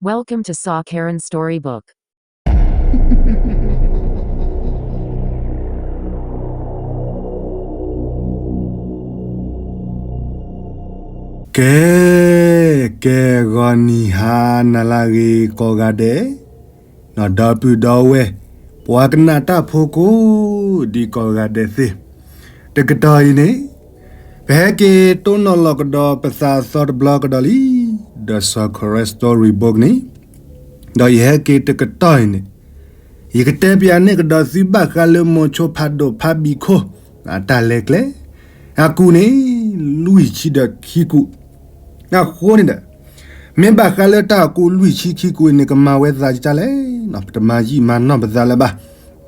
Welcome to Saw Karen Storybook. ကဲ, ကဲဂီၤနံၤဟါနၤလၢအဂ့ၤကိးဂၤဒဲး, နီၢ်ဒီပုၢ်ဒီဝဲၢ်, ပှၤကနၣ်တၢ်ဖိကိးဒံကိးဂၤဒဲးသ့ၣ်, တကတီၢ်အံၤန့ၣ် ပဟဲက့ၤတိၢ်နီၣ်လီၤကဒီးပသးအသီတဘျီကဒီးလံ, ဒီး Saw Karen Storybook န့ၣ်, ဒီးယဟဲက့ၤတကတီၢ်အံၤန့ၣ်, ယကတဲပၠးန့ၢ်ကဒီးသုဘၣ်ဃးလၢမိၤဆိဖးဒိၣ်ဖးဘံၣ်ခိၣ် အတၢ်လဲၤကျဲ အကူၣ်န့ၣ် လွံၢ်ဆံဒီးခံကူၣ်, အဃိန့ၣ်ဒီး မ့ၢ်ဘၣ်ဃးလၢတၢ်အကူၣ်လွံၢ်ဆံခံကူၣ်အံၤန့ၣ် ကမၤဝဲသးကစၢ်လဲၣ်, ပတမၤယံာ်မၤနီၢ်ပသးလၢၤဘၣ်,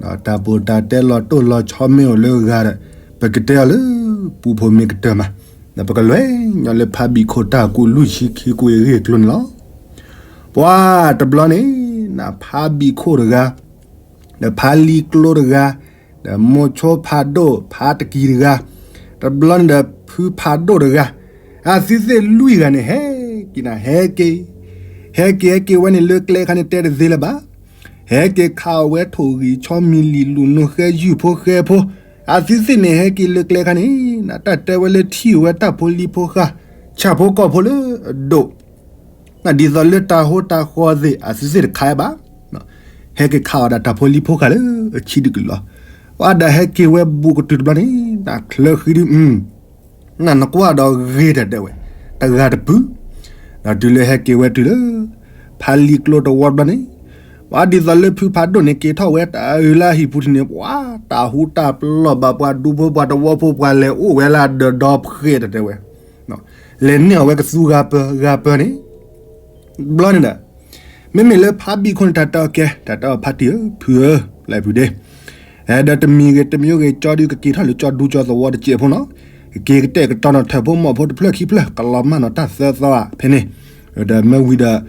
ဒီးတၢ်ပိာ်တၢ်တဲလီၤတိၢ်လီၤဆီမ့ၢ်အိၣ်လၢအဂၤဒီး ပကတဲအီၤလၢပူဖိမ့ၢ်ကတၢၢ်မး, ဒီးပကလဲၤညီလၢဖးဘံၣ်ခိၣ်တၢ်အကူၣ်လွံၢ်ဆံခံကူၣ်အဂ့ၢ်အကျိၤန့ၣ်လီၤ. ပှၤတဘျီန့ၣ် နဖးဘံၣ်ခိၣ်တဂၤ, ဒီးဖးလံၤကျိတဂၤ, ဒီးမိၤဆိဖးဒိၣ်ဖးတကံၢ်တဂၤ, တဘျီန့ၣ်ဒီး ဖုဖးဒိၣ်တဂၤ, အသုသ့ၣ်လွံၢ်ဂၤန့ၣ် ဟဲက့ၤနၤ ဟဲက့ၤ, ဟဲက့ၤဟဲက့ၤဝဲန့ၣ်လၢကျဲခါန့ၣ် တဲတသ့လၢၤဘၣ်, ဟဲက့ၤခးအီၣ်ဝဲထိၣ်ဂံၢ်ဆီမံၤလံာ်လူၤနိဃဲယုၢ်ဖိဃဲဖိ, အသုသ့ၣ်န့ၣ် ဟဲက့ၤလၢကျဲခါန့ၣ် နတၢ်တဲဝဲလၢထံၣ်ဝဲတၢ်ဖိလံၤဖိဃာ်, ဆၣ်ဖိကီၢ်ဖိလၢအဒိၣ် ဒ်သိးလၢတၢ်ဟိတၢ်ဃီသ့ၣ် အသုသ့ၣ်တခါအံၤဘၣ်, ဟဲက့ၤခးအီၣ်ဒၣ်တၢ်ဖိလံၤဖိဃာ်လၢအဆံးဒုးကလီၤ, ပှၤဒီးဟဲက့ၤဝဲဘူးကတုၤတဘျီန့ၣ် နချၢဃံဒုး, နနကွၢ်ဒီးဂ့ၤတၢ်တဲဝဲ, တဂၤတပုၢ်, ဒီးတုၤလၢဟဲက့ၤဝဲတုၤလၢ ဖးလံၤကျိတဝီတဘျီန့ၣ်, ပှၤဒ်သိးလၢဖုဖးဒိၣ်န့ၣ်က့ၤထီၣ်ဝဲတၢ်အုးလၢအဟံၣ်ပူၤထံးန့ၣ် ပှၤတၢ်ဟူတၢ်ပလီၢ်ဘၣ် ပှၤဒူဖိပှၤတဝီဖိပှၤလဲၤအိၣ်ဝဲလၢအဒၢးဒီဖှဲးတၢ်တဲဝဲ လဲၤန့ၢ်အီၤဝဲကသူဂၤပၢၤဂၤပၢၤန့ၣ်, ဘျီန့ၣ်ဒီး, မ့မ့ၢ်လၢဖးဘံၣ်ခိၣ်န့ၣ် တၢ်တဲအီၤကဲ, တၢ်တဲအီၤဖးတံၢ်ဧၢ ဖုဧၢ, လၢဖုဒ့, ဒီးတမံၤဂ့ၤတမံၤဂ့ၤ ကၠီဒုးကက့ၤထီၣ်လၢကၠီဒူကၠီသဝီတစဲးဖိနီၤ, ကက့ၤကတဲာ်ကတီၤနီၤထၢၣ်ဖိမီၢ်ဖိတဖျၢၣ်ခံဖျၢၣ် ကလီၤမၢ်နီၤတၢ်သၢသီဧါ ဖဲန့ၣ်, ဒီးမ့ၢ်ဝံၤဒီး,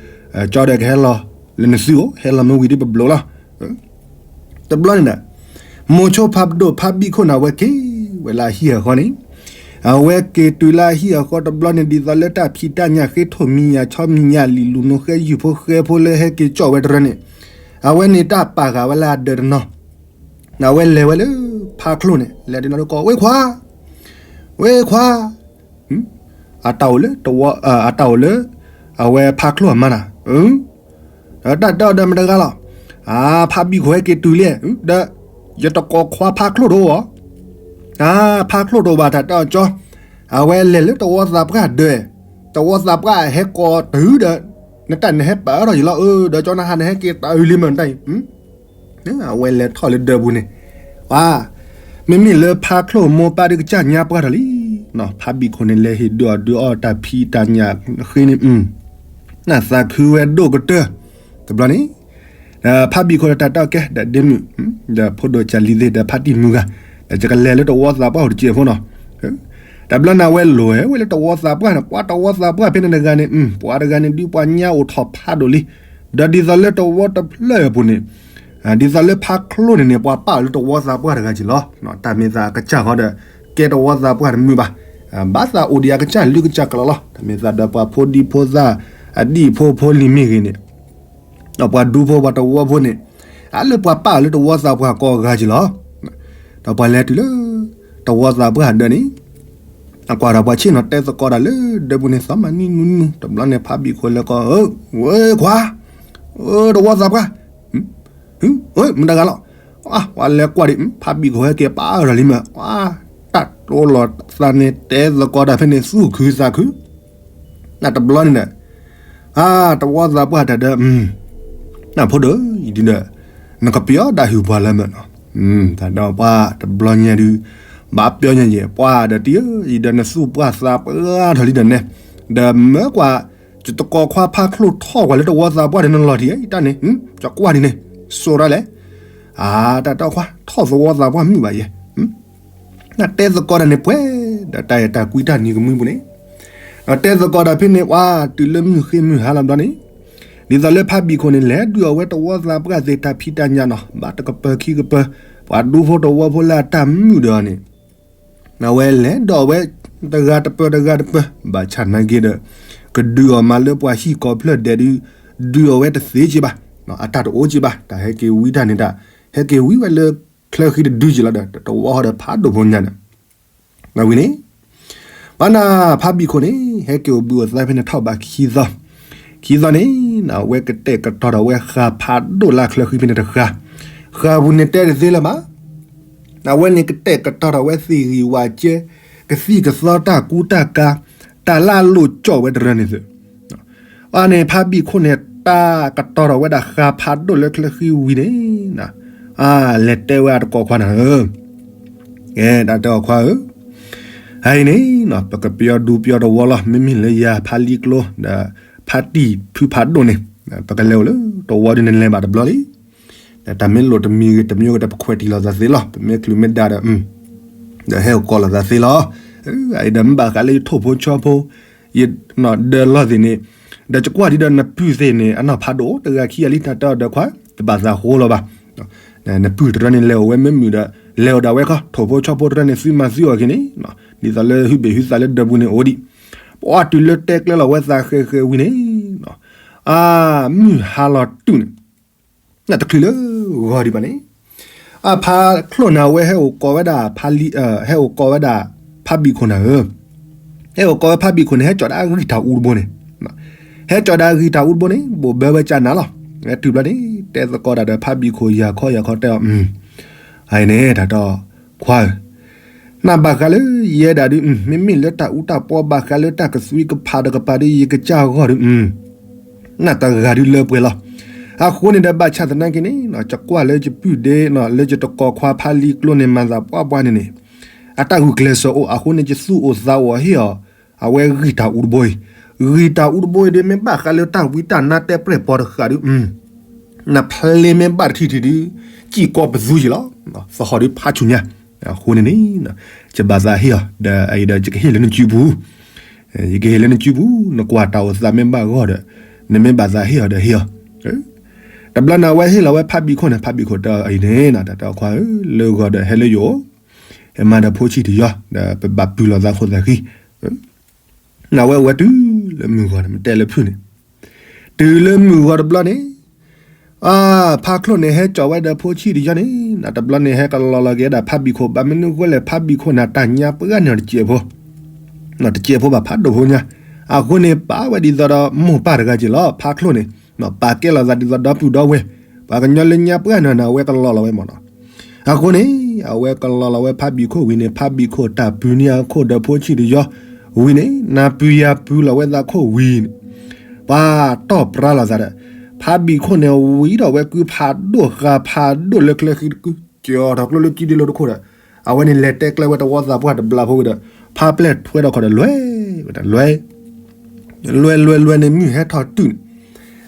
ကၠီဒီးကဟဲလီၤ, လၢနသုအိၣ် ဟဲလီၤမ့ၢ်ဝံၤဒ်ပဘျိးလီၤ တဘျီန့ၣ်ဒီး, မိၤဆိဖးဒိၣ်ဖးဘံၣ်ခိၣ်န့ၣ် အဝဲက့ၤဝဲလၢအဟံၣ်အဃီန့ၣ်, အဝဲက့ၤတုၤလၢအဟံၣ်အဃီတဘျီန့ၣ် ဒ်သိးလၢတၢ်ဖံးတၢ်ညၣ်ဃ့ထိၣ်မံၤယၤဆီမံၤယၤ လံာ်လူၤနိဃဲယုၢ်ဖိဃဲဖိလၢဟဲက့ၤကၠီၣ်ဝဲတရၢန့ၣ်, အဝဲန့ၣ်တၢ်ပာ်ဃာ်ဝဲလၢအဒၢးတနီၤ, အဝဲလဲၤဝဲလၢဖးချိၣ်န့ၣ် လဲၤဒ်နီၤလၢကီး ဝ့ၢ်ခွါ, ဝ့ၢ်ခွါ အတၢ်အိၣ်လၢ, အတၢ်အိၣ်လၢ, အဝဲဖးချိၣ်အမါနၤ, ဒီးတၢ်တဲအီၤဒီးမတၤတဂၤလီၤ, အါ ဖးဘံၣ်ခိၣ်ဟဲက့ၤတုၤလံ, ဒီး, ယတကိးခွါဖးချိၣ်တအိၣ်ဧါ, အါ ဖးချိၣ်တအိၣ်ဘၣ် တၢ်တဲအီၤကၠီ, အဝဲလဲၤလၢတဝီသးပှၢ်ဒၢး, တဝီသးပှၢ်ဟဲကိးတုၤဒီး, နတၢ်နဟဲပာ်အၢထီၣ်ယံၤလီၤဧၢ ဒီးကၠီနဟါနဟဲက့ၤတၢ်အုးလံမတၤအံၤ အဝဲလဲၤထီၣ်လၢဒၢးပူၤန့ၣ်, ပှၤ, မ့မ့ၢ်လၢဖးချိၣ်မိၢ်ပၢ်ဒုးကစၢ်ညါပှၢ်ထီၣ်လံ, ဖးဘံၣ်ခိၣ်န့ၣ် လဲၤဟ့ၣ်ဒုးအီၣ်ဒုးအီတၢ်ဖံးတၢ်ညၣ်ဃ့န့ၣ်, နသးခုဝဲဒိၣ်ကတၢၢ်, တဘျီန့ၣ်, ဒီးဖးဘံၣ်ခိၣ်ဒီးတၢ်တဲအီၤကဲ ဒီးဒ့မုၣ်, ဒီးဖိဒိၣ်ကၢ်လံၤသ့ၣ်ဒီးဖးတံၢ်မုၢ်ဂၤ, ဒီးယကလဲၤလၢတဝီသးပှၢ်အိၣ်တစဲးဖိနီၤ တဘျီန့ၣ် အဝဲလဲၤဝဲလၢတဝီသးပှၢ်န့ၣ် ပှၤတဝီသးပှၢ်ဖဲန့ၣ်တဂၤန့ၣ်, ပှၤတဂၤန့ၣ် ဒုးပှၤညါအိၣ်ထီၣ်ဖးဒိၣ်လံ, ဒီးဒ်သိးလၢတဝီတဖျၢၣ်အပူၤန့ၣ်, ဒ်သိးလၢဖးချိၣ်န့ၣ်န့ၣ် ပှၤပာ်အီၤလၢတဝီသးပှၢ်တဂၤက့ၤလီၤ, တၢ်မ့ၢ်သးအကစၢ်ဃီဒီး, ကဲတဝီသးပှၢ်တမုာ်ဘၣ်, ဘၣ်သးအိၣ်ဒံးအကစၢ်လုၢ်ကစၢ်ကျၢၤလီၤ, တၢ်မ့ၢ်သးဒီးပှၤဖိဒံဖိသၣ်, အဒံၣ်ဖိဖိလံၤမ့ၢ်ဂ့ၤန့ၣ် ဒီးပှၤဒူဖိပှၤတဝီဖိန့ၣ်, အလၢပှၤပာ်အီၤလၢတဝီသးပှၢ်ကိးဂၤက့ၤလီၤ. ဒီးပှၤလဲၤတုၤလၢ တဝီသးပှၢ်ဒၢးန့ၣ်, အကွၢ်ဒီးပှၤဆ့ၣ်နီၤတဲသကိးတၢ်လၢဒၢးပူၤန့ၣ် သီမၤနံနူနူ, တဘျီန့ၣ်ဖးဘံၣ်ခိၣ်လဲၤကိး, ဝ့ၢ်ခွါ, တဝီသးပှၢ်, မတၤတဂၤလီၤ, ပှၤလဲၤကွၢ်ဒံး ဖးဘံၣ်ခိၣ်ဟဲက့ၤပာ်အၢထီၣ်လံမး, တၢ်တိလီၤသးန့ၣ်တဲသကိးတၢ်ဖဲန့ၣ်သူၣ်ခုသးခု နတဘျီန့ၣ်ဒီး, အါ တဝီသးပှၢ်တၢ်ဒီး, နဖိဒိၣ်အံၤဒုးဒီး, နကပျီဒၣ်ဟုၣ်ပှၤလၢမၢနီၤ, တၢ်ဒီးပှၤတဘျီညါဒုး, ဘၣ်ပျီညါယဲၢ် ပှၤဒီးတံၤဧၢ, အံၤဒီးနသူၣ်ပှၢ်သးပှၢ်ထီၣ်လံဒီးနဲ, ဒီးမၢကွၢ်, ယတကိးခွါဖးချိၣ်ထီၣ်ကွၢ်လၢတဝီသးပှၢ်ဒီးနလီၤတံၢ်ဧၢ, တၢ်န့ၣ်, ကကွၢ်ဒ်န့ၣ်, စိာ်ဒၣ်လဲၣ်, အါ တၢ်တဲခွါ ထီၣ်သဝီသးပှၢ်မုာ်ဘၣ်ယဲၢ် နတဲသကိးတၢ်န့ၣ်ပှဲၤ, ဒီးတၢ်အဲၣ်တၢ်ကွံတၢ်နံၤကမှံပူၤန့ၣ်, ဒီးတဲသကိးတၢ်ဖဲန့ၣ် ပှၤတုၤလၢမုၢ်ဃ့မုၢ်ဟါလီၤဘျီန့ၣ်, ဒ်သိးလၢဖးဘံၣ်ခိၣ်န့ၣ် လဲၤဒုးအီၣ်ဝဲတဝီသးပှၢ်သ့ၣ်တၢ်ဖံးတၢ်ညၣ်နီၤ, ဘၣ်တကပၢၤခံကပၢၤ, ပှၤဒူဖိတဝီဖိလၢအတၢ်မုာ်ဒီးအီၤန့ၣ် အဝဲလဲၤဒုးအီၣ်ဝဲ တဂၤတပၢၤတဂၤတပၢၤ, ဘၣ်ဆၣ်နာ်က့ဒီး, ကဒုးအီၣ်မးလၢပှၤဟံၣ်ကိးဖျၢၣ်ဒဲးဒုး, ဒုးအီၤဝဲတသ့က့ဘၣ်, အတၢ်တအိၣ်က့ဘၣ်, တၢ်ဟဲက့ၤဝံတၢ်န့ၣ်တၢ် ဟဲက့ၤဝံဝဲလၢချၢဃံတဒုက့လီၤဒီး တဝီဃီဒီးဖးဒိၣ်ဖိညါန့ၣ် ဝံၤန့ၣ် ဘၣ်နၤဖးဘံၣ်ခိၣ်န့ၣ် ဟဲက့ၤအိၣ်ဘှံးအိၣ်သါဖဲန့ၣ်ထီၣ်ဘးခံသီ, ခံသီန့ၣ် အဝဲကတဲာ်ကတီၤဒီးဝဲဃၤဖးဒိၣ်လၢချၢဃံဖဲန့ၣ်တဃၤ, ဃၤပူၤန့ၣ်တဲတသ့လၢၤဘၣ်, အဝဲန့ၣ်ကတဲာ်ကတီၤဒီးဝဲသ့ၣ်ဂံၢ်ဝၤကဲ, ကသံၣ်ကသီတၢ်ကူတၢ်ကၤ, တၢ်လၢအလိၣ်ကၠီၣ်ဝဲတရၢန့ၣ်သု အန့ၣ် ဖးဘံၣ်ခိၣ်န့ၣ် တၢ်ကတီၤထီၣ်ဝဲဒၣ်ဃၤဖးဒိၣ်လၢချၢဃံဝံၤန့ၣ်, အလဲၤတဲဝဲအတကိးခွါနၤဧၢ, ကဲ တၢ်တဲအီၤခွါဧၢ, အအံၤန့ၣ် ပကပယီၤဒူပယီၤတဝီလီၤ, မ့မ့ၢ်လၢယၤဖးလံကျိ ဒီး ဖးတံၢ်ဖုဖးဒိၣ်န့ၣ် ပကလဲၤအိၣ်လၢတဝီဒ်န့ၣ်လဲၤဘၣ်တဘျီလံ တၢ်မ့ၢ်လိၣ်တမံၤဂ့ၤတမံၤဂ့ၤဒီး ပခွဲးတံၢ်လိာ်သးသ့လီၤ, ပမ့ၢ်ချုးမ့ၢ်ဒါဒီး ဒီးဟဲအိၣ်ကိးလိာ်သးသ့လီၤ, အအံၤဒီးမ့ၢ်ဘၣ်ဃးလၢယထိၣ်ဖိဆီဖိ, ယဒၢလီၢ်သ့ၣ်န့ၣ်, ဒီးယကွၢ်ဒံးဒီးနပုၢ်သ့ၣ်န့ၣ် အနီၢ်ဖးဒိၣ်တဂၤခံဂၤလံ တၢ်တဲအီၤဒီးခွါ, တဘၣ်သးဃိလီၤဘၣ်, နပုၢ်တရၢန့ၣ် လဲၤအိၣ်ဝဲမ့ၢ်မုာ်ဒီး လဲၤအိၣ်ဒၣ်ဝဲခီ ထိၣ်ဖိဆီဖိတရၢန့ၣ် သုမၤသုအီၤက့ၤန့ၣ်, ဒ်သိးလၢဟုဘ့ၣ်ဟုသးလၢဒၢးပူၤန့ၣ်အိၣ်ဒံး, ပှၤတုၤလၢတဲကျဲလီၤဝဲသးဃဲၤဃဲၤဝံၤန့ၣ်, အမုၢ်ဟါလီၤတုၤန့ၣ် နတချုးလၢဂီၤဒံးဘၣ်န့ၣ်, အဖးချိၣ်န့ၣ် အဝဲဟဲအိၣ်ကိးဝဲဒၣ်ဖးလံ, ဟဲအိၣ်ကိးဝဲဒၣ်ဖးဘံၣ်ခိၣ်နၤဧၢ, ဟဲအိၣ်ကိးဝဲဖးဘံၣ်ခိၣ်န့ၣ် ဟဲကၠီာ်ဒၣ်အဂံၢ်တၢ်အူတဘိန့ၣ်, ဟဲကၠီာ်ဒၣ်အဂံၢ်တၢ်အူတဘိန့ၣ် ဘိးဘၢဝဲကနၤလီၤ, တုၤဘျီန့ၣ် တဲသကိးတၢ်ဒီးဖးဘံၣ်ခိၣ်ယၤခီယၤခီတဲအီၤ, အအံၤန့ၣ် တၢ်တဲအီၤ, ခွါဧၢ နဘၣ်ဃးလၢယဲဒၣ်ဒုး မ့မ့ၢ်လၢတၢ်အူတၢ်ပီဘၣ်ဃးလၢတၢ်ကသွံကဖးတကပၤဒ်ယကစၢ်အဂီၢ်ဒုး, နတဂၤဒုးလၢပှဲၤလီၤ, အဃိန့ၣ်ဒီးဘၣ်ဆၣ်သနာ်က့န့ၣ် ယကွၢ်လၢယပုၢ်ဒ့ လၢယတကိးခွါဖးလံကျိန့ၣ် မၤသးပှၢ်ပှၢ်န့ၣ်န့ၣ်, အတၢ်ဂုာ်ကျဲးစၢးအိၣ်အဃိန့ၣ် ယသူၣ်အိၣ်သးအိၣ်ဟ့ၣ်အီၤ, အဝဲဂံၢ်တၢ်အူတဘိအံၤ, ဂံၢ်တၢ်အူတဘိအံၤဒုး မ့ၢ်ဘၣ်ဃးလၢတၢ်ဝံတၢ်နါတဲပြဲၢ်ပီၤတဃာ်ဒုး နဖျ့မ့ၢ်ဘၣ်တထံၣ်ထံၣ်ဒုး, စံၣ်ကီပသူယံၤလီၤ, သဟီၣ်ဒုးဖးဆူၣ်ညါ, အဃိန့ၣ်န့ၣ်, ယဘၣ်သးဟ့ၣ်အီၤ ဒီးအအံၤဒီးယကဟ့ၣ်လၢနစုပူၤ, ယကဟ့ၣ်လၢနစုပူၤ နကွၢ်တၢ်အိၣ်သးမ့ၢ်ဘၣ်ဂီၢ်ဒီး, နမ့ၢ်ဘၣ်သးဟ့ၣ်အီၤဒီးဟ့ၣ်အီၤ, တဘျီန့ၣ် အဝဲဟ့ၣ်လီၤဝဲဖးဘံၣ်ခိၣ်န့ၣ် ဖးဘံၣ်ခိၣ်တဲအံၤန့ၣ် တၢ်တဲအီၤခွါဧၢ လၢဂီၤဒီးဟဲလၢယအိၣ်, ဟဲမၤဒီးဖိဆံၣ်တယီၤ ဒီးပဘၣ်ပုၢ်လိာ်သးခိၣ်သးဃံ နဝဲဝဲတုၤလၢမုၢ်ဂီၤန့ၣ် မ့ၢ်တဲလၢဖုၣ်န့ၣ်, တုၤလၢမုၢ်ဂီၤတဘျီန့ၣ်, ဖးချိၣ်န့ၣ် ဟဲကၠီာ်ဝဲဒီးဖိဆံၣ်တယီၤန့ၣ် နတဘျီန့ၣ် ဟဲကလီၤလီၤက့ၤဒၣ်ဖးဘံၣ်ခိၣ် ဘၣ်မနုၤဃိလဲၣ် ဖးဘံၣ်ခိၣ်န့ၣ် တၢ်ညါပှၢ်န့ၣ်တစဲးဖိ, တစဲးဖိဘၣ်ဖးဒိၣ်ဖိညါ, အဃိန့ၣ် ပာ်ဝဲဒ်သိးဒီးမိၢ်ပၢ်တဂၤက့ၤလီၤ ဖးချိၣ်န့ၣ်, ပာ်ကဲလိာ်သးဒ်သိးဒီပုၢ်ဒီဝဲၢ်, ပှၤကညီလၢညါပှၢ်န့ၣ် အဝဲကလီၤလီၤဝဲမၢ်နီၤ အဃိန့ၣ် အဝဲကလီၤလီၤဝဲဖးဘံၣ်ခိၣ်ဝံၤန့ၣ် ဖးဘံၣ်ခိၣ်တၢ်ပုၢ်န့ၢ်အခိၣ်ဒီးဖိဆံၣ်တယီၤဝံၤန့ၣ် နပုၢ်ယပုၢ်လီၤဝဲသးခိၣ်ဝံၤန့ၣ်, ပှၤတီၢ်ပြါလိာ်သးဒီး ဖးဘံၣ်ခိၣ်န့ၣ် ဝံၤဒီးဝဲကုဖးဒိၣ်ဃာ်ဖးဒိၣ်လၢချၢဃံတကု ကၠီၤထီၣ်ကျိလၢကံဒ့လိတခိၣ်ဒီး အဝဲန့ၣ်လဲၤတဲကျဲဝဲတဝီသးပှၢ်တဘျီဖိဝံၤဒီး ဖးပျဲၢ်ထွဲထီၣ်ခီၣ်ဒီးလွဲၢ်ဝဲဒၣ်လွဲၢ် လွဲၢ်လွဲၢ်လွဲၢ်န့ၣ် မုၢ်ဟဲထီၣ်တုၤန့ၣ်,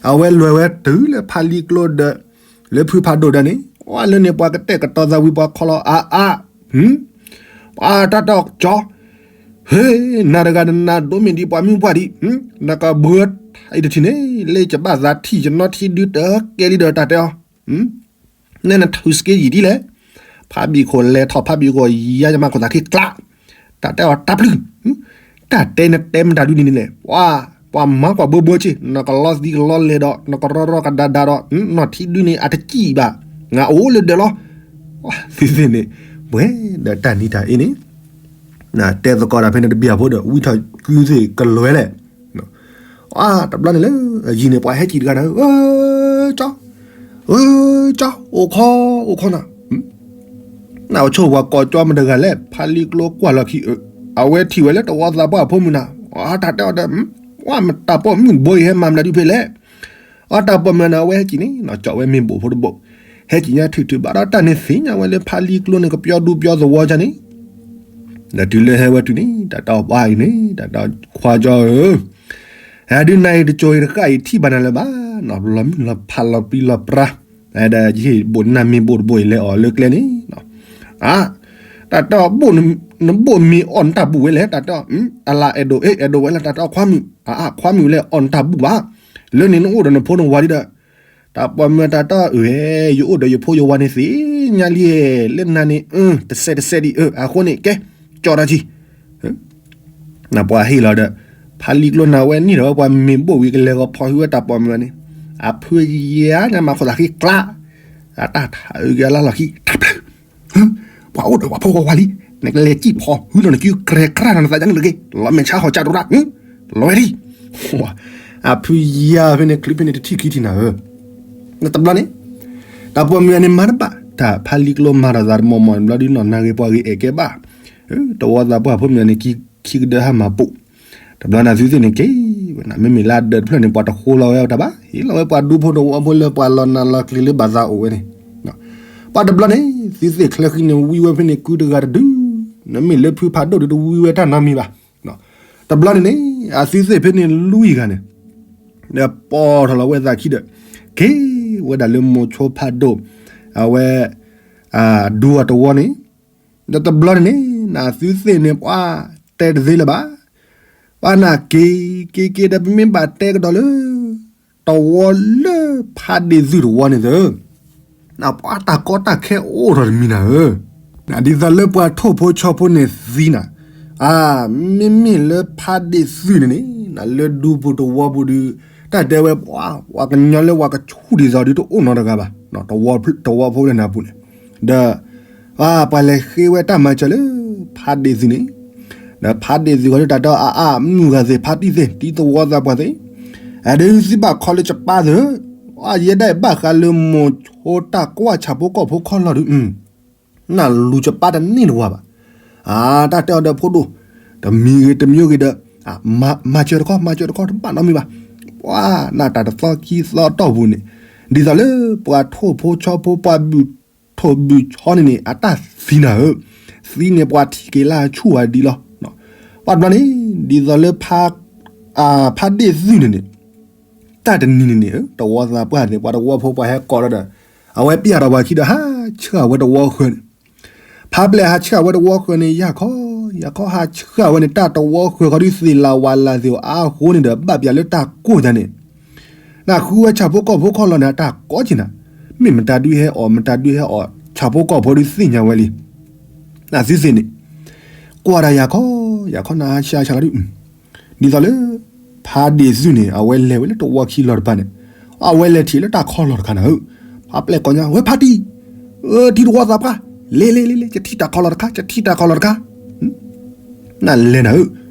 အဝဲလွဲၢ်ဝဲတုၤလၢဖးလံကျိဒီး လၢဖုဖးဒိၣ်ဒီးန့ၣ် ဝဲလၢန့ၣ်ပှၤကတဲာ်ကတီၤသးဝံၤ ပှၤခီလီၤအါအါ, ပှၤတၢ်တီၢ်ကၠီ, ဟ့, နၤတဂၤနနၤဒိၣ်မ့ၢ်ဒံးပှၤမုၢ်ပှၢ်ဒံး, နကဘၢအံၤတထံၣ်န့ၣ် လၢယဘၣ်သးထံၣ်ယနီထံဒုတကဲလံဒီးတၢ်တဲအီၤ နဲနထုးစက့ယံာ်ဒ်လဲၣ်. ဖးဘံၣ်ခိၣ်လဲၤထီၣ် ဖးဘံၣ်ခိၣ်ယါယမၤခိၣ်သးခံကျး, တၢ်တဲအီၤတၢ်ပျုၢ်, တၢ်တဲနတဲမတၤဒုန့ၣ်န့ၣ်လဲၣ်, ပှၤမၤကွၢ်ဘိဘိက့ၤ နကလီသံကလီလဲၤဒီး နကရီရီကဒါဒါဒီး နီၢ်ထံဒုန့ၣ်အတစံၣ်ဘၣ်, နအိၣ်လၢဒၢးလီၤ. သ့ၣ်သ့ၣ်န့ၣ် ပှဲၤဒီးတၢ်နံၤတၢ်အ့န့ၣ် တဲသကိးတၢ်ဖဲန့ၣ်တဘျီဖိဒီး ဝံထီၣ်ကုသ့ၣ်ကလွဲလဲၣ် အါ တဘျီန့ၣ်လၢ အယံၤန့ၣ် ပှၤဟဲကံၣ်တဂၤဒီး ကၠီ, ကၠီ, အိၣ်ခီ, အိၣ်ခီနၤ, နဆိပှၤကိးကၠီမတဂၤလဲၣ်, ဖးလံကျိကွၢ်လီၢ်ခံအၢ, အဝဲထံၣ်ဝဲလၢတဝီသးပှၢ်အဖိမုၣ်နၤ, အတၢ်တဲအီၤဒီး ပှၤမတၤပိာ်မုၣ်တဘိအံၤဟဲမၤမနုၤဒုဖဲလဲၣ်. အတၢ်ပိာ်မုၣ်နၤ အဝဲဟဲကံၣ်န့ၣ် ကၠီဝဲမ့ၢ်ဘိၣ်ဖိတဘိၣ်, ဟဲကံၣ်ညါထုးထုးဘၣ်ဒီးတၢ်န့ၣ်သ့ၣ်ညါဝဲလၢဖးလံကျိန့ၣ် ကပျီဒူပျီသဝီကန့ၣ် ဒီးတုၤလၢဟဲဝဲတုၤန့ၣ် တၢ်တဲအီၤပှၤအံၤန့ၣ် တၢ်တဲအီၤခွါကၠီဧၢ, ဟဲဒုးနၤအံၤတကၠိၤအံၤတဃၣ်အံၤထံၣ်ဘၣ်နၤလၢၤဘၣ်, လီၤမုၢ်လီၤဖးလီၤပံၤလီၤပြါ, ဒီးယဟ့ၣ်ဘိၣ်နၤမ့ၢ်ဘိၣ်တဘိၣ်အံၤလဲၤအီၣ်လၢကျဲန့ၣ်, အါ, တၢ်တဲအီၤဘိၣ်, နဘိၣ်မ့ၢ်အီၣ်နတၢ်ဘူၣ်ဝဲလဲၣ်, တၢ်တဲအီၤ, အလၢအဲၣ်ဒိး, အဲၣ်ဒိးဝဲလၢတၢ်တဲအီၤခွါမုၣ်, အါ, ခွါမုၣ်လဲၤအီၣ်နတၢ်ဘူၣ်ဘၣ်, လၢန့ၣ်နအိၣ်ဒီးနဖိနဝၤလံဒီး တၢ်ပိာ်မုၣ်တၢ်တဲအီၤ ယအိၣ်ဒီးယဖိယဝၤန့ၣ်သ့ၣ်ညါလံ, လၢနၤန့ၣ် တစဲးတစဲးဒံး, အဃိန့ၣ် ကဲ, ကၠီတၢ်ထံၣ်, နပှၤဟ့ၣ်လီၤဒီး ဖးလံကျိနၤဝဲနံၣ်ဒီးဝဲပှၤမ့ၢ်ဘိၣ်ဝံၤကလဲၤဂီၤဖီၣ်ဟုဝဲတၢ်ပိာ်မုၣ်န့ၣ် အဖုယၤန့ၣ်မၤခိၣ်သးဃံကျါ, အတၢ်ထးအုးက့ၤအလၢလီၢ်ခံ တၢ်ဖျၢၣ်, ပှၤအိၣ်ဒီးပှၤဖိဝဲလံ, နကလဲၤစံၣ်ဖီၣ်ဟုလီၤနကု ကြဲၤကြဲၤနသးကန့ၣ်တဂ့ၤ, လီၤမဲာ်ဆါဟီၣ်ကၢ်ဒိၣ်ရၣ်, လီၤဝဲလံ, အဖုယၤဖဲန့ၣ် ချုးဖဲန့ၣ်တထံၣ်ခံထံၣ်နၤဧၢ, တဘျီန့ၣ် တၢ်ပိာ်မုၣ်န့ၣ်မၤတဘၣ် တၢ်ဖးလံၤကျိမၤထီၣ်သးတမီၢ်မီၢ်တဘျီဒုးနီၢ်နၤဂ့ၤပှၤဂ့ၤအဲၣ်ကဲဘၣ်, တဝီသးပှၢ်ဖိမုၣ်န့ၣ် ခံကဒၢဟးမၤပိာ်, တဘျီန့ၣ်သုသ့ၣ်န့ၣ်က့ၤဝဲနၤ မ့မ့ၢ်လၢအဒၢးတဖျၢၣ်န့ၣ် ပှၤတဃိလီၤဝဲတၢ်ဘၣ်, ဟ့ၣ်လီၤဝဲပှၤဒူဖိတဝီဖိလၢပှၤလီၤနၤလီၤကျံၤလၢဘၣ်သးအိၣ်ဝဲန့ၣ်, ပှၤတဘျီန့ၣ် သုသ့ၣ်ချၢဃံန့ၣ် ဝံဝဲဖဲန့ၣ်ကုတဂၤတဒု, နမ့ၢ်လၢဖုဖးဒိၣ်ဒုးတဝံဝဲတၢ်နီတမံၤဘၣ်, တဘျီန့ၣ်န့ၣ် အသုသ့ၣ်ဖဲန့ၣ်လွံၢ်ဂၤန့ၣ် ဒီးပိာ်ထီၣ်လီၤဝဲသးခံဒီး က့ၤဝဲဒၣ်လၢမိၤဆိဖးဒိၣ် အဝဲ ဒူအတဝီန့ၣ်, ဒီးတဘျီန့ၣ်န့ၣ် နသုသ့ၣ်န့ၣ် ပှၤတဲတသ့လၢၤဘၣ်, ပှၤနၤက့ၤ က့ၤက့ၤဒီးပမ့ၢ်ဘၣ်တဲကဒီးလၢ တဝီလၢဖးဒ့ၣ်သုးတဝီန့ၣ်သၢ နပှၤတၢ်ကီတၢ်ခဲအိၣ်ထီၣ်တမံၤနၤဧၢ, ဒ်သိးလၢပှၤထိၣ်ဖိဆီဖိန့ၣ်သံနၤ, အါ မ့မ့ၢ်လၢဖးဒ့ၣ်သုးန့ၣ်န့ၣ် နလၢဒူပူၤတဝီပူၤဒုး တၢ်တဲဝဲပှၤ ပှၤကညီလၢပှၤကဆူၣ်ဒ်သိးဒုးတအိၣ်နီတဂၤဘၣ်, တဝီဖိလၢနၤပူၤန့ၣ်, ဒီး ပှၤလဲၤဃ့ဝဲတၢ်မၤစၢၤလၢ ဖးဒ့ၣ်သုးန့ၣ်, ဒီးဖးဒ့ၣ်သုးဃီဒုးတၢ်တဲအါအါ မုၢ်ဂၤသ့ၣ် ဖါတံၢ်သ့ၣ် တံၤသဝီသးပှၢ်သ့ၣ်, အဒုးသုဘၣ်ခီလၢကပၢ်သ့ၣ်, အယဲဒၣ်အံၤဘၣ်ဃးလၢမိၤဆိတၢ်ကွၢ်ဆၣ်ဖိကီၢ်ဖိခီၣ်လီၢ်ဒုး နလူၤကပၢ်တန့ၢ်တဝၤဘၣ်, အါ တၢ်တဲအီၤဒီးဖိဒိၣ်, တမံၤဂ့ၤတမံၤဂ့ၤဒီး မၤစၢၤတခီ မၤစၢၤတခီတဘၣ်နီတမံၤဘၣ်, ပှၤနတၢ်တသီခံသီတီၢ်ပူၤန့ၣ်, ဒ်သိးလၢပှၤထိၣ်ဖိဆီဖိ ပှၤဘုၣ်ထိၣ်ဘုၣ်ဆီန့ၣ်န့ၣ် အတၢ်သံနၤဧၢ, သံန့ၣ်ပှၤထံၣ်က့ၤလၢအဆူၣ်ဝဲဒ်လီၤ, ပှၤတဘျီန့ၣ် ဒ်သိးလၢ ဖးဒ့ၣ်သုးန့ၣ်န့ၣ် တၢ်တနံၤန့ၣ်န့ၣ် တဝီသးပှၢ်သ့ၣ် ပှၤတဝီဖိပှၤဟဲကိးဒီး အဝဲပျၢ်ဒီးပှၤခံဒီး ဟးဆှၣ်ဝဲတဝီဃၢၤန့ၣ်, ဖးပျဲၢ်ဟးဆှၣ်ဝဲတဝီဃၢၤန့ၣ် ယၤခီ ယၤခီဟးဆှၣ်ဝဲန့ၣ် တၢ်တဝီဃၢၤခီဒုးသ့ၣ်လၢဝၤလၢသ့ၣ်အါဃိန့ၣ်ဒီး ဘၣ်ပျၢ်လၢတၢ်ကိၢ်တၢ်န့ၣ်, နဃုဝဲဆၣ်ဖိကီၢ်ဖိခီၣ်လီၢ်န့ၣ် အတၢ်ကိးက့ၤနၤ, မ့ၢ်မတၤဒုးဟဲအီၣ် မတၤဒုးဟဲအီၣ် ဆၣ်ဖိကီၢ်ဖိဒုးသ့ၣ်ညါဝဲလံ, နသုသ့ၣ်န့ၣ် ကွၢ်ဒီးယၤခီ ယၤခီနဟးဆှၣ်ဆှၣ်လီၤဒုး ဒ်သိးလၢ ဖးဒ့ၣ်သုးန့ၣ် အဝဲလဲၤဝဲလၢတဝီခံလီၤတဖၣ်န့ၣ်, အဝဲလဲၤထံၣ်လၢတၢ်ခီၣ်လီၢ်တခါနၤဧၢ, ဖးပျဲၢ်ကိးညါ ဝဲဖါတံၢ်, အၢ တံၤတဝီသးပှၢ်, လဲၤလဲၤလဲၤလဲၤ ယထံၣ်တၢ်ခီၣ်လီၢ်တခါ ယထံၣ်တၢ်ခီၣ်လီၢ်တခါ, နလဲၤနၤဧၢ,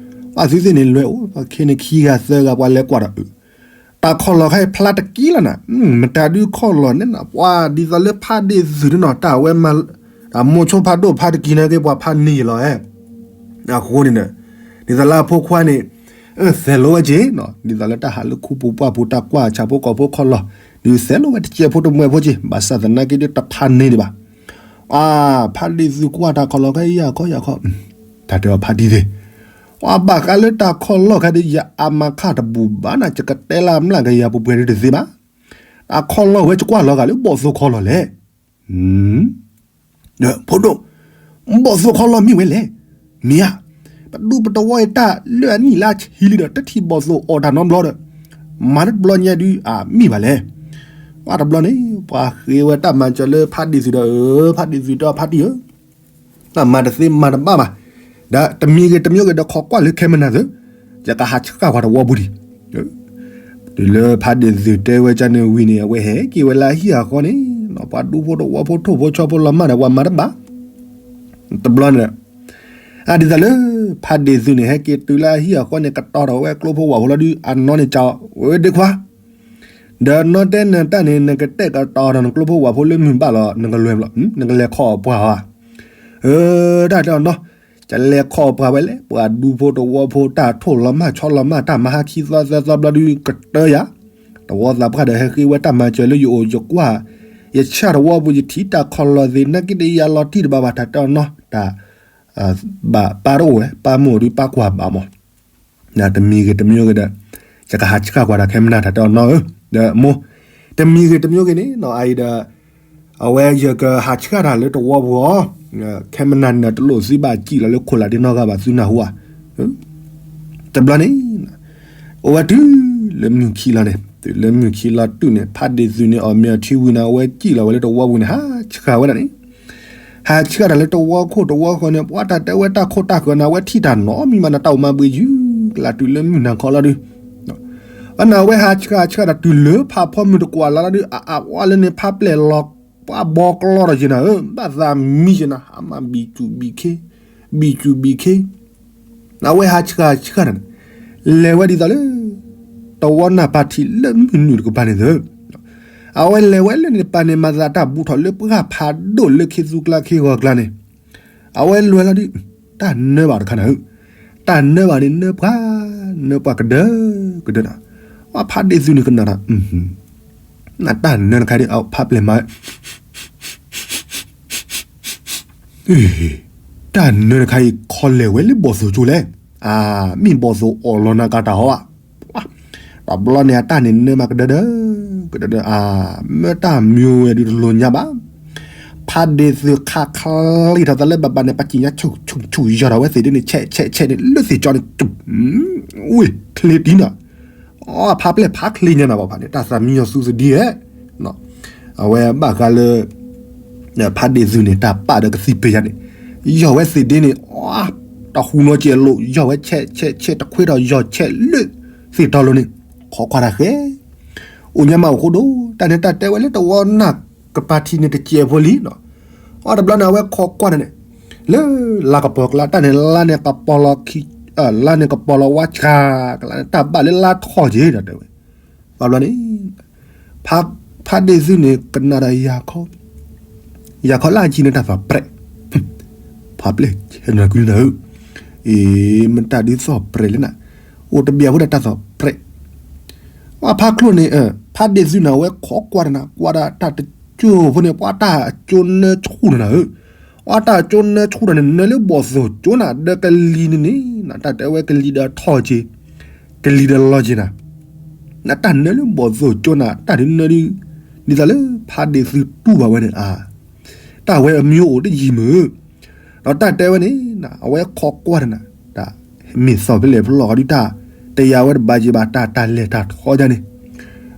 ပှၤသုသ့ၣ်န့ၣ်လဲၤအိၣ် ပှၤခဲန့ၣ်ခံဂၤသၢဂၤပှၤလဲၤကွၢ်ဒီး တၢ်ခီၣ်လီၢ်ခါအံၤဖျါတက့ၢ်လီၤနၤ, မတၤဒုးခီၣ်လီၢ်န့ၣ်နၤ ပှၤဒ်သိးလၢဖးဒ့ၣ်သုးန့ၣ်နီၤ တၢ်ဝဲမၤ မိၤဆိဖးဒိၣ်ဖးတက့ၢ်န့ၣ်က့ၤ ပှၤဖးန့ၢ်ယလီၤဧဲ, အဃိန့ၣ်ဒီး ဒ်သိးလၢအဖိခွါန့ၣ် သဲးလိဝဲက့ၤနီၤ ဒ်သိးလၢတၢ်ဟးလၢခူပူၤပှၢ်ပူၤတၢ်ကွၢ်ဆၣ်ဖိကီၢ်ဖိခီၣ်လီၢ် ဒုးသဲးလိဝဲတကဲးဖိတမှဲးဖိက့ၤ ဘၣ်ဆၣ်သနာ်က့ဒုးတဖးန့ၢ်ဒံးဘၣ် အါ ဖးဒ့ၣ်သုးကွၢ်တၢ်ခီၣ်လီၢ်ခဲအံၤ ယၤခီယၤခီ, တၢ်တဲအီၤဖးဒ့ၣ်သ့ၣ်, ပှၤဘၣ်ဃးလၢတၢ်ခီၣ်လီၢ်ခါဒုး ယအါမးခါတဘူၣ်ဘၣ်နၤ ယကတဲလၢအမျးကယၤပှဲၤပှဲၤဒုးတသ့ဘၣ်, တၢ်ခီၣ်လီၢ်ဝဲယကွၢ်လီၤဂာ်လၢဘီၣ်သိၣ်ခီၣ်လီၢ်လဲၣ်, ဒီးဖိဒိၣ်, ဘီၣ်သိၣ်ခီၣ်လီၢ်မ့ၢ်ဝဲလဲၣ်, မ့ၢ်ဧါ, ပဒူပတဝီအံၤတၢ်လၢအနံၣ်လၢအဆံလံဒီး တထံၣ်ဘီၣ်သိၣ်အီၣ်တၢ်နီတဘျီဒီး, မၤတဘျီညါဒုးအမ့ၢ်ဘၣ်လဲၣ်, ပှၤတဘျီန့ၣ် ပှၤဃ့ဝဲတၢ်မၤစၢၤလၢဖးဒ့ၣ်သုးဒီး ဖးဒ့ၣ်သုးတဲဖါတံၢ်ဧၢ တၢ်မၤတသ့မၤတဘၣ်ဘၣ်, ဒီးတမံၤဂ့ၤတမံၤဂ့ၤဒီးခိးကွၢ်လၢခဲမနၤသု, ယကဟးဆှၣ်ကွၢ်တဝီပူၤဒံး, တုၤလၢဖးဒ့ၣ်သုးတဲဝဲကန့ၣ်ဝံၤန့ၣ် အဝဲဟဲက့ၤဝဲလၢအဟံၣ်အဃီန့ၣ်, ပှၤဒူဖိတဝီဖိထိၣ်ဖိဆီဖိလီၤမၢ်ဒီး ပှၤမၤတဘၣ် တဘျီန့ၣ်ဒီး, အဒ်သိးလၢ ဖးဒ့ၣ်သုးန့ၣ် ဟဲက့ၤတုၤလၢအဟံၣ်အဃီန့ၣ် ကတီၤထီၣ်ဝဲကျိဖိဝၣ်ဖိလီၤဒုး အနီၢ်န့ၣ်ကဝဲဒ့ခွါ, ဒီးနီၢ်တဲနတၢ်န့ၣ် နကတဲာ်ကတီၤထီၣ်နကျိဖိဝၣ်ဖိလၢမုၢ်ဘၣ်လီၤ နကလဲၤဘျီ နကလဲၤခီအီၣ်ပှၤဧါ, အၢ တၢ်တဲအီၤနီၢ်, ကလဲၤခီအီၣ်ပှၤဝဲလဲၣ် ပှၤဒူဖိတဝီဖိတၢ်ထိၣ်လီၤမၢ်ဆီလီၤမၢ် တၢ်မၤဟးခံသီသၢသီဘျီဒုးကတၢၢ်ယၤ, တဝီသးပှၢ်ဒီးဟဲဃ့ဝဲတၢ်မၤစၢၤလၢယအိၣ်ယကွၢ်, ယဆၣ်တဝီပူၤ ယထံၣ်တၢ်ခီၣ်လီၢ်သ့ၣ် နာ်က့ဒီးယၤလီၤတံၢ်တဘၣ်ဘၣ် တၢ်တဲအီၤနီၢ်, တၢ် ဘၣ်ပၢ်တအိၣ်ဝဲ ပၢ်မ့ၢ်အိၣ်ဒုးပၢ်ကွၢ်ဘၣ်မး, တမံၤဂ့ၤတမံၤဂ့ၤဒီး ယကဟးဆှၣ်ကွၢ်တၢ်ခဲမနၤ တၢ်တဲအီၤနီၢ်ဧၢ, ဒီးမိၢ်, တမံၤဂ့ၤတမံၤဂ့ၤန့ၣ်နီၢ် အအံၤဒီး အဝဲယကဟးဆှၣ်တၢ်လၢတဝီပူၤအီၤ, ခဲမနၤန့ၣ်ဒီးတလိၣ်သုဘၣ်စံၣ်လီၤလၢခိၣ်လာ်ဒ့နီၢ်ဂၤဘၣ်သုနၢ်ဟူဧါ, တဘျီန့ၣ် အိၣ်ဝဲတုၤလၢမုၢ်ခံလီၤန့ၣ် တုၤလၢမုၢ်ခံလီၤတုၤန့ၣ် ဖးဒ့ၣ်သုးန့ၣ် အီၣ်မ့ၤအီထံဝံၤန့ၣ် အဝဲစံၣ်လီၤဝဲလၢတဝီပူၤန့ၣ် ဟးဆှၣ်ဝဲဒၣ်န့ၣ် ဟးဆှၣ်တၢ်လၢတဝီခိၣ်တဝီဃၢၤန့ၣ် ပှၤတၢ်တဲဝဲတၢ်ခိၣ်တၢ်ဃၢၤန့ၣ် အဝဲထံၣ်တၢ်နီတမံၤမးန့ၣ် တၢ်အိၣ်မၤဘှံးယုၢ်ကလၢ်တုၤလၢမုၢ်နၤခီလီၤဒုး, အနၢ်ဝဲဟးဆှၣ်ဆှၣ်ဒီးတုၤလၢဖးဖီမုၢ်တကွၢ်လၢ်လီၤဒုး အအဝဲလၢန့ၣ် ဖးပျဲၢ်လီၤပှၤဘီကျီဒီးက့ၤနၤဧၢ, ဘၣ်သးမံက့ၤနၤ ဟးမၤဘံၣ်စူၣ်ဘံၣ်ခ့, ဘံၣ်စူၣ်ဘံၣ်ခ့, အဝဲဟးဆှၣ်ဆှၣ်န့ၣ် လဲၤဝဲဒ်သိးလၢ တဝီနၢ်ပၢ်ထံးလၢမုၢ်နုာ်တကပၤန့ၣ်သၢ အဝဲလဲၤဝဲလၢန့ၣ်တပၤန့ၣ် မၤသးတၢ်ဘူးထီၣ်လၢပှၢ်ဖးဒိၣ်လၢခ့သူကျါခ့ဂီၤကျါန့ၣ်, အဝဲလဲၤလီၤဒုး တၢ်နၢဘၣ်တခါနၤဧၢ, တၢ်နၢဘၣ်န့ၣ် နၢပှၤ, နၢပှၤကဒၢ, ကဒၢနၤ, အဖးဒ့ၣ်သုန့ၣ်ကနၣ်ဒီး နတၢ်နၢတခါဒ်အဖးပျဲၢ်မၤ တၢ်နၢတခါအံၤ ခီလဲၤဝဲလၢဘီၣ်သိၣ်ကၠိလဲၣ်, အမ့ၢ်ဘီၣ်သိၣ်အီၣ်လီၤနၤကတၢ်ဟီဧါ, တဘျီန့ၣ် အတၢ်န့ၣ်နၢမၤကဒၢဒၢ, ကဒၢဒၢ, မ့ၢ်တၢ်မံဝဲဒုးတလိၤညါဘၣ်, ဖးဒ့ၣ်သုခးချ့ထီၣ်သးလၢဘၣ်ဘၣ်န့ၣ် ပှၤစံၣ်ညါဆူၣ်ဆူၣ်ဆူၣ် ယီၢ်ထီၣ်ဝဲသ့ၣ်ဒ်န့ၣ် ဆဲးဆဲးဆဲးန့ၣ် လၢသ့ၣ်ကၠီန့ၣ် ဝ့ၢ်ချ့တံၢ်နၤ, အဖးပျဲၢ်ဖးချ့ညါနၤဘၣ်ဖးန့ၣ် တၢ်သးမံယီၤသူသဒံဧၢ, အဝဲဘၣ်ဃးလၢ ဖးဒ့ၣ်သုန့ၣ် တၢ်ပာ်ဒီးကသံၣ်ပ့ၤယါန့ၣ်, ယီၢ်ဝဲသ့ၣ်ဒ်န့ၣ် တၢ်ဟူနီၤကဲလိာ် ယီၢ်ဝဲဆဲးဆဲးဆဲး တခွ့ထီၣ်ယီၢ်ဆဲးလၢသ့ၣ်တီလိၤန့ၣ်, ခိးကွၢ်တၢ်ဃဲ, အိၣ်ညါမးအိၣ်ဃိဒိၣ် တၢ်န့ၣ်တၢ်တဲဝဲလၢတဝီနၢ်ကပၤထံးန့ၣ်တစဲးဖိလံ, အတဘျီန့ၣ် အဝဲခိးကွၢ်န့ၣ် လၢလါကပီၤကျါ တၢ်န့ၣ်လါန့ၣ်ကပီၤလီၤ လါန့ၣ်ကပီၤလီၤဝါဆှးကျါန့ၣ် တၢ်ဘၣ်လၢလါထီၣ်က့ၤဒီးတဲဝဲ, ဘၣ်ဘျီန့ၣ် ဖးဒ့ၣ်သုန့ၣ် ကနၣ်ဒီး ယၤခီလၢအကံန့ၣ်တၢ်သီၣ်ပြဲး, ဖးပျဲၢ်နၤကွံနၤဧၢ, အ့ မတၤဒုးသီၣ်ပြဲးလဲၣ်နၤ, အိၣ်တဘျီဖိဒၣ်တၢ်သီၣ်ပြဲး, အဖးချိၣ်န့ၣ် ဖးဒ့ၣ်သုန့ၣ် အဝဲခိးကွၢ်တနၤ ကွၢ်ဒီးတၢ်တကၠိဖိန့ၣ် ပှၤတၢ်အကၠိနၢဆူၣ်နၤဧၢ, ပှၤတၢ်အကၠိနၢဆူၣ်ဒီးန့ၣ် နၢလၢဘီၣ်သိၣ်ကၠိနၤ ဒီးကလံၤန့ၣ်န့ၣ် တၢ်တဲဝဲကလံၤဒီးထီၣ်က့ၤ ကလံၤဒီးလီၤက့ၤနၤ, နတၢ်နၢလၢဘီၣ်သိၣ်ကၠိနၤ တၢ်ဒုးနၢဒုး ဒ်သိးလၢဖးဒ့ၣ်သုတူၢ်ဘၣ်ဝဲန့ၣ်ဧါ, တၢ်ဝဲအမံၤအိၣ်တယံၤမုၢ်, ဒီးတၢ်တဲဝဲန့ၣ် အဝဲခိးကွၢ်တနၤ တၢ်မ့ၢ်သီၣ်ဖဲလဲၣ်ဖဲလဲၣ်ဃီဒုးတၢ် တယၤဝဲတဘၣ်က့ၤဘၣ် တၢ်တၢ်လဲၤတၢ်ထီဒါန့ၣ်,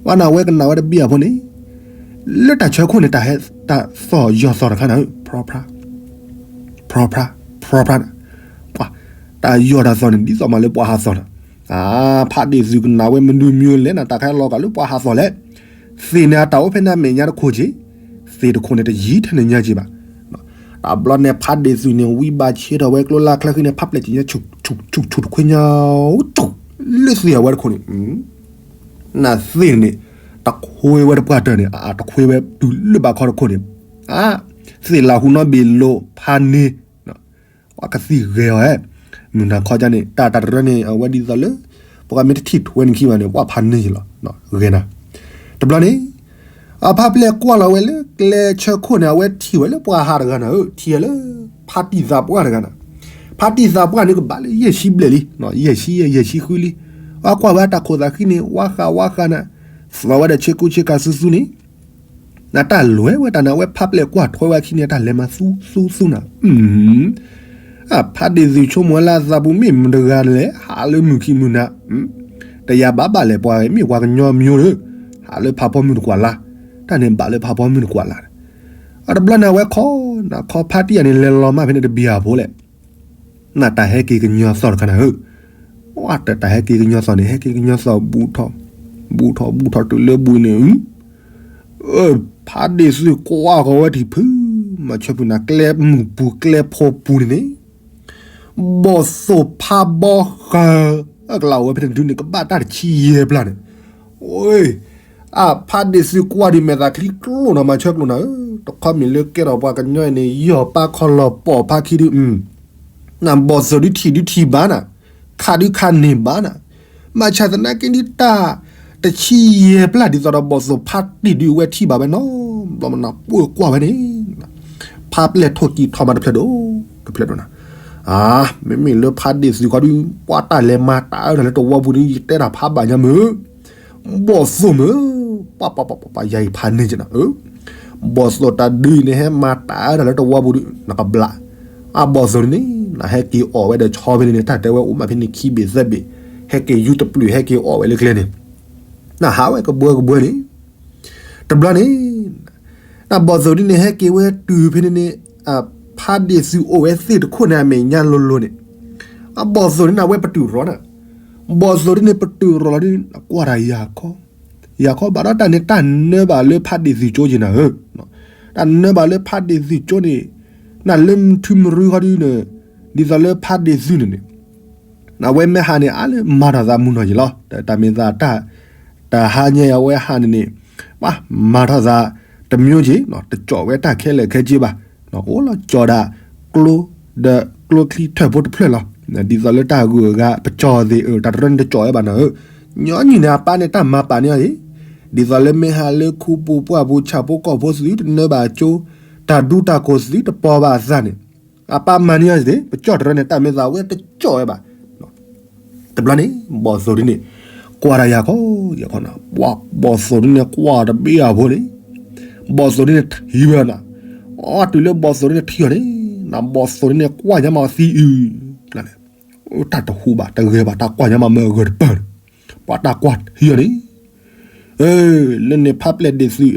ဘၣ်နၤဝဲကနၣ်ဝဲတဘ့ၣ်အဖိန့ၣ် လၢတၢ်ဆၢခိၣ်န့ၣ် တၢ်ဟဲတၢ်သီၣ်ယီၢ်သီၣ်တခါနၤဧၢ, ဖြီဖြါ, ဖြီဖြါ, ဖြီဖြါ, တၢ်ယီၢ်တၢ်သီၣ်န့ၣ် ဒ်သိးမးလၢပှၤဟးသီၣ်နၤ, ဖးဒ့ၣ်သုကနၣ်ဝဲမနုၤမံၤလဲၣ်နၤ တၢ်ခါလီၤကးလၢပှၤဟးသီၣ်လဲၣ်, သ့ၣ်န့ၣ်အတၢ်အိၣ်ဖဲန့ၣ်အမဲာ်ညါတခိၣ်က့ၤ, သ့ၣ်တခိၣ်န့ၣ်တယံၤထဲန့ၣ်ညါက့ၤဘၣ် တဘျီန့ၣ် ဖးဒ့ၣ်သုန့ၣ် ဝံဘၣ်ဆ့ထီၣ်ဝဲကျိလၢချၢဃံန့ၣ် ဖးပျဲၢ်စံၣ်ညါ ဆူၣ်ဆူၣ်ဆူၣ်တခွ့ညါ, လၢသ့ၣ်အဝဲတခိၣ်န့ၣ်, နသ့ၣ်န့ၣ် တခွ့ဝဲတပှၢ်တၢၢ်န့ၣ် အတခွ့ဝဲတုၤလၢဘၣ်ခီတခိၣ်န့ၣ်, အါ, သ့ၣ်လၢဟူနီဘ့ၣ်လိာ်ဖးန့ၢ် ပှၤကသံၣ်ဂဲၤအီၤဧၢ, မုၢ်နၤခီကါန့ၣ် တၢ်တၢ်တရၢန့ၣ် အဝဲဒ်သိးလၢ ပှၤမ့ၢ်တထံၣ်ထွဲန့ၣ်ခံဘၣ်န့ၣ် ပှၤဖးန့ၢ်ယလီၤ, ဂဲၤနၤ, တဘျီန့ၣ် အဖးပျဲၢ်ကွၢ်လီၤဝဲလၢကျဲဆၢခိၣ်န့ၣ် အဝဲထံၣ်ဝဲလၢပှၤဟးတဂၤနၤဧၢ, ထံၣ်ဝဲလၢ ဖးတံၢ်သးပှၢ်တဂၤနၤ, ဖးတံၢ်သးပှၢ်န့ၣ်ကဘၣ်လၢယဲၢ်ဆံဘျဲၣ်လံ, ယဲၢ်ဆံယဲၢ် ယဲၢ်ဆံဃုလံ, အကွၢ်ဝဲအတၢ်ခိၣ်သးဃံန့ၣ် ဝါဃးဝါဃးနၤ, သီၣ်ဝဲဒီးဆ့ကူဆ့ကၤဆူၣ်ဆူၣ်န့ၣ် နတၢ်လဲၤဝဲတၢ်နၤဝဲဖးပျဲၢ်ကွၢ်ထွဲဝဲခံန့ၣ် တၢ်လဲၤမၤသူသူသူနၤ, အဖးဒ့ၣ်သုဆိကမိၣ်ဝဲလၢအသးပူၤမ့ၢ်မတၤတဂၤလဲၣ် ဟးလၢမုၢ်ခံမုၢ်နၤ, တယၤဘၣ်ဘၣ်လဲၣ် ပှၤမ့ၢ်ပှၤကညီမံၤဧၢ, ဟးလၢဖးဖီမုၢ်တကွၢ်လါ, တၢ်န့ၣ်ဘၣ်လၢဖးဖီမုၢ်တကွၢ်လါ, အတဘျီန့ၣ် အဝဲခိးနၤ ခိးဖးတံၢ်ယါန့ၣ် လဲၤလီၤမၢ်ဖဲန့ၣ်တဘံၣ်အဖိလဲၣ် နတၢ်ဟဲက့ၤကညီသီၣ်တခါနၤဧၢ, တၢ်ဟဲက့ၤကညီသီၣ်န့ၣ် ဟဲက့ၤကညီသီၣ်ဘူးထီၣ်, ဘူးထီၣ်ဘူးထီၣ်တုၤလၢဘူးန့ၣ်, ဖးဒ့ၣ်သုကွၢ်ဃီၤဝဲထံၣ်ဖု, မၤဆၢဖုနၤ ကျဲမုၢ်ပူၤကျဲဖိပူၤန့ၣ်န့ၣ်, ဘီၣ်သိၣ်ဖးဘီဃၢၤ, အကလးအိၣ်ဝဲဖဲန့ၣ်ဒုန့ၣ် ကဘၣ်တၢ်တဆံယဲၢ်ပျၢ်န့ၣ်, အဖးဒ့ၣ်သုကွၢ်ဒုးမဲာ်သးချံကျိၣ်နီၤ မၤဆၢကျိၣ်နၤဧၢ, တခီမ့ၢ်လၢကဲထီၣ်ပှၤကညီအံၤန့ၣ် ယီၢ်ပၢ်ခီလီၤပီၢ်ဖးခံဒု, နဘီၣ်သိၣ်ဒုထံၣ်ဒုထံၣ်ဘၣ်နၤ, ခးဒုခးန့ၢ်ဘၣ်နၤ, မၤဆါသနာ်က့ဒုတၢ်တဆံယဲၢ်ပျၢ်ဒ်သိးဒီးဘီၣ်သိၣ်ဖးတံၢ်ဒုဝဲထံၣ်ဘၣ်ဝဲနီၤ, ဘျီမနၤပှၢ်ကွၢ်ဝဲန့ၣ်, ဖးပျဲၢ်ထိၣ်ကံၢ်ထီၣ်မးတဖျၢၣ်ဒိၣ်, တဖျၢၣ်ဒိၣ်နၤ, အါ, မ့မ့ၢ်လၢဖးဒ့ၣ်သုဃီဒု ပှၤတၢ်လဲၤမၤတၢ်အၢတၢ်လၢတဝီပူၤဒု ယတဲတၢ်ဖးဘၣ်ညါမုၢ် ဘီၣ်သိၣ်မုၢ်, ပှၤပှၤပှၤပှၤ ယၤအံၤဖးန့ၢ်ကနၤဧၢ, ဘီၣ်သိၣ်တၢ်ဒုအံၤန့ၣ် ဟဲမၤတၢ်အၢတၢ်လၢတဝီပူၤဒု နကဘျး, အဘီၣ်သိၣ်န့ၣ် နဟဲက့ၤအီၣ်ဝဲဒီးဆီဖဲန့ၣ်န့ၣ် တၢ်တဲဝဲအိၣ်မးဖဲန့ၣ်ခံဘ့ၣ်သၢဘ့ၣ်, ဟဲက့ၤယူတပျုာ် ဟဲက့ၤအီၣ်ဝဲလၢကျဲန့ၣ်, နဟးဝဲကဘှၢကဘှၢန့ၣ်, တဘျီန့ၣ် နဘီၣ်သိၣ်ဒ်န့ၣ် ဟဲက့ၤဝဲတုၤဖဲန့ၣ်န့ၣ်, ဖးဒ့ၣ်သုအိၣ်ဝဲသ့ၣ်တခိၣ်န့ၣ် အမဲာ်ညါလိၤလိၤန့ၣ်, အဘီၣ်သိၣ်န့ၣ် နဝဲပတုာ်ရီနၤ, ဘီၣ်သိၣ်ဒ်န့ၣ် ပတုာ်ရီၣ်လီၤဒ် ကွၢ်တၢ်ယၤခီ, ယၤခီဘၣ်ဒီးတၢ်န့ၣ် တၢ်နၢဘၣ်လၢဖးဒ့ၣ်သုးကၠိက့ၤနၤဧၢ, တၢ်နၢဘၣ်လၢဖးဒ့ၣ်သုးကၠိန့ၣ် နၢ်လၢမုၢ်ထူမုၢ်ရူဃီဒ်န့ၣ် ဒ်သိးလၢဖးဒ့ၣ်သုးန့ၣ်န့ၣ် အဝဲမ့ၢ်ဟးန့ၣ် အါလၢမၤထီၣ်သးမုၢ်နီၢ်ယံၤလီၤ. တၢ်မ့ၢ်သးတၢ် တၢ်ဟါညါအဝဲဟးန့ၣ်န့ၣ် ပှၤမၤထီၣ်သးတမျိုးက့ၤ တကၠီၣ်ဝဲတၢ်ခဲလၢာ်ခဲဆ့ဘၣ်, အိၣ်လီၤကၠီၣ်ဒၣ်ကျိ ဒီးကျိချံထၢၣ်ဖိတဖျၢၣ်လီၤ. ဒ်သိးလၢတၢ်ဂုၤအဂၤ ပကၠီၣ်သ့ၣ်အၢ တၢ်တရၢန့ၣ်တကၠီၣ်ဝဲဘၣ်နၤဧၢ, ညီနုၢ်န့ၣ် အပၢ်န့ၣ်တၢ်မၤပာ်န့ၢ်အီၤအံၤ, ဒ်သိးလၢမ့ၢ်ဟးလၢခူပူၤပှၢ်ပူၤဆၣ်ဖိကီၢ်ဖိသုတနၢဘၣ်ကၠိ, တၢ်ဒူတၢ်ကိၢ်သုတပီၤဘၣ်အသးန့ၣ် အပၢ်မၤန့ၢ်အီၤသ့ၣ် ပကၠီၣ်တရၢန့ၣ် တၢ်မ့ၢ်သးဝဲတကၠီၣ်ဝဲဘၣ်. တဘျီန့ၣ် ဘီၣ်သိၣ်ဒ်န့ၣ် ကွၢ်တၢ်ယၤခီ, ယၤခီနၤ ပှၤဘီၣ်သိၣ်ဒ်န့ၣ် ကွၢ်တဘ့ၣ်အဖိန့ၣ်, ဘီၣ်သိၣ်ဒ်န့ၣ်ထံၣ်ဝဲနၤ, အီတုၤလၢဘီၣ်သိၣ်ဒ်န့ၣ်ထံၣ်အီၤန့ၣ် နဘီၣ်သိၣ်ဒ်န့ၣ်ကွၢ်ညါမးသံအုး, တၢ်တဟူးဘၣ်တဂဲၤဘၣ် တၢ်ကွၢ်ညါမးမ့ၢ်အဂၢၢ်တပၢၢ်န့ၣ်, ပှၤတၢ်ကွၢ်ထံၣ်အီၤန့ၣ် လၢန့ၣ်ဖးပျဲၢ်ဒ့ၣ်သုး,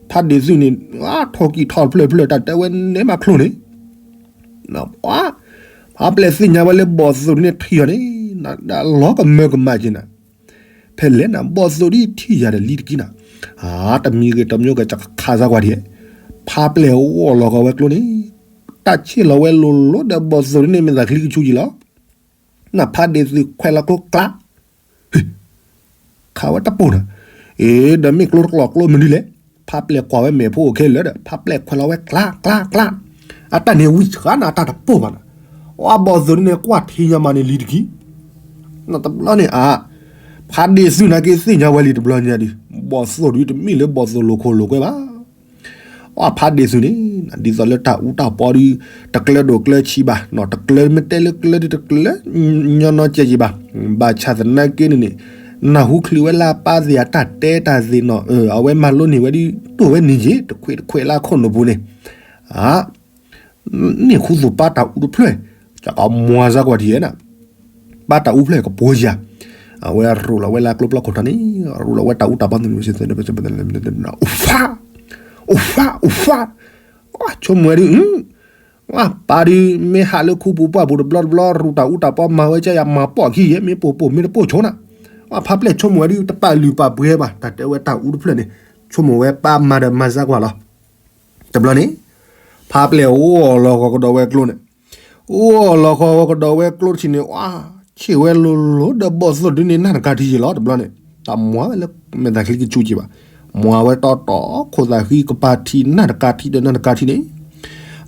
ဖးဒ့ၣ်သုးန့ၣ် ထီၣ်ကံၢ်ထီၣ်တဖျၢၣ်တဖျၢၣ် တၢ်တဲဝဲန့ၣ်မးချိၣ်န့ၣ်, ပှၤ ဖးပျဲၢ်သ့ၣ်ညါဝဲလၢဘီၣ်သိၣ်ဒ်န့ၣ်ထံၣ်အီၤန့ၣ်, လီၤကမၢကမၣ်က့ၤနၤ, ဖဲလဲၣ်နၤ ဘီၣ်သိၣ်ဒ်ထံၣ်ယၤဒီးလံတကံနၤ, တမံၤဂ့ၤတမံၤဂ့ၤ ကခးစၢ်ကွၢ်ဒံး, ဖးပျဲၢ်အိၣ်အလီၢ်ကဝဲၤကျိန့ၣ်, တၢ်ဆ့ၣ်လီၤဝဲလိၤလိၤဒီးဘီၣ်သိၣ်ဒ်န့ၣ် မ့ၢ်သးချံကဆူက့ၤလီၤ. နဖးဒ့ၣ်သုးခွဲးလီၤကျိကျါ, ခးဝဲတပိၢ်နၤ, အ့ ဒီးမ့ၢ်ကျိတကျိၤကျိမနုၤလဲၣ်, ဖးပျဲၢ်ကွၢ်ဝဲမဲာ်ဖိအိၣ်ခဲလၢာ်ဒီး ဖးပျဲၢ်ခွဲးလီၤဝဲကျါကျါကျါ, အတၢ်န့ၣ်ဝံၣ်ဆှါနၤ အတၢ်တပိၢ်ဘၣ်နၤ, အဘီၣ်သိၣ်ဒ်န့ၣ် ကွၢ်ထံၣ်ညါမးန့ၣ်လံတကံ နတဘျီန့ၣ်အါ, ဖးဒ့ၣ်သုးနာ်က့သ့ၣ်ညါဝဲလံတဘျီညါဒံး, ဘီၣ်သိၣ်ဒ်တမ့ၢ်လၢဘီၣ်သိၣ်လိာ်ခိၣ်လိာ်ကွဲဘၣ်. အဖးဒ့ၣ်သုးန့ၣ် ဒ်သိးလၢတၢ်အူတၢ်ပီဒ် တကျၢဒိၣ်ကျၢဆံးဘၣ်, တကျၢမ့ၢ်တဲလၢကျၢဒ်တကျၢ ညီညီကဲက့ၤဘၣ်, ဘၣ်ဆၣ်သနာ်က့န့ၣ်န့ၣ် နၢ်ဟူချုးဝဲလၢအပၢ်သ့ၣ်အတၢ်တဲတၢ်သ့ၣ်နီၤ, အဝဲမၤလိန့ၢ်ဝဲဒ် တိၢ်ဝဲန့ၣ်က့ၤ တခွဲးတခွဲးလၢအခိၣ်နူာ်ပူၤန့ၣ် န့ၢ်ခူသူၣ်ပၢ်တၢ်အူတဖျၢၣ်, ကမွၤစၢ်ကွၢ်ထံၣ်နၤ, ပၢ်တၢ်အူဖျၢၣ်ကပှဲၤယၤ, အဝဲရူးလီၤဝဲလၢကျိပျီခိၣ်ထီန့ၣ်, ရူးလီၤဝဲတၢ်အူတၢ်ပီ အိၣ်ဖး, အိၣ်ဖး, အိၣ်ဖး, ဆိကမိၣ်ဝဲဒ် ပၢ်ဒ်မ့ၢ်ဟးလၢခူပူၤပှၢ်ပူၤတဘျီတဘျီ ရူးတၢ်အူတၢ်ပီ မၤဝဲကဲယၤ မၤပိာ်ခံယဲ မ့ၢ်ပိာ်ပိာ်မ့ၢ်တပိာ်ဆိနၤ, ဖးပျဲၢ်ဆိကမိၣ်ဝဲဒ် တပာ်လုၢ်ပာ်ပှ့ၤဘၣ် တၢ်တဲဝဲတၢ်အူတဖျၢၣ်န့ၣ်, ဆိကမိၣ်ဝဲပၢ်မၤဒီးမၤစၢ်ကွၢ်လီၤ. တဘျီန့ၣ် ဖးပျဲၢ်အိၣ်အီၤလီၤဃီကဒီးဝဲကျိန့ၣ်, အိၣ်အီၤလီၤဃီကဒီးဝဲကျိတထံၣ်န့ၣ် အါ ဆ့ၣ်ဝဲလိၤလိၤဒီးဘီၣ်သိၣ်ဒ်န့ၣ် နၢ်တကၤထံယံာ်လီၤ တဘျီန့ၣ်, တၢ်မွၤဝဲလၢမဲာ်သၣ်ချံကဆူက့ၤဘၣ်, မွၤဝဲတီတီခိၣ်သၣ်ဃံကပၤထံ နၢ်တကၤထံဒီးနၢ်တကၤထံန့ၣ်,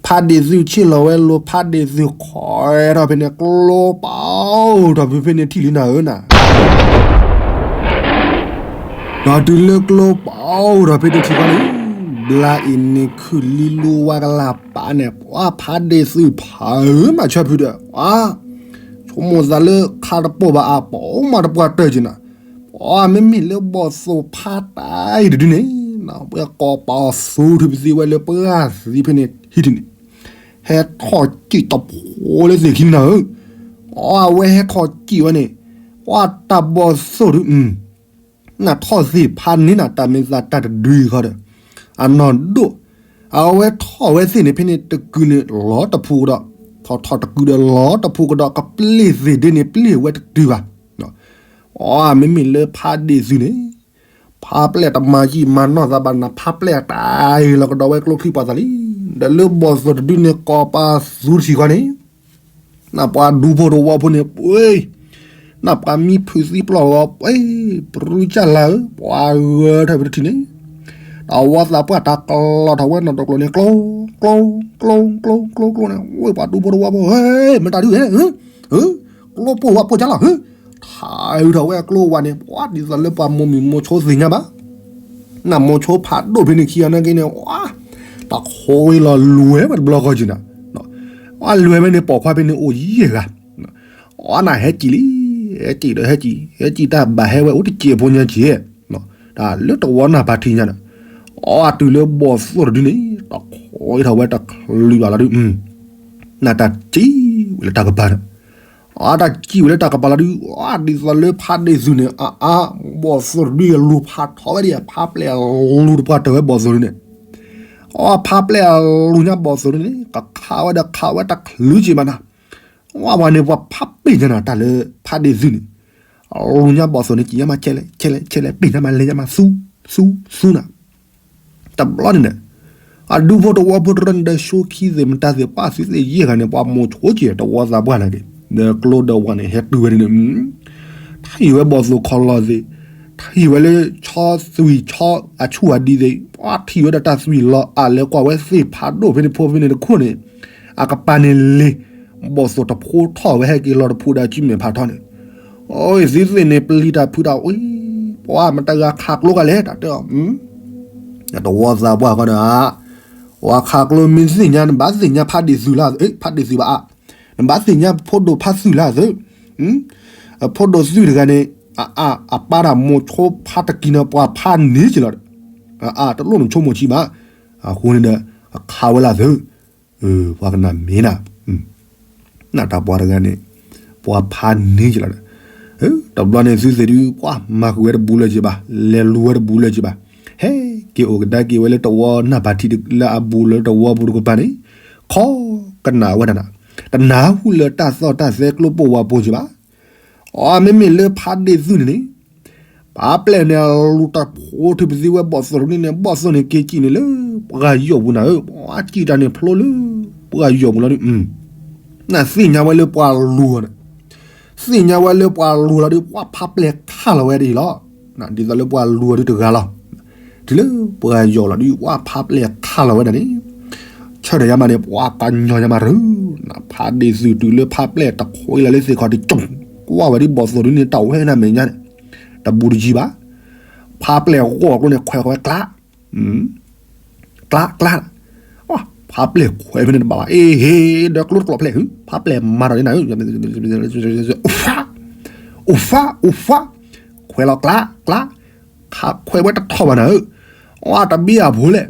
ဖးဒ့ၣ်သုးဆ့ၣ်လီၤဝဲလိၤ ဖးဒ့ၣ်သုးခီထီၣ်ဖဲန့ၣ် ကျိပာ်အိၣ်ထီၣ်ဖဲဖဲန့ၣ်ထံၣ်လံနၤဧၢနၤ ဒီးတုၤလၢကျိပာ်အိၣ်ထီၣ်ဖဲန့ၣ်ထံၣ်ဃီန့ၣ်, ဘျါအံၤန့ၣ်ခုၣ်လံလူဝါကလၢ်ပာ်န့ၣ် ပှၤဖးဒ့ၣ်သုးဖးအၢမးဆၢဖုဒီး ပှၤ ဆိကမိၣ်သးလၢခါတပိာ်ဘၣ်အပီၣ်မးတပှၢ်တၢၢ်က့ၤနၤ, ပှၤမ့မ့ၢ်လၢဘီၣ်သိၣ်ဖးတၢ်အံၤတဒုန့ၣ်, ပှၤကိးပာ်အီၤသူထံပသံဝဲလၢပှၢ်သံဖဲန့ၣ်ဟံၣ်တန့ၣ်, ဟဲထီၣ်စံၣ်တဖိလၢသ့ၣ်ခံနၤဧၢ, ပှၤအဝဲဟဲထီၣ်စံၣ်ဝဲန့ၣ်, ပှၤတၢ်ဘီၣ်သိၣ်ဒု နထီၣ်သ့ၣ်ဖးန့ၢ်နၤ တၢ်မ့ၢ်သးတၢ်တဒုအံၤဃီဒီး အနီၢ်ဒိၣ်, အဝဲထီၣ်ဝဲသ့ၣ်န့ၣ် ဖဲန့ၣ်တကုၤန့ၣ်လီၤတဖူကဒီး, ထီၣ်ထီၣ်တကုၤဒီးလီၤတဖူကဒီး ကပျ့ၢ်သ့ၣ်ဒ့န့ၣ် ပျ့ၢ်ဝဲတတုၤဘၣ်. အမ့မ့ၢ်လၢဖးဒ့ၣ်သုးန့ၣ်, ဖးပျဲၢ်တမၤယံာ်မၤနီၢ်သးဘၣ်နၤ ဖးပျဲၢ်တၢ်အံၤလီၤကဒီးဝဲကျိချံပှၤသးလံ, ဒီးလၢဘီၣ်သိၣ်တဒုန့ၣ် ကိးပာ်သူတထံၣ်ဃီန့ၣ် နပှၤဒူဖိတဝီဖိန့ၣ် ပှ့ၤ, နပှၤမံဖုးသံပျီၢ်ဂီၤ ပှ့ၤ, ပရူကၢ်လၢ်ဧၢ, ပှၤဂၢၤထီၣ်ဝဲတထံၣ်န့ၣ်, တဝီသးပှၢ်တၢ်ကလီၤထီၣ်ဝဲနီၢ်တကျိၤန့ၣ် ကျိ, ကျိ, ကျိ, ကျိ, ကျိန့ၣ် ဝဲပှၤဒူဖိတဝီဖိ ဟဲ, မတၤဒုဟဲ, ကျိပိၢ်ဝဲပိၢ်ကၢ်လီၤ ဟဲ, ထါအုးထီၣ်ဝဲအကျိဝဲန့ၣ် ပှၤဒ်သိးလၢပှၤမိၢ်မံၤမိၢ်ဆိသ့ၣ်ညါဘၣ် နမိၢ်ဆိဖးဒိၣ်ဖဲန့ၣ်ခံဂၤနာ်က့န့ၣ် တၢ်ခိးဝဲလီၤလွဲၢ်ဝဲတဘျီဃီက့ၤနၤ, အလွဲၢ်ဝဲန့ၣ်ပိာ်ခွါဖဲန့ၣ်အိၣ်ယဲၢ်ဂၤ, အနၢ်ဟဲကံၣ်လံ, ဟဲကံၣ်ဒီးဟဲကံၣ်, ဟဲကံၣ်တၢ်ဘၣ်ဟဲဝဲအိၣ်တစဲးဖိညါက့ၤ, တၢ်လၢတဝီနၢ်ပၤထံညါဒီး, အတုၤလၢဘီၣ်သိၣ်တဒုန့ၣ် တၢ်ခိးဝဲထီၣ်ဝဲတချုးဘၣ်လီၤဒုး, နတၢ်စံၣ်ဝဲလၢတၢ်ကပၤန့ၣ် အတၢ်စံၣ်ဝဲလၢတၢ်ကပၤလီၤဒုး, ဒ်သိးလၢဖးဒ့ၣ်သုးန့ၣ် အါအါ, ဘီၣ်သိၣ်တဒုအလူၤဖးထီဝဲဒံး ဖးပျဲၢ်အလူၤတပှၢ်တၢၢ်ဝဲဘီၣ်သိၣ်တဒုန့ၣ်, အဖးပျဲၢ်အလူၤညါဘီၣ်သိၣ်တဒုန့ၣ် ကခးဝဲဒီးခးဝဲတချုးက့ၤဘၣ်နၤ, ဝဲန့ၣ်ပှၤဖးပ့ၢ်ညါနၤ တၢ်လၢဖးဒ့ၣ်သုးန့ၣ်, လူၤညါဘီၣ်သိၣ်န့ၣ် ကံၣ်ညါမး ဆဲးလဲၣ် ဆဲးလဲၣ် ဆဲးလဲၣ် ပ့ၢ်ညါမး လဲၤညါမး သူ သူ သူနၤ တဘျီန့ၣ်ဒီး အဒူဖိတဝီဖိတရၢန့ၣ်ဒီး ဆိခံသ့ၣ်မတၤသ့ၣ် ပှၤသုးသ့ၣ်ယဲၢ်ဂၤန့ၣ် ပှၤမိၤဆိက့ၤ တဝီသးပှၢ်နာ်က့ၤ ဒီးကျိဒီးဝၤန့ၣ် ဟဲတုၤဝဲဒ်န့ၣ် ထံၣ်ဝဲဘီၣ်သိၣ်ခီၣ်လီၢ်သ့ၣ် ထံၣ်ဝဲလၢဆီသွံၣ်ဆီ အဆူၣ်အဒံသ့ၣ် ပှၤထံၣ်ဝဲဒီးတၢ်သွံၣ်လီၤအါ လဲၤကွၢ်ဝဲသ့ၣ်ဖးဒိၣ်ဖဲန့ၣ်ဖိဖဲန့ၣ်တခိၣ်န့ၣ် အကပၤန့ၣ်လ့ၤ ဘီၣ်သိၣ်တဖိထီၣ်ဝဲဟဲက့ၤလီၤတဖုဒီး အစုမဲာ်ဖးထီန့ၣ် အိ သုးသ့ၣ်န့ၣ် ပျံၤတၢ်ဖုးတၢ်အံၤ ပှၤမတၤဂၤခးကျိကလဲၣ် တၢ်တဲအီၤ တဝီသးပှၢ်ဃီဒီး ပှၤခးကျိမ့ၢ်သ့ၣ်ညါ နဘၣ်သ့ၣ်ညါဖးဒ့ၣ်သုးလၢ ဖးဒ့ၣ်သုးဘၣ်အါ နဘၣ်သ့ၣ်ညါဖိဒိၣ်ဖးသုးလၢသုး ဖိဒိၣ်သုးတဂၤန့ၣ် အအါ အပၢ်တၢ်မိၤဆိဖးတကံၤန့ၣ် ပှၤဖးန့ၢ်က့ၤလီၤဒီး အအါ တလိၣ်နဆိကမိၣ်ဆံးဘၣ် အဃိန့ၣ်ဒီး အခးဝဲလၢသုး ပှၤကနၣ်မ့ၢ်နၤ နတၢ်ပှၤတဂၤန့ၣ် ပှၤဖးန့ၢ်က့ၤလီၤဒီး တဘျီန့ၣ်သုးသ့ၣ်ဒုး ပှၤမၤဃုာ်ဝဲတဘူးလၢၤက့ၤဘၣ် လဲၤလူၤဝဲတဘူးလၢၤက့ၤဘၣ် ဟဲက့ၤအိၣ်ကဒါက့ၤဝဲလၢတဝီနၢ်ပၢၢ်ထံးလၢအဘူးလၢတဝီပူၤတကပၤန့ၣ် ခီကနၣ်ဝဲဒၣ်နၤ တနၢ်ဟူလၢတၢ်သီၣ်တၢ်သဲကျိပိာ်ဝဲပိာ်က့ၤဘၣ် အမ့မ့ၢ်လၢဖးဒ့ၣ်သုးန့ၣ်န့ၣ် ဖးပျဲၢ်န့ၣ် လူၤတၢ်ဖိထံပသံဝဲဘီၣ်သိၣ်တန့ၣ်န့ၣ် ဘီၣ်သိၣ်န့ၣ်က့ၤကံၣ်န့ၣ်လၢ ပှၤယီၢ်ပူၤနၤဧၢ ပှၤကံၣ်တၢ်န့ၣ်ဖျိလၢ ပှၤယီၢ်ပူၤလီၤဒုး နသ့ၣ်ညါဝဲလၢပှၤလူၤအီၤန့ၣ် သ့ၣ်ညါဝဲလၢပှၤလူၤလီၤဒုး ပှၤဖးပျဲၢ်ခးလီၤဝဲဒ်အံၤလီၤ ဒ်သိးလၢပှၤလူၤအီၤဒုးတဂၤလီၤ တုၤလၢပှၤယီၢ်လီၤဒုး ပှၤဖးပျဲၢ်ခးလီၤဝဲဒၣ်န့ၣ် ဆၢထၢၣ်ညါမးန့ၣ် ပှၤကညီညါမးရၢ နဖးဒ့ၣ်သုးတုၤလၢဖးပျဲၢ်တခွဲလီၤလၢသ့ၣ်ခီၣ်တကၠိၣ် ကွၢ်ဝဲဒ်ဘီၣ်သိၣ်ဒုးန့ၣ် တၢ်ဝဲနၤမဲာ်ညါန့ၣ် တဘူးတယံၤဘၣ် ဖးပျဲၢ်ဂီၢ်ကျိန့ၣ် ခွဲးဃီဝဲကျး ကျး ကျး ဖးပျဲၢ်ခွဲးဖဲန့ၣ်တဘၣ်ဘၣ် အ့ဟ့ ဒီးကျိတကျိာ်ဖျဲၣ် ဖးပျဲၢ်မၤထီၣ်န့ၣ်နၤ အိၣ်ဖး အိၣ်ဖး အိၣ်ဖး ခွဲးလီၤကျး ကျး ခးခွဲးဝဲတထီၣ်ဘၣ်နၤဧၢ အတဘ့ၣ်အဖိလဲၣ် ဒ်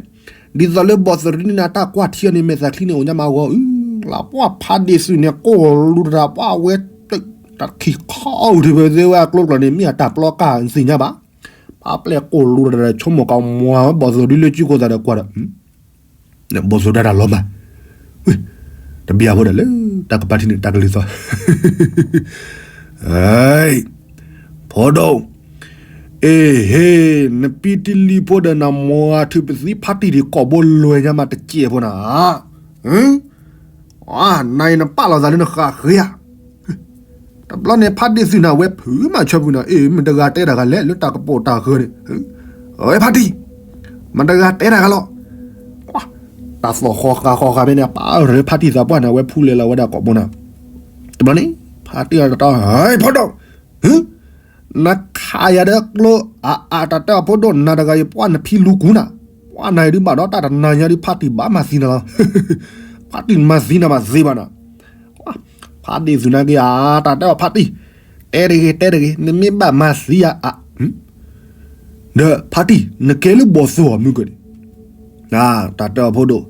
သိးလၢဘီၣ်သိၣ်တန့ၢ်နၤတၢ်ကွၢ်ထံအီၤန့ၣ် မဲာ်သးချံန့ၣ် အိၣ်ညါမးဂီၤအု လၢပှၤဖးဒ့ၣ်သုးန့ၣ် ကိၢ်လူၤတရၣ်ပှၤဝဲ တၢ်ခံခီအုၣ်ထံဖဲသ့ဝဲအကျိတကျိာ်န့ၣ် မ့ၢ်အတၢ်ပျီကၢ်သ့ၣ်ညါဘၣ် ဖးပျဲၢ်ကိၢ်လူၤတရၣ် ဆိကမိၣ်ကမွၤဝဲဘီၣ်သိၣ်ဒုးလၢကၠူကိၢ်သးဒီးကွၢ်ဒီး ဘီၣ်သိၣ်ဒၣ်တၢ်လီၤမၢ် တဘ့ၣ်အဖိဒီးလၢ တၢ်ကပၤထံန့ၣ် တၢ်ကလုၢ်သီ ဖိဒိၣ် အ့ဟ့ နပံတလံၤဖိဒီးနမီၤအထူးပသံဖးတံၢ်ဒံးကိာ်ဘိလွဲညါမးတစဲးဖိနၤ နၤအံၤနပာ်လီၤသးလၢနဃၣ်ဃ့ဧါ တဘျီန့ၣ်ဖးဒ့ၣ်သုးနၤဝဲဖုးမးဆၢဖုးနၤ အ့ မတၤတဂၤတဲတၢ်ဂၤလဲၣ် လၢတၢ်ကပိာ်တၢ်ဃၢၤန့ၣ် ဝဲဖးတံၢ် မတၤတဂၤတဲတၢ်ဂၤလီၤ တၢ်သီၣ်ဃီဃာ်ဃီဃာ်ဖဲန့ၣ် ပာ်ရၢဖးတံၢ်သးပှၢ်နၤဝဲဖူလဲၤလီၤဝဲဒၣ်ကိာ်ဘိနၤ တဘျီန့ၣ် ဖးတံၢ်တၢ် ဟဲ ဖိဒိၣ် နခးယၤဒီးကျိ အအတၢ်တဲအီၤဖိဒိၣ်နၤတဂၤအံၤ ပှၤနဖံလူကူနၤ ပှၤနၤအံၤဒုးဘၣ်ဒီးတၢ်တနၤညါဒုးဖးတံၢ်ဘၣ်မၤသံနၤလီၤ ဖးတံၢ်မၤသံနၤမးသ့ဘၣ်နၤ ဖးဒ့ၣ်သုးနၤက့ၤအတၢ်တဲအီၤဖးတံၢ် တဲတဂ့ၤ တဲတဂ့ၤ နမ့ၢ်ဘၣ်မၤသံယၤအ ဒီးဖးတံၢ် နကဲလၢဘီၣ်သိၣ်အမုၢ်ကဒီး တၢ်တဲအီၤဖိဒိၣ်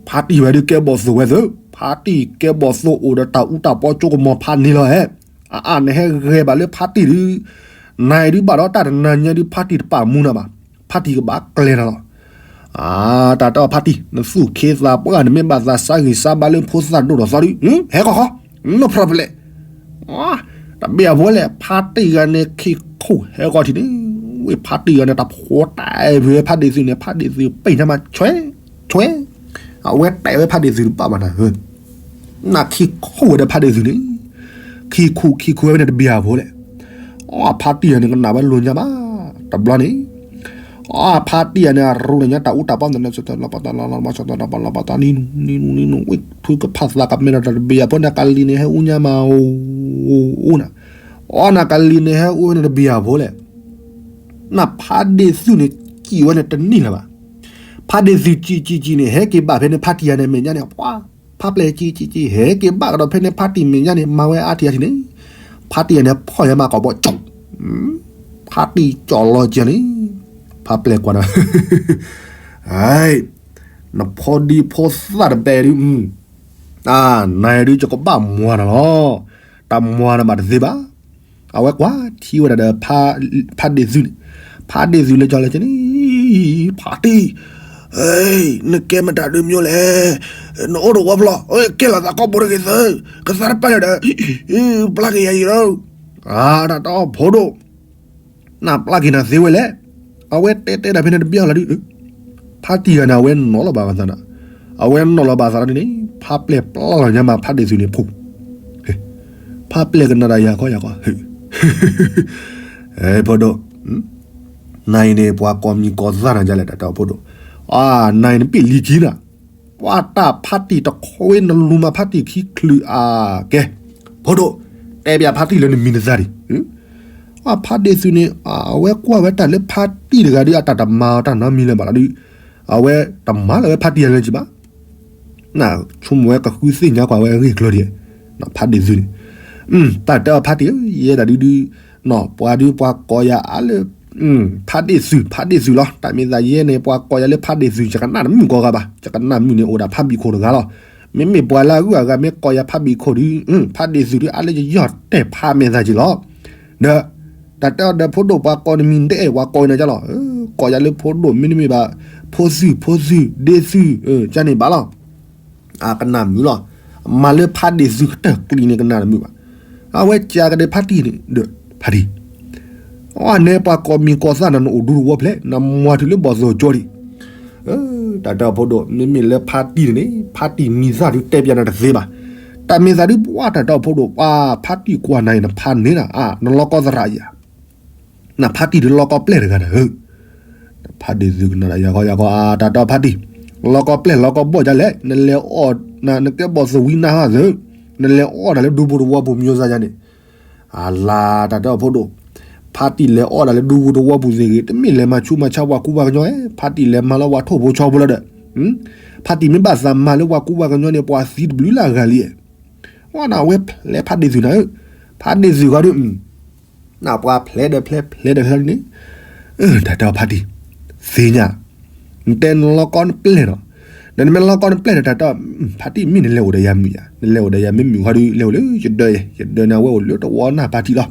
ဖးတံၢ်ဝဲဒုးကဲဘီၣ်သိၣ်ဝဲသ့ၣ် ဖးတံၢ်ကဲဘီၣ်သိၣ်အိၣ်ဒီးတၢ်အူတၢ်ပီကၠိကမီၤဖးန့ၣ်လီၤဟဲ အအါ နဟဲဂဲၤဘၣ်လၢဖးတံၢ်ဒုး နၤအံၤဒုးဘၣ်ဒီးတၢ်တနၤညါဒုးဖးတံၢ်တပာ်မူနၤဘၣ် ဖးတံၢ်ကဘၣ်ကျဲၤနၤလီၤ တၢ်တဲအီၤဖးတံၢ် နသူၣ်ခ့သးပှၢ် နမ့ၢ်ဘၣ်သးစါဂံၢ်စါဘါလၢဖိသၣ်ဒိၣ်ထီၣ်သီဒုး ဟဲဃီဃီ နီၢ်ဖျၢၣ်ဖျဲး တဘ့ၣ်အဖိလဲၣ် ဖးတံၢ်ဂၤန့ၣ် ခံခိၣ်ဟဲဃီထံးန့ၣ် ဝ့ၢ်ဖးတံၢ်ဂၤန့ၣ် တၢ်ဖိတၢ်အဲၣ်ဖဲဖးဒ့ၣ်သုးန့ၣ် ဖးဒ့ၣ်သုးပ့ၢ်ညါမး ဆွဲ ဆွဲ အဝဲတဲဝဲဖးဒ့ၣ်သုးတဘၣ်ဘၣ်နၤ နခံခိၣ်ဝဲဒီးဖးဒ့ၣ်သုးန့ၣ် ခံခိၣ်ခံခိၣ်ဝဲန့ၣ်တဘ့ၣ်အဖိလဲၣ် အဖးတံၢ်ဂၤန့ၣ် ကနၣ်ဝဲလိာ်ညါဘၣ် တဘျီန့ၣ် အဖးတံၢ်ဂၤန့ၣ် အရူန့ၣ်ညါတၢ်အူတၢ်ပီ နံနူ နံနူ ဝ့ၢ်ဖုကဖၣ်သးကမဲထီၣ်တၢ်တဘ့ၣ်အဖိန့ၣ် ကလံၤန့ၣ်ဟဲအူညါမး အိၣ်နၤ အီနၤကလံၤန့ၣ်ဟဲအူန့ၣ်တဘ့ၣ်အဖိလဲၣ် နဖးဒ့ၣ်သုးန့ၣ် စံၣ်ဝဲန့ၣ်တန့ၢ်လၢၤဘၣ်. ဖးဒ့ၣ်သုးစံၣ်စံၣ်စံၣ်န့ၣ် ဟဲက့ၤဘၣ်ဖဲန့ၣ် ဖါတံၢ်ယၤန့ၣ်မဲာ်ညါန့ၣ် ပှၤ ဖါပျဲၢ်စံၣ်စံၣ်စံၣ် ဟဲက့ၤဘၣ်ကဒီးဖဲန့ၣ် ဖါတံၢ်မဲာ်ညါန့ၣ် မၤဝဲအါထံၣ်အါထံၣ်န့ၣ် ဖါတံၢ်ယၤန့ၣ် ဖီၣ်ယၤမးကိာ်ဘိကၠီၣ် ဖါတံၢ်ကၠီၣ်လီၤကၢန့ၣ် ဖါပျဲၢ်ကွၢ်ဒီး နဖိဒံဖိသၣ်တဘဲဒုး နၤဒုးယကဘၣ်မွၤနၤလီၤ. တၢ်မွၤနၤဘၣ်တသ့ဘၣ်. အဝဲကွၢ်ထံဝဲဒၣ်ဒီး ဖးဒ့ၣ်သုးန့ၣ်, ဖးဒ့ၣ်သုးလၢကၠီလၢကၠီန့ၣ်, ဖါတံၢ်, နကဲမတၤဒုးမၠိလဲၣ်, နအိၣ်တဝီဖျီ, ကဲလီၤသးကိာ်ဘိတဂ့ၤသၢ, ကသးတပာ်လၢဒီး ပျၢ်က့ၤယၤအံၤလီၤ. အတၢ်တဲအီၤဖိဒိၣ်, နပျၢ်က့ၤနၤသ့ဝဲလဲၣ်. အဝဲတဲတဲဒၣ်ဖဲန့ၣ်တဘျီလီၤဒုး, ဖါတံၢ်ဂၤန့ၣ် အဝဲနီၣ်လီၤဘၣ်အသးနၤ, အဝဲနီၣ်လီၤဘၣ်အသးဒ်န့ၣ် ဖါပျဲၢ်ပျၢ်လီၤညါမး ဖါတံၢ်သုးန့ၣ်ဖိ, ဖါပျဲၢ်ကနၣ်တၢ်ယၤခီယၤခီ, ဖိဒိၣ်, နၤအံၤန့ၣ် ပှၤကိးမံၤကိးသၣ်နၤဒ်လဲၣ် တၢ်တဲအီၤဖိဒိၣ်, နၤအံၤနပ့ၢ်လံခံနၤ, ပှၤတၢ်ဖါတံၢ်တခီဝဲ နလူၤမၤဖါတံၢ်ခံချုးအါကဲ, ဖိဒိၣ်, တဲပၠးဖါတံၢ်လၢနမံၤနသၣ်ဒံး ဖါတံၢ်သုးန့ၣ် အဝဲကွၢ်ဝဲတၢ်လၢဖါတံၢ်တဂၤဒုး အတၢ်တမၤအီၤတၢ်နီတမံၤလၢၤဘၣ်လီၤဒုး, အဝဲတမၤလၢၤဝဲဖါတံၢ်ယၤလၢၤဘၣ်, ဆိကမိၣ်ဝဲကဃုသ့ၣ်ညါကွၢ်ဝဲအဂ့ၢ်အကျိၤဒံး, ဖါတံၢ်သုးန့ၣ်, တၢ်တဲအီၤဖါတံၢ်ဧၢ, ယဲဒၣ်ဒုးဒုး, ပှၤဒုးပှၤကိးယၤအါလၢ ဖါတံၢ်သုး ဖါတံၢ်သုးလီၤ. တၢ်မ့ၢ်သးယဲန့ၣ် ပှၤကိးယၤလၢဖါတံၢ်သုး ယကနၣ်တမုာ်ကိးဂၤဘၣ်, ယကနၣ်မုာ်န့ၣ်အိၣ်ဒၣ်ဖါဘံၣ်ခိၣ်တဂၤလီၤ. မ့မ့ၢ်ပှၤလၢအဂုၤအဂၤမ့ၢ်ကိးယၤဖါဘံၣ်ခိၣ်ဒုး, ဖါတံၢ်သုးဒုးအါလၢယယီၢ်တဲာ်ဖးမဲာ်သးက့ၤလီၤ. ဒီး တၢ်တဲအီၤဒီးဖိဒိၣ် ပှၤကိးနမံၤဒဲး ပှၤကိးနၤကလီၤ, ကိးယၤလၢဖိဒိၣ် မ့တမ့ၢ်ဘၣ် ဖိသုး ဖိသုး ဒ့သုး ကန့ၣ်ဘၣ်လီၤ. အကနၣ်မုာ်လီၤ. မၤလၢဖါတံၢ်သုးကတၢၢ်ကျံန့ၣ် ကနၣ်တမုာ်ဘၣ်. အဝဲကးကဒီးဖါတံၢ်န့ၣ်ဒီး ဖါတံၢ်, အန့ၣ်ပှၤကိးမံၤကိးသၣ်နၤ နအိၣ်ဒူတဝီဖျဲး နမၤတုၤလၢဘီၣ်သိၣ်ကၠိဒံး. တၢ်တဲအီၤဖိဒိၣ် မ့မ့ၢ်လၢဖါတံၢ်န့ၣ်န့ၣ် ဖါတံၢ်မံၤသၣ်ဒုးတဲပၠးနၤတသ့ဘၣ်. တၢ်မ့ၢ်သးဒုး ပှၤတၢ်တဲအီၤဖိဒိၣ် ပှၤဖါတံၢ်ကွၢ်နၤအံၤ နဖါန့ၢ်နၤ နလီၤကီသရၣ်ယၤ နဖါတံၢ်ဒုးလီၤကီပျဲၢ်တဂၤနၤဧၢ. ဖါတံၢ်သုးကနၣ်တၢ်ယၤခီယၤခီ အတၢ်တဲအီၤဖါတံၢ်, လီၤကီပျဲၢ်လီၤကီဘီၣ်ဒ်လဲၣ်, နလဲၤအီၣ် နကဲဘီၣ်သိၣ်ဝံနါဟီၣ်သုး, နလဲၤအီၣ်တၢ်လၢဒူပူၤတဝီပူၤ မံၤယိၤသးယၤန့ၣ်, အလါတၢ်တဲအီၤဖိဒိၣ်, ဖါတံၢ်လဲၤအီၣ်တၢ်လၢဒူပူၤတဝီပူၤသ့ၣ်ဂ့ၤ, တမ့ၢ်လဲၤမၤဆူးမၤဆါပှၤကူပှၤကညီဧါ, ဖါတံၢ်လဲၤမၤလၢပှၤထိၣ်ဖိဆီဖိလီၤဒီး, ဖါတံၢ်မ့ၢ်ဘၣ်သးမၤလၢပှၤကူပှၤကညီန့ၣ် ပှၤသံတဘျုးလၢအဂၤလံ. အဝဲဖျဲးဖါတံၢ်သုးနၤဧၢ, ဖါတံၢ်သုးဃီဒုး နပှၤဖျဲးဒီးဖျဲး ဖျဲးဒီးဖျဲးန့ၣ်, တၢ်တဲအီၤဖါတံၢ်, သ့ၣ်ညါ, နတဲနလီၤကီနပျဲၢ်နီၤ, ဒီးနမ့ၢ်လီၤကီနပျဲၢ်ဒီးတၢ်တဲအီၤ, ဖါတံၢ်မ့ၢ်နလဲၤအိၣ်ဒီးယၤမုာ်ယၤ, နလဲၤအိၣ်ဒီးယၤမ့ၢ်မုာ်ဃီဒုး လဲၤအိၣ်လၢယဒၢးယဲ, ယဒၢးန့ၣ် အဝဲအိၣ်လၢတဝီနၢ်ပၢ်ထံးလီၤ,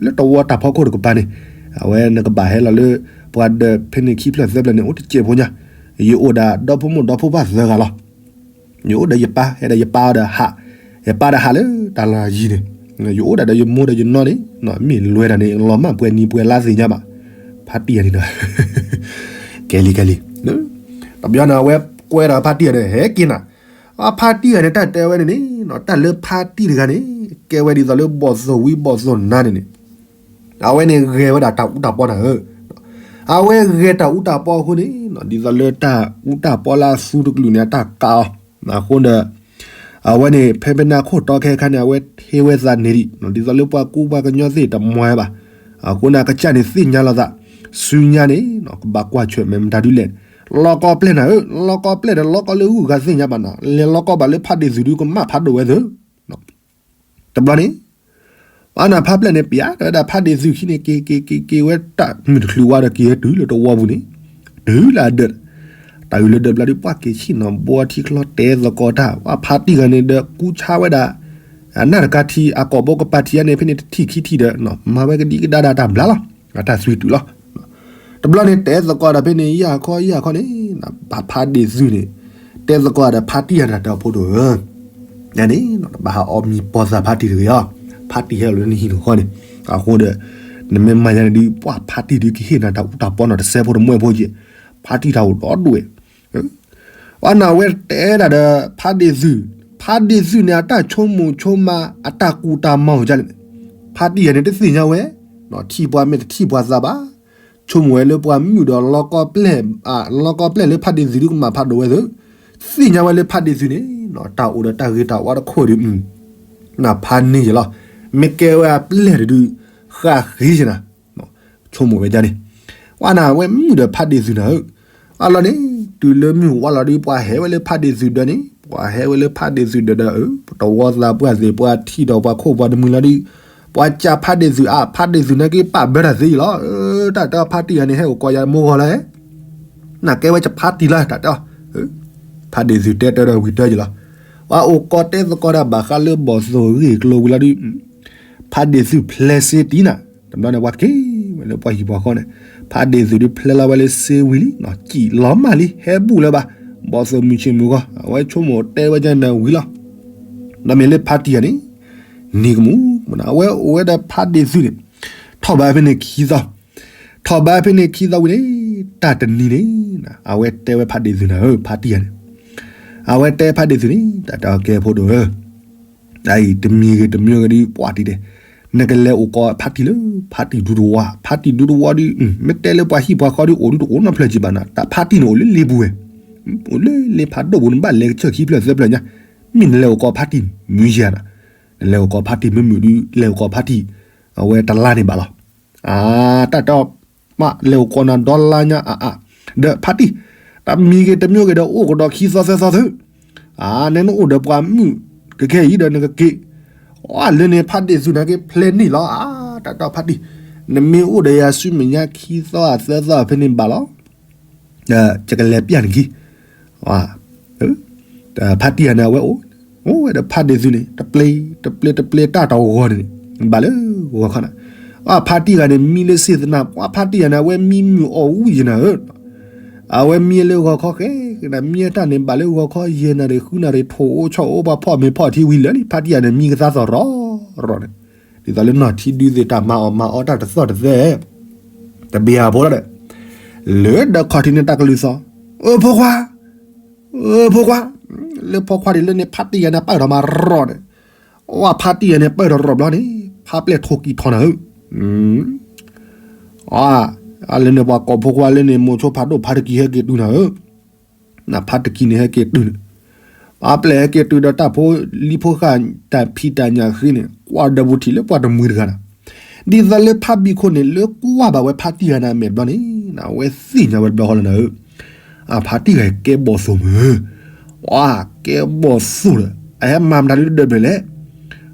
လၢတဝီတၢ်ဖီခိၣ်တကပၤန့ၣ်, အဝဲနကဘၣ်ဟဲလီၤလၢ ပှၤဒၢးဖဲန့ၣ်ခံဖျၢၣ်သၢဖျၢၣ်န့ၣ် အိၣ်တစဲးဖိညါ, ယအိၣ်ဒၣ်ဒီဖိမိၢ်ဒီဖိပၢ်သၢဂၤလီၤ. ယအိၣ်ဒီးယပၢ် ဟဲဒီးယပၢ်ဒီးဟး, ယပၢ်ဒီးဟးလၢတၢ်လီၢ်ယံၤန့ၣ်, ယအိၣ်ဒၣ်ဒီးယမိၢ်ဒီးယနီၢ်န့ၣ်, မ့ၢ်လွဲတၢ်န့ၣ် လီၤမၢ်ပှဲၤနံၤပှဲၤလါသ့ၣ်ညါဘၣ်, ဖါတံၢ်ယၤန့ၣ်ဒီး, ကဲလံကဲလံ, တဘျီန့ၣ် အဝဲကွဲဒီးဖါတံၢ်ယၤဒီး ဟဲက့ၤနၤ, အဖါတံၢ်ယၤန့ၣ် တၢ်တဲဝဲန့ၣ်န့ၣ်, တၢ်လၢဖါတံၢ်တဂၤန့ၣ် ကဲဝဲဒ်သိးလၢဘီၣ်သိၣ်ဝံဘီၣ်သိၣ်နါန့ၣ်န့ၣ် အဝဲန့ၣ်ဂဲၤဝဲဒၣ်တၢ်အူတၢ်ပီနၤဧၢ, အဝဲဂဲၤတၢ်အူတၢ်ပီအဃိန့ၣ်, ဒ်သိးလၢတၢ်အူတၢ်ပီလၢအသူတကလုာ်န့ၣ် အတၢ်ကးအီၤ, အဃိဒီး, အဝဲန့ၣ် ဖဲဖဲန့ၣ်အခိၣ်တီခဲခါန့ၣ် အဝဲဟ့ဝဲသးန့ၢ်ဒံး, ဒ်သိးလၢပှၤကူပှၤကညီသ့ၣ်တမၤဝဲဘၣ်, အဃိန့ၣ် အကစၢ်န့ၣ်သ့ၣ်ညါလီၤသး, ဆူညါန့ၣ် ကဘၣ်ကွၢ်ဆၢၣ်မဲာ်မတၤဒုလဲၣ်, လီၤကီပျဲၢ်နၤဧၢ, လီၤကီပျဲၢ်ဒီးလီၤကီလၢဂုၤဂၤသ့ၣ်ညါဘၣ်နၤ, လဲၤလီၤကီဘၣ်လၢဖါတံၢ်သုးဒုကမၣ်ဖးဒိၣ်ဝဲသု, တဘျီန့ၣ်, ပှၤနၢ်ဖါပျဲၢ်န့ၣ် ပျဲဒီးဝဲဒၣ်ဖါတံၢ်သုးခံန့ၣ် က့ၤက့ၤက့ၤက့ၤဝဲတၢ်မုၢ်တချုးဝါဒီးက့ၤဝဲတုၤလၢတဝီပူၤန့ၣ်, တုၤလၢအဒၢး, တၢ်အုၣ်လၢဒၢးဘျီဒုး ပှၤက့ၤဆံၣ်နီၤဘီထံချီတဲသကိးတၢ်, ပှၤဖါတံၢ်ဂၤန့ၣ်ဒီးကူဆါဝဲဒၣ်, အနၢ်တကါထံ အကိာ်ဘိကပၤထံအါန့ၣ် ဖဲန့ၣ်တထံၣ်ခံထံၣ်ဒီး မၤဝဲကဒံကဒါဒၣ်တၢ်ဘျါလီၤ, အတၢ်သွံၣ်တုၤလီၤ. တဘျီန့ၣ် တဲသကိးဒီးဖဲန့ၣ် ယၢ်ခီယၢ်ခီန့ၣ်, ဘၣ်ဖါတံၢ်သုးန့ၣ်, တဲသကိးဒီးဖါတံၢ်ယၤတၢ်တဲအီၤဖိဒိၣ်ဧၢ, န့ၣ်, ဘၣ်ဟးအီမံၤပီၢ်သးဖါတံၢ်တဂ့ၤအီၤ, ဖါတံၢ်ဟဲလီၤလၢနဟံၣ်န့ၣ်ဃီန့ၣ်, အဃိဒီး, နမ့ၢ်မၤယၤန့ၣ်ဒုး ပှၤဖါတံၢ်ဒုးကဟ့ၣ်နၤတၢ်အူတၢ်ပီနီၤ တစဲးဖိတမှဲဖိက့ၤ, ဖါတံၢ်တၢ်အိၣ်ဒီဒူၣ်ဝဲ ပှၤနၢ်ဝဲတဲဒၣ်ဒီး ဖါတံၢ်သုး, ဖါတံၢ်သုးန့ၣ် အတၢ်ဆိကမိၣ်ဆိကမး အတၢ်ကူၣ်တၢ်မၤအိၣ်ဒ်လဲၣ်, ဖါတံၢ်ယၤန့ၣ် တသ့ၣ်ညါဝဲ, ထံၣ်ပှၤမ့ၢ်တထံၣ်ပှၤသးဘၣ်, ဆိကမိၣ်ဝဲလၢပှၤမုၣ်ဒီး လီၤကီပျဲၢ်လၢဖါတံၢ်သုးဒုကမၣ်ဖးဒိၣ်ဝဲသု, သ့ၣ်ညါဝဲလၢဖါတံၢ်သုးန့ၣ်, တၢ်အိၣ်ဒီးတၢ်ဂ့ၤတၢ်ဝါတခိၣ်ဒုး, နၢ်ဖါန့ၢ်ယၤလီၤ, မ့ၢ်ကဲဝဲအပျဲၢ်တဒု, ဃၣ်ဃ့ယၤနၤ ဆိကမိၣ်ဝဲဒ်န့ၣ်, ပှၤနၢ်ဝဲမုၣ်ဒီးဖါတံၢ်သုးနၤဧၢ, အလီၢ်န့ၣ်, တုၤလၢမုၢ်ဝါလီၤဒုး ပှၤဟဲဝဲလၢဖါတံၢ်သုးဒၢးန့ၣ်, ပှၤဟဲဝဲလၢဖါတံၢ်သုးဒၢးဒီး တဝီသးပှၢ်သ့ၣ် ပှၤထံၣ်ဒီးပှၤခိၣ်ပှၤတမုာ်လီၤဒုး, ပှၤစံးဖါတံၢ်သုးအါ, ဖါတံၢ်သုးန့ၣ်က့ၤပာ်ဘၢတၢ်သ့ယလီၤ, တၢ်တဲအီၤဖါတံၢ်ဂၤန့ၣ် ဟဲအိၣ်ကိးယၤမိၢ်ဂီၤလီၤ, နကဲဝဲကဖါတံၢ်လီၤ တၢ်တဲအီၤ, ဖါတံၢ်သုးတဲတၢ်ဒီးဝံၤတၢ်ယလီၤ, ပှၤအိၣ်ကိးတဲသကိးတၢ်ဘၣ်ဃးလၢဘီၣ်သိၣ်ဂ့ၢ်ကျိၤဝံၤလီၤဒုး ဖါတံၢ်သုးဖျဲးစ့တံၢ်နၤ, တဘျီန့ၣ် ပှၤတက့ၤဝဲလၢပှၤဟံၣ်ပှၤဃီန့ၣ်, ဖါတံၢ်သုးဒုးဖျဲးလီၤဝဲလၢစ့ဝံၤလံ, စံၣ်လီၤမၢ်လံ ဟဲဘူၣ်လၢၤဘၣ်, ဘီၣ်သိၣ်မုၢ်ဆ့ၣ်မုၢ်ဂီၤ အဝဲဆိကမိၣ်တဲဝဲဒ်န့ၣ်ဝံၤလီၤ, ဒီးမ့ၢ်လၢဖါတံၢ်ဂၤန့ၣ်, နံၤကမူၣ် အဝဲအိၣ်ဝဲဒီးဖါတံၢ်သုးန့ၣ် ထီၣ်ဘးဖဲန့ၣ်ခံသီ, ထီၣ်ဘးဖဲန့ၣ်ခံသီဝံၤန့ၣ် တၢ်တနံၤန့ၣ် အဝဲတဲဝဲဖါတံၢ်သုးနၤဧၢ ဖါတံၢ်ဂၤန့ၣ်, အဝဲတဲဖါတံၢ်သုးန့ၣ် တၢ်တဲအီၤကဲဖိဒိၣ်ဧၢ အအံၤတမံၤဂ့ၤတမံၤဂ့ၤဒုး ပှၤတံၢ်တဲ, နကလဲၤအိၣ်ကီးဖါတံၢ်လၢ ဖါတံၢ်ဒူတဝါ, ဖါတံၢ်ဒူတဝါဒုး မ့ၢ်တဲလၢပှၤဟံၣ်ပှၤဃီဒုး အိၣ်ဒုးတအိၣ်နီတဖျၢၣ်ကံဘၣ်နၤ, တၢ်ဖါတံၢ်န့ၣ်အိၣ်လၢလ့ပူၤဝဲ, အိၣ်လၢလ့ဖးဒိၣ်ပူၤ နဘၣ်လဲၤကဆၢခံဖျၢၣ်သၢဖျၢၣ်ညါ, မ့ၢ်နလဲၤအိၣ်ကီးဖါတံၢ်မုၢ်ယၤနၤ, နလဲၤအိၣ်ကီးဖါတံၢ်မ့ၢ်မုာ်ဒုး လဲၤအိၣ်ကီးဖါတံၢ် အဝဲတလါန့ၣ်ဘၣ်လီၤ. အါ တၢ်တဲအီၤ မ့ၢ်လဲၤအိၣ်ကီးနၤဒီလါညါအါအါ, ဒီးဖါတံၢ် တမံၤဂ့ၤတမံၤဂ့ၤဒီး အိၣ်ကဒီးခံသီသၢသီသု, အါ နဲနအိၣ်ဒီးပှၤမုၣ်ကခဲအံၤဒီးနကက့ၤ, အါ လၢန့ၣ်ဖါတံၢ်သုးနၤက့ၤဖျဲးန့ၣ်လီၤ. အါ တၢ်တဲအီၤဖါတံၢ် နမ့ၢ်အိၣ်ဒီးယၤဆူမဲာ်ညါခံသီသၢသီဖဲန့ၣ်ဘၣ်လီၤ. ယကလဲၤပျၢ်နခံ, ဖါတံၢ်ဂၤန့ၣ် အဝဲအိၣ်, အိၣ်ဝဲဒီးဖါတံၢ်သုးန့ၣ် တပျ့ၤ တပျ့ၤ တပျ့ၤ တၢ်တဂီၤန့ၣ် ဘၣ်လၢဂီၤခီနၤ, အဖါတံၢ်ဂၤန့ၣ် မံလၢစ့ၢ်သနၢ် ပှၤဖါတံၢ်ဂၤန့ၣ် အဝဲမံမုာ်အီၣ်ဝံၣ်ယနၤဧၢ, အဝဲမံလၢဂီၤခီဃဲကနၤ မံအတၢ်န့ၣ် ဘၣ်လၢဂီၤခီယဲၢ်နၣ်ရံၣ်ဃုနၣ်ရံၣ် ထိၣ်အိၣ်ဆီၣ်အိၣ် ပှၤဖီၣ်မ့ၤဖီၣ်ထံဝံၤလၢာ်လံ ဖါတံၢ်ဂၤန့ၣ် မံကသါသီၣ်ရီၣ်ရီၣ်န့ၣ်, ဒ်သိးလၢနီၢ်ထံဒုးသ့ၣ်တၢ်မၤအီၣ်မၤအီတၢ်တသီၣ်တသဲ တဘ့ၣ်အဖိလီၤဒီး လၢဒီးခီၣ်ထံးန့ၣ်တၢ်ကလုၢ်သီၣ်, အၢ ဖိခွါ, အၢ ဖိခွါ, လၢဖိခွါဒ်လၢန့ၣ် ဖါတံၢ်ဂၤန့ၣ် ပၢၢ်ထီၣ်မးရီၣ်န့ၣ်, အဖါတံၢ်ဂၤန့ၣ် ပၢၢ်ထီၣ်ရီၣ်ဘျီန့ၣ် ဖါပျဲၢ်ထိၣ်ကံၢ်ထီၣ်နၤဧၢ, အါ လၢန့ၣ်ပှၤကိးဖိခွါလၢန့ၣ် မိၤဆိဖးဒိၣ်ဖါတကံၢ်ဟဲက့ၤတုၤနၤဧၢ, နဖါတကံၢ်န့ၣ်ဟဲက့ၤတုၤန့ၣ်, ဖါပျဲၢ်ဟဲက့ၤတုၤဒီးတၢ်ဖိလံၤဖိဃာ်တၢ်ဖံးတၢ်ညၣ်ဃ့န့ၣ် ကွၢ်ဒီးပူၤထံးလၢပှၤတမှံၤတဂၤနၤ, ဒ်သိးလၢဖါဘံၣ်ခိၣ်န့ၣ် လၢကွၢ်ဘၣ်ဝဲဖါတံၢ်ဂၤန့ၣ်အမဲာ်ဘျီန့ၣ် အဝဲသ့ၣ်ညါဝဲတဘျီဃီလီၤနၤဧၢ, အဖါတံၢ်ဂၤကဲဘီၣ်သိၣ်မုၢ်, ဝါ ကဲဘီၣ်သိၣ်ဒီး အဟဲမၤမတၤလၢဒၢးဘျဲၣ်လဲၣ်,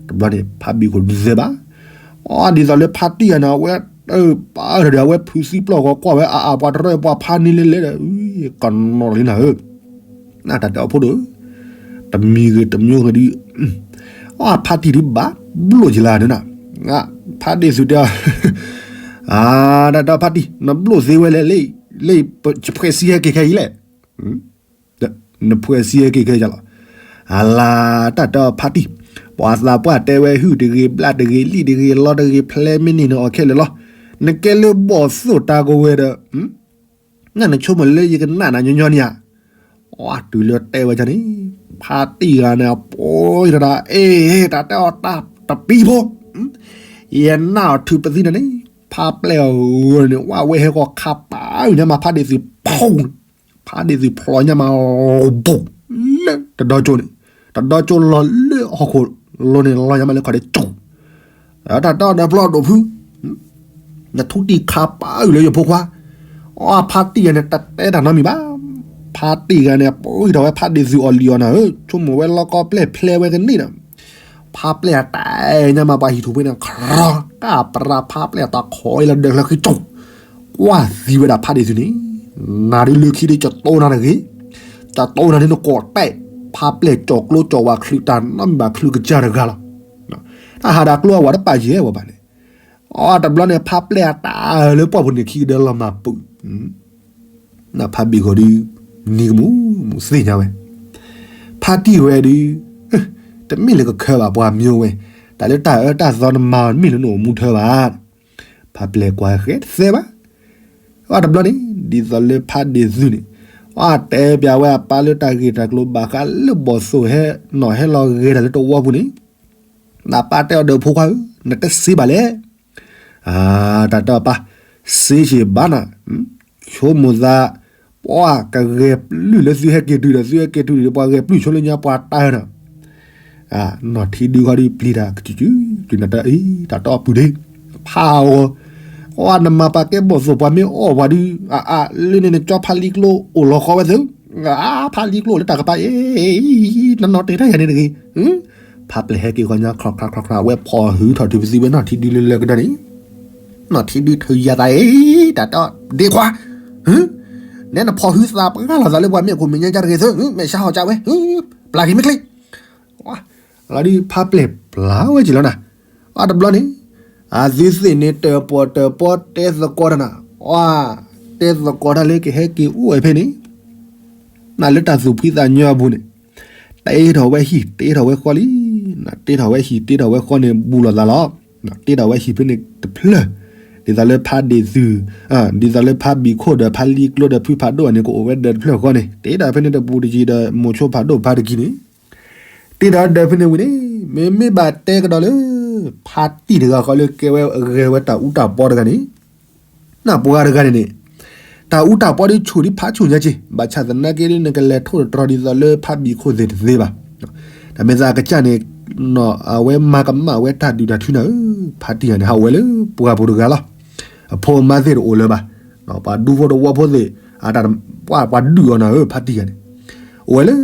တဘျီန့ၣ် ဖါဘံၣ်ခိၣ်ဒုးသဲဘၣ်, အဒ်သိးလၢဖါတံၢ်ဂၤန့ၣ် အဝဲ ပာ်ဒီးအဝဲဖုးသံပျီၢ်ဂီၤကွၢ်ဝဲအါအါပှၤတရၢပှၤဖါန့ၢ်လဲၣ်လဲၣ်ဒီး ကနီၤလီၤလံနၤဧၢ, နတၢ်တဲအီၤဖိဒိၣ်, တမံၤဂ့ၤတမံၤဂ့ၤဒုး, အဖါတံၢ်ဒုးဘၣ်ဘျိၣ်ယလါန့ၣ်နၤ, ဖါတံၢ်သုးတဲအီၤ, အါ တၢ်တဲအီၤဖါတံၢ် နဘျိၣ်သ့ဝဲလဲၣ်, လၢယဖှဲးစံဟဲက့ၤခဲအံၤလဲၣ် နဖှဲးစံဟဲက့ၤခဲယလီၤ, အလါ တၢ်တဲအီၤဖါတံၢ်, ပှၤသးပှၢ်တဲဝဲဟုၣ်တဂ့ၤ ဘျၣ်တဂ့ၤ လံၣ်တဂ့ၤ လီတဂ့ၤ ဖျဲးမ့ၢ်န့ၢ်နအီၤခဲလၢာ်လီၤ, နကဲလၢဘီၣ်သိၣ်တၢ်ကဝဲၤဒီး, နနဆိကမိၣ်လၢယကနၣ်နၤညီညီန့ၣ်ဧါ, အတုၤလၢတဲဝဲန့ၣ်, ဖါတံၢ်ဂၤန့ၣ် အပိာ်ထီၣ်ဒၣ် အ့ တၢ်တဲအီၤတၢ်တပံၤဖိ ယနၢ်အီၤထုးပသံနၤန့ၣ်, ဖါပျဲၢ်အဂီၢ်န့ၣ် ဝဲဟဲဃီခါပာ်အုၣ်ညါမးဖါဒံၣ်သုးဖီၣ်န့ၣ်, ဖါဒံၣ်သုးဖျိညါမး ဘူး လၢတဒီကၠိန့ၣ်, တဒီကၠိလီၤလၢဟီၣ်ခိၣ်လိၤန့ၣ် လီၤညါမးလၢခီၣ်ဒဲးကၠူၣ်, တၢ်တဲအီၤဒီးဖျိဒိၣ်ဖု နထူတံၢ်ခါပာ်အုၣ်လၢယဖိခွါ, အဖါတံၢ်ဂၤန့ၣ် တတဲတၢ်နီတမံၤဘၣ်, ဖါတံၢ်ဂၤန့ၣ် ပှၤအံၤထီၣ်ဝဲဖါဒံၣ်သုးအီၣ်လံၣ်အီၣ်နၤဧၢ, ဆိကမိၣ်ဝဲလီကီပျဲၢ်ဖျဲးဝဲကန့ၢ်ဒီး ဖါပျဲၢ်အတၢ်ညါမးပှၤဟံၣ်ထူၣ်ဖဲန့ၣ် ခရီ ကၢ်ပြးဖါပျဲၢ်အတၢ်ခိးအံၤလီၤဒၢးလၢဃံကၠူၣ်, ကွၢ်သံဝဲဒၣ်ဖါဒံၣ်သုးန့ၣ်, နၤဒုးလၢခံဒုးကတိၤနၤတဂ့ၤ, ကတိၤနၤဒုးနကိးတဲာ်, ဖါပျဲၢ်ကၠီၤကျိကၠီၤဝါချုးတၢ်နီတမံၤဘၣ်ချုးကစၢ်တဂၤလီၤ, တၢ်ဟးဒၣ်ကျိအဝၤတပာ်ယဲၢ်ဝဲဘၣ်န့ၣ်, အတဘျီန့ၣ် ဖါပျဲၢ်အတၢ်လၢပှၢ်ပူၤန့ၣ်ခံကဒၢလီၤမၤပူၤ နဖါဘံၣ်ဃီဒုး နံၤကမူၣ်မူၣ်သ့ၣ်ညါဝဲ, ဖါတံၢ်ဝဲဒုး, တမ့ၢ်လၢကခၢဘၣ်ပှၤမၠိဝဲ, တၢ်လၢတၢ်အၢတၢ်သီနမၤအီၤတမ့ၢ်လၢနအိၣ်မူထၢဘၣ်, ဖါပျဲၢ်ကွၢ်ဃဲတသဲဘၣ်, အတဘျီန့ၣ် ဒ်သိးလၢဖါဒံၣ်သုးန့ၣ်, အတဲပျးဝဲအပၢ်လၢတၢ်ဂ့ၢ်တၢ်ကျိၤဘၣ်ဃးလၢဘီၣ်သိၣ်ဟဲနီၣ်ဟဲလီၤဂဲၤတၢ်လၢတဝီပူၤန့ၣ်, နပၢ်တဲအီၤဒီးဖိခွါဧၢ, နတစ့ဘၣ်လဲၣ် အတၢ်တဲအီၤပၢ်, စ့ဆံးဘၣ်နၤ, ဆိကမိၣ်သး, ပှၤကဂဲၤပျုၢ်လၢသုဟဲက့ၤတုၤဒီး သုဟဲက့ၤတုၤဒီး ပှၤဂဲၤပျုၢ်ဆိလၢညါပှၤတၢ်နၤ, နီၢ်ထံဒုးဃီဒုးပျံၤတၢ်ကစုးစုး တုၤနတၢ်အံၤ တၢ်တဲအီၤပုၢ်ဒ့, ဖးအီၤ, အနမၤပာ်ကဲဘီၣ်သိၣ် ပှၤမ့ၢ်အီၣ်ပှၤဒုး အအါ လၢန့ၣ်နကၠီဖးလံကျိအိၣ်လီၤဃီဝဲသု, အဖးလံကျိလၢတၢ်ကပၤအ့ နနီၢ်တဲတၢ်ယၤန့ၣ်တဂ့ၤ, ဖးပျဲၢ်ဟဲက့ၤဃီညါ ခီၣ်ခါခီၣ်ခါ အဝဲဖီၣ်ဟုထီၣ်ထုးပသံဝဲနီၢ်ထံဒုလၢလၢကဒၢန့ၣ်, နီၢ်ထံဒုထုးယၤသးအ့ တၢ်တဲအီၤဒ့ခွါ, နဲနဖီၣ်ဟုသးပှၢ်လီၤသးလၢပှၤမ့ၢ်အခိၣ်မ့ၢ်ညါကၢ်တဂ့ၤသု, မဲာ်ဆါဟီၣ်ကၢ်ဝဲ, ပျၢ်က့ၤမ့ၢ်ချ့ လီၤဒုးဖးပျဲၢ်ပျၢ်ဝဲက့ၤလီၤနၤ, အတဘျီန့ၣ်, အသုသ့ၣ်န့ၣ်တၢၣ်ပီၣ်တၢၣ်ပီတဲသကိးတၢ်နၤ, တဲသကိးတၢ်လၢကဟဲက့ၤအိၣ်ဝဲဖဲန့ၣ်, နလၢတၢ်သူၣ်ဖှံသးညီအပူၤန့ၣ်, တ့ထီၣ်ဝဲဟံၣ် တ့ထီၣ်ဝဲဃီလံ တ့ထီၣ်ဝဲဟံၣ်တ့ထီၣ်ဝဲဃီန့ၣ် ဘူးလိာ်သးလီၤ. တ့ထီၣ်ဝဲဟံၣ်ဖဲန့ၣ်တဖျၢၣ်, ဒ်သိးလၢဖါဒ့ၣ်သုး, ဒ်သိးလၢဖါဘံၣ်ခိၣ်ဒီးဖါလံကျိဒီးဖုဖးဒိၣ်န့ၣ် ကအိၣ်ဝဲဒီးတဖျၢၣ်ဃီန့ၣ် တ့ထီၣ်ဖဲန့ၣ်တပူၤတယံၤဒီး မိၤဆိဖးဒိၣ်ဖါတကံန့ၣ် တ့ထီၣ်ဒီးဖဲန့ၣ်ဝံၤန့ၣ် မ့မ့ၢ်ဘၣ်တဲကဒီးလၢ ဖါတံၢ်တဂၤဃီလၢကဲဝဲဂဲၤဝဲတၢ်အူတၢ်ပီတဂၤန့ၣ် နၢ်ပှၤတဂၤန့ၣ်န့ၣ် တၢ်အူတၢ်ပီဒ်ဆူၣ်ဒ်ဖးဆူၣ်ညါက့ၤ ဘၣ်ဆၣ်သနာ်က့ဒ်နကလဲၤထိၣ်တတြီၤဒ်သိးလၢဖါဘံၣ်ခိၣ်သ့ၣ်တသ့ဘၣ်. တၢ်မ့ၢ်သးအကစၢ်န့ၣ် အဝဲမၤကမၣ်ဝဲတၢ်ဒုၣ်တၢ်ထုနၤဧၢ, ဖါတံၢ်ဂၤန့ၣ် ဟးအိၣ်ဝဲလၢပှၢ်ပူၤတဂၤလီၤ. အဖိအမါသ့ၣ်တအိၣ်လၢၤဘၣ်. ပှၤဒူဖိတဝီဖိသ့ၣ် ပှၤဒုးအီၤနၤဧၢ ဖါတံၢ်ဂၤန့ၣ် အိၣ်ဝဲလၢ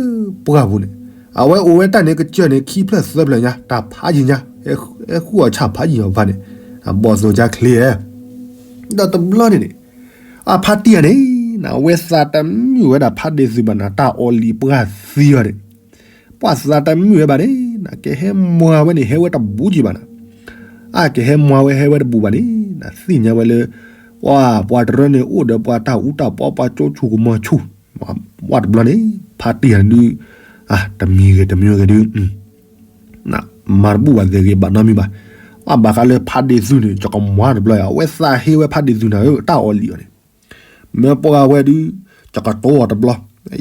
ပှၢ်ပူၤန့ၣ် အဝဲအိၣ်ဝဲတၢ်န့ၣ်ကစၢၢ်န့ၣ် ခံဖျၢၣ်သၢဖျၢၣ်ညါ တၢ်ဖးယံာ်ညါ ဟဲဃုအီၣ်ဆၣ်ဖးယံာ်အီၤဖါန့ၣ် ဘီၣ်သိၣ်ကၢချ့ဧၢ ဒီးတဘျီန့ၣ်န့ၣ် အဖါတံၢ်ဂၤန့ၣ် အဝဲသးတမုာ်ဝဲဒၣ်ဖါဒ့ၣ်သုးဘၣ်နၤ တၢ်အီၣ်လံာ်ပှၢ်သံအီၤန့ၣ် ပှၤသးတမုာ်ဝဲဘၣ်န့ၣ် ကဟဲမွၤဝဲန့ၣ် ဟဲဝဲတဘူးက့ၤဘၣ်နၤ အကဟဲမွၤဝဲဟဲဝဲတဘူးဘၣ်န့ၣ် နသ့ၣ်ညါဝဲလၢ ပှၤ ပှၤတရၢန့ၣ်အိၣ်ဒီးပှၤတၢ်အူတၢ်ပီ ပှၤကၠိဆူၣ်ကမီၤဆူၣ် ပှၤတဘျီန့ၣ် ဖါတံၢ်ဂၤန့ၣ်ဒုး တမံၤဂ့ၤတမံၤဂ့ၤဒုး မၤတဘူၣ်ဘၣ်သ့ၣ်ဂ့ၤဘၣ်နီတမံၤဘၣ်. အဘၣ်ဃးလၢဖါဒ့ၣ်သုးန့ၣ် ကကမွၤတဘျီ အဝဲသးဟ့ဝဲဖါဒ့ၣ်သုးနၤဧၢ တၢ်အီၣ်လံာ်အီၤန့ၣ် မ့ၢ်ပှၤဝဲဒုး ကကတိၤအီၤတဘျီ,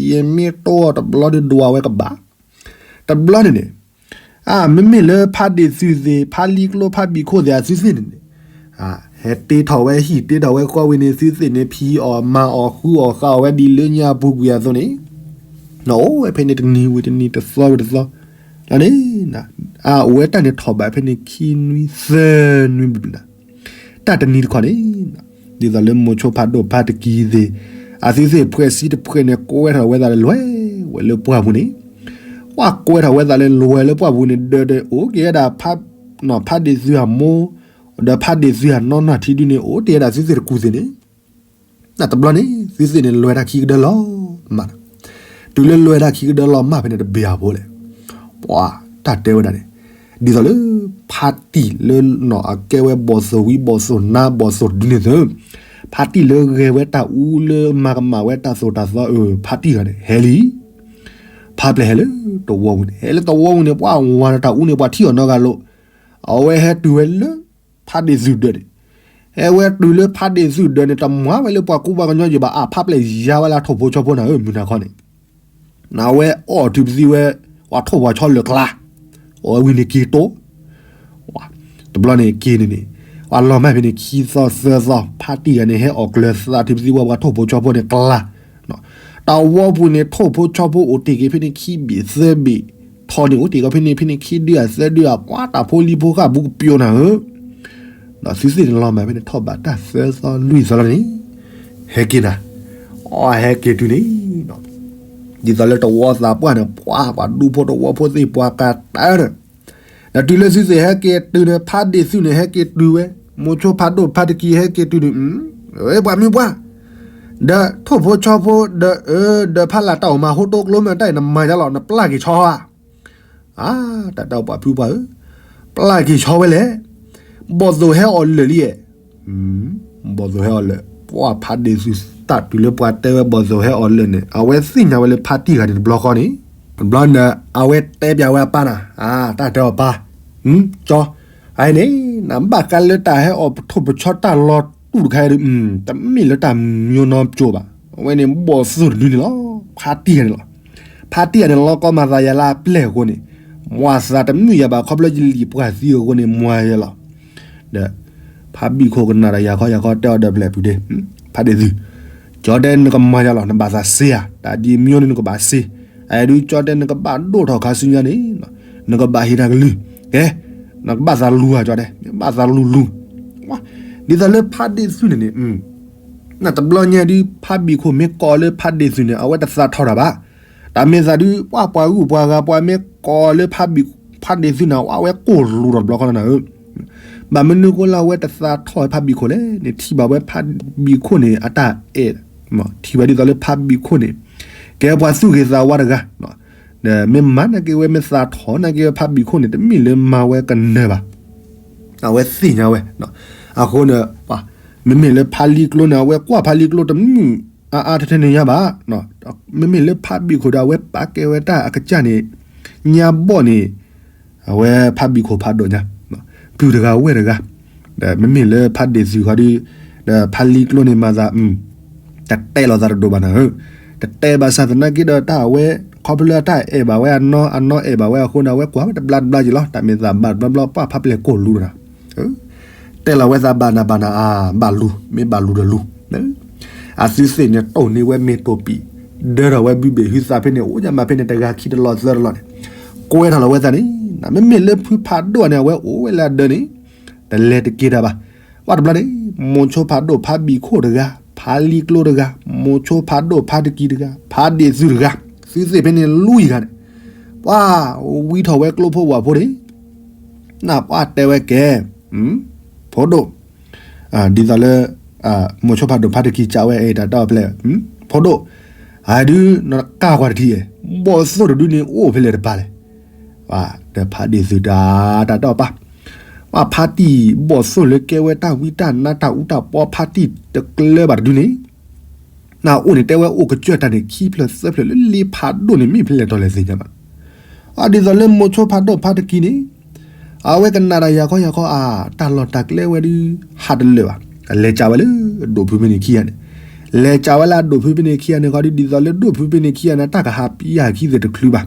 ယမ့ၢ်တိၤအီၤတဘျီဒုးဒွးဝဲကဘၣ်. တဘျီန့ၣ်န့ၣ် အမ့မ့ၢ်လၢဖါဒ့ၣ်သုးသ့ၣ် ဖါလံကျိဖါဘံၣ်ခိၣ်သ့ၣ် အသုသ့ၣ်န့ၣ်န့ၣ် ဟဲတ့ထီၣ်ဝဲဟံၣ်တ့ထီၣ်ဝဲဃီဝံၤန့ၣ် သုသ့ၣ်န့ၣ် ဖံးအီၣ်မၤအီၣ်ဃုအီၣ်ဃာ်အီၣ်ဝဲ ဒ်လၢညါပူၤကွံာ်အသိးန့ၣ် နအိၣ်ဝဲဖဲန့ၣ်တနံၤဝံၤတနံၤ တသီဝံၤတသီ လီၤန့ၣ် အအိၣ်ဝဲတၢ်န့ၣ်ထီၣ်ဘးဖဲန့ၣ်ခံနွံသၢနွံဘျီ တၢ်တနံၤတခီန့ၣ် ဒ်သိးလၢမိၤဆိဖးဒိၣ်ဖါတကံသ့ၣ် အသုသ့ၣ်ဖှဲးစံတဖှဲးန့ၣ် ကွဲထီၣ်ဝဲသးလၢလွဲၢ်ဝဲလၢပှၢ်ပူၤန့ၣ် ပှၤကွဲထီၣ်ဝဲသးလၢလွဲၢ်လၢပှၢ်ပူၤန့ၣ် ဒီးဒီးအိၣ်က့ၤဝဲဒၣ် ဖါဒ့ၣ်သုးအမိၢ် ဒီးဖါဒ့ၣ်သုးအနီၢ်နီၢ်ထံဒုန့ၣ် အိၣ်တ့ၢ်ဝဲဒၣ်သုသ့ၣ်တကူၢ်သ့ၣ်န့ၣ် တဘျီန့ၣ် သုသ့ၣ်န့ၣ်လွဲၢ်တၢ်ခံကဒၢလီၤမၢ်နၤ တုၤလၢလွဲၢ်တၢ်ခံကဒၢလီၤမၢ်ဖဲန့ၣ်တဘ့ၣ်အဖိလဲၣ် ပှၤတၢ်တဲဝဲဒၣ်န့ၣ် ဒ်သိးလၢ ဖါတံၢ်လၢနီၢ်အကဲဝဲဘီၣ်သိၣ်ဝံ ဘီၣ်သိၣ်နါ ဘီၣ်သိၣ်ဒုန့ၣ်သ့ၣ် ဖါတံၢ်လၢဂဲၤဝဲတၢ်အူလၢမၤကမၣ်ဝဲတၢ်သိၣ်တၢ်သီအၢ ဖါတံၢ်ဂၤန့ၣ် ဟဲလံ ဖါပျဲၢ်ဟဲလၢတဝီပူၤန့ၣ် ဟဲလၢတဝီပူၤန့ၣ် ပှၤဝၤဒီးတၢ်အူန့ၣ် ပှၤထံၣ်အီၤနီတဂၤလိၤ အဝဲဟဲတုၤဝဲလၢ ဖါဒ့ၣ်သုးဒၢးန့ၣ် ဟဲဝဲတုၤလၢဖါဒ့ၣ်သုးဒၢးန့ၣ် တမၤဝဲလၢပှၤကူပှၤကညီယံၤဘၣ် အဖါပျဲၢ်ယါဝဲလၢထိၣ်ဖိဆီဖိနၤဧၢ မုၢ်နၤခီန့ၣ် နဝဲအီၣ်ထုးပသံဝဲ ပှၤထိၣ်ပှၤဆီလၢာ်ကျါ အီၣ်ဝဲဝံၤန့ၣ်က့ၤတိ တဘျီန့ၣ်က့ၤန့ၣ်န့ၣ် ပှၤလီၤမၢ်ဖဲန့ၣ်ခံသီသၢသီ ဖါတံၢ်ဂၤန့ၣ် ဟဲအီၣ်ကျၢၤသးထုးပသံဝဲပှၤထိၣ်ဖိဆီဖိန့ၣ်ကျါ တဝီပူၤန့ၣ် ထိၣ်ဖိဆီဖိအိၣ်တ့ၢ်က့ၤဖဲန့ၣ်ခံဘ့ၣ်သၢဘ့ၣ် ထီန့ၣ်အိၣ်တ့ၢ်က့ၤဖဲန့ၣ် ဖဲန့ၣ်ခံဒုအသၢဒုအ ပှၤတၢ်ဖိလံၤဖိဃၢ်ဘူးကပျိၤနၤဧၢ ဒီးသုသ့ၣ်န့ၣ်လီၤမၢ်ဖဲန့ၣ်ထီၣ်ဘးတၢ်သၢသီလွံၢ်သီလီၤန့ၣ် ဟဲက့ၤနၤ အီဟဲက့ၤတုၤန့ၣ် ဒ်သိးလၢတဝီသးပှၢ်န့ၣ် ပှၤပှၤဒူဖိတဝီဖိသ့ၣ်ပှၤကတၢၢ်ဒီး ဒီးတုၤလၢသုသ့ၣ်ဟဲက့ၤတုၤန့ၣ် ဖါဒ့ၣ်သုးန့ၣ် ဟဲက့ၤတုၤဝဲ မိၤဆိဖးဒိၣ်ဖါတကံဟဲက့ၤတုၤန့ၣ် ပှၤမ့ၢ်ပှၢ် ဒီးထိၣ်ဖိဆီဖိ ဒီးအၢ ဒီးဖါလၢ်တၢ်အိၣ်မၤဟိတိကျိမ့ၢ်တၢ်အံၤ နမၤယါလီၤ နပျၢ်က့ၤဆီဧါ အါ တၢ်တဲပှၤဖုပှၢ်ဧၢ, ပျၢ်က့ၤဆီဝဲလဲၣ်, ဘီၣ်သိၣ်ဟဲအီၣ်လၢာ်လံဧဲ, ဘီၣ်သိၣ်ဟဲအီၣ်လၢာ်, ပှၤဖါဒ့ၣ်သုးတၢ်တုၤလၢပှၤတဲဝဲဘီၣ်သိၣ်ဟဲအီၣ်လၢာ်န့ၣ် အဝဲသ့ၣ်ညါဝဲလၢဖါတံၢ်ဂၤန့ၣ်တဘျီဃီန့ၣ်, တဘျီန့ၣ် အဝဲတဲပျးဝဲအပၢ်နၤ, အါ တၢ်တဲအီၤပၢ်, ကၠီ, အန့ၣ် နဘၣ်ဃးလၢတၢ်ဟဲအီၣ်ထိၣ်ပဆီတၢ်လီၤတူာ်တခါအံၤဒီး တမ့ၢ်လၢတၢ်မံၤနီပျိဘၣ်, အဝဲန့ၣ်ဘီၣ်သိၣ်တဒုန့ၣ်လီၤ, ဖါတံၢ်ဂၤန့ၣ်လီၤ. ဖါတံၢ်ဂၤန့ၣ် လီၤကီမၤသးယၤလၢအပျဲၢ်အဃိန့ၣ်, မွၤသးတမုာ်ယၤဘၣ် ခီဖျိယလံာ်ပှၢ်သံအဃိန့ၣ် မွၤယၤလီၤ. ဒီး ဖါဘံၣ်ခိၣ်ကနၣ်ဒီးယၤခီယၤခီတဲအီၤဒီးဖျဲးဖုဒ့, ဖါဒ့ၣ်သုး, ကၠီတဲနကမၤယၤလီၤ နဘၣ်သးစ့ဧါ, တၢ်ဒ်မံၤန့ၣ်နကဘၣ်စ့, အဒုးကၠီတဲနကဘၣ်ဒိၣ်ထီၣ်ခါဆူညါန့ၣ်, နကဘၣ်ဟ့ၣ်တၢ်ကလုၢ်, ကဲ, နကဘၣ်သးလူၤဧါ ကၠီတဲ, ဘၣ်သးလူၤလူၤ ဒ်သိးလၢဖါဒ့ၣ်သုးန့ၣ်န့ၣ်, နတဘျီညါဒုး ဖါဘံၣ်ခိၣ်မ့ၢ်ကိးလၢဖါဒ့ၣ်သုးန့ၣ် အဝဲတသးထီၣ်တၢ်ဘၣ်. တၢ်မ့ၢ်သးဒုး ပှၤပှၤဂုၤပှၤဂၤပှၤမ့ၢ်ကိးလၢ ဖါဒ့ၣ်သုးန့ၣ် အဝဲကိၢ်လူၤဒီးတဘျီဃီနၤဧၢ, ဘၣ်မနုၤဃိလၢအဝဲတသးထီၣ်ဖါဘံၣ်ခိၣ်လဲၣ်န့ၣ် ထံၣ်ဘၣ်ဝဲဖါဘံၣ်ခိၣ်န့ၣ် အတၢ်အဲၣ်, ထံၣ်ဘၣ်ဒ်သိးလၢဖါဘံၣ်ခိၣ်န့ၣ် ကဲပှၤသူၣ်ဂ့ၤသးဝါတဂၤ မ့ၢ်မၤနာ်က့ဝဲ မ့ၢ်သးထီၣ်နာ်က့ဝဲ ဖါဘံၣ်ခိၣ်န့ၣ် တမ့ၢ်လၢမၤဝဲကနၢၤဘၣ်, အဝဲသ့ၣ်ညါဝဲ, အဃိန့ၣ် မ့မ့ၢ်လၢဖါလံကျိန့ၣ် အဝဲကွၢ်ဖါလံကျိတမုာ်အါအါထဲထဲန့ၣ်ညါဘၣ်, မ့မ့ၢ်လၢဖါဘံၣ်ခိၣ်ဒီး အဝဲပာ်ကဲဝဲတၢ်အကစၢ်န့ၣ်, ညါဘီၣ်န့ၣ် အဝဲဖါဘံၣ်ခိၣ်ဖးဒိၣ်ညါ, ပုၢ်တဂၤဝဲၢ်တဂၤ, ဒီးမ့မ့ၢ်လၢဖါဒ့ၣ်သုးခီဒီး, ဒီးဖါလံကျိန့ၣ်မၤသး, တတဲလိာ်သးတဒိၣ်ဘၣ်နၤဧၢ, တတဲဘၣ်ဆၣ်သနာ်က့ဒီးတၢ်အဝဲ, ခီဖျိလၢတၢ်အဲၣ်ဘၣ်ဝဲအနီၢ် အနီၢ်အဲၣ်ဘၣ်ဝဲအဃိန့ၣ် အဝဲကွၢ်ဝဲတဘျါတဘျါက့ၤလီၤ, တၢ်မ့ၢ်သးဘၣ်တဘျီဘျီ ပှၢ်ဖါပျဲၢ်ကိၢ်လူၤဒီး တဲလီၤဝဲသးဘၣ်နၤဘၣ်နၤအါဘၣ်လူၤ မ့ၢ်ဘၣ်လူၤဒီးလူၤ, အသုသ့ၣ်န့ၣ်တိၢ်န့ၢ်ဝဲမ့ၢ်တိၢ်ပံာ်, ဒၢထီၣ်ဝဲဘုဘ့ၣ်ဟုသးဖဲန့ၣ် အိၣ်ညါမးဖဲန့ၣ် တဂၤခံတလီၢ်သၢတလီၢ်န့ၣ်, ကွဲထီၣ်လီၤဝဲသးန့ၣ်, မ့မ့ၢ်လၢဖုဖးဒိၣ်န့ၣ် အဝဲအိၣ်ဝဲလၢအဒၢန့ၣ်, တလဲၤတက့ၤတၢ်ဘၣ်, ဘၣ်တဘျီန့ၣ်, မိၤဆိဖးဒိၣ်ဖါဘံၣ်ခိၣ်တဂၤ, ဖါလံကျိတဂၤ, မိၤဆိဖးဒိၣ်ဖါတကံတဂၤ, ဖါဒ့ၣ်သုးတဂၤ, သုသ့ၣ်ဖဲန့ၣ်လွံၢ်ဂၤန့ၣ်, ပှၢ်ဝံထီၣ်ဝဲကျိဖိဝၣ်ဖိန့ၣ် နပှၢ်တဲဝဲကဲ, ဖိဒိၣ်, ဒ်သိးလၢ, မိၤဆိဖးဒိၣ်ဖါတကံစံးဝဲအတၢ်တီပျဲၢ်, ဖိဒိၣ်, အဒုးနကၢ်ကွၢ်တထံၣ်, ဘီၣ်သိၣ်တဒုန့ၣ်အိၣ်ဖဲလဲၣ်တပၤလဲၣ်, ဒီးဖါဒ့ၣ်သုးတၢ်တၢ်တီပာ်, ပှၢ်ဖါတံၢ်ဘီၣ်သိၣ်လၢကဲဝဲတၢ်ဝံတၢ်နါတၢ်အူတၢ်ပီဖါတံၢ်တကျၢၤဘၣ်တဒုန့ၣ် နအိၣ်န့ၣ်တဲဝဲအိၣ်ကစၢၢ်တၢ်န့ၣ် ခံဖျၢၣ်သၢဖျၢၣ်လၢလ့ဖးဒိၣ်န့ၣ် မ့ၢ်ဖဲလဲၣ်တီလဲၣ်သ့ၣ်ညါဘၣ်. အဒ်သိးလၢမိၤဆိဖးဒိၣ်ဖါတကံန့ၣ်, အဝဲကနၣ်တၢ်ယၤခီယၤခီအါ တၢ်လီၢ်တၢ်ကျဲဝဲဒုး ဟးတလၢာ်ဘၣ်. အလဲၤစံးဝဲလၢဒိၣ်ဖုဖဲန့ၣ်ခံဂၤန့ၣ်, လဲၤစံးဝဲလၢအဒိၣ်ဖုဖဲန့ၣ်ခံဂၤန့ၣ်ခီဒုး ဒ်သိးလၢဒိၣ်ဖုဖဲန့ၣ်ခံဂၤန့ၣ် တၢ်ကဟးပယၢ်ခံသ့ၣ်တချုးဘၣ်.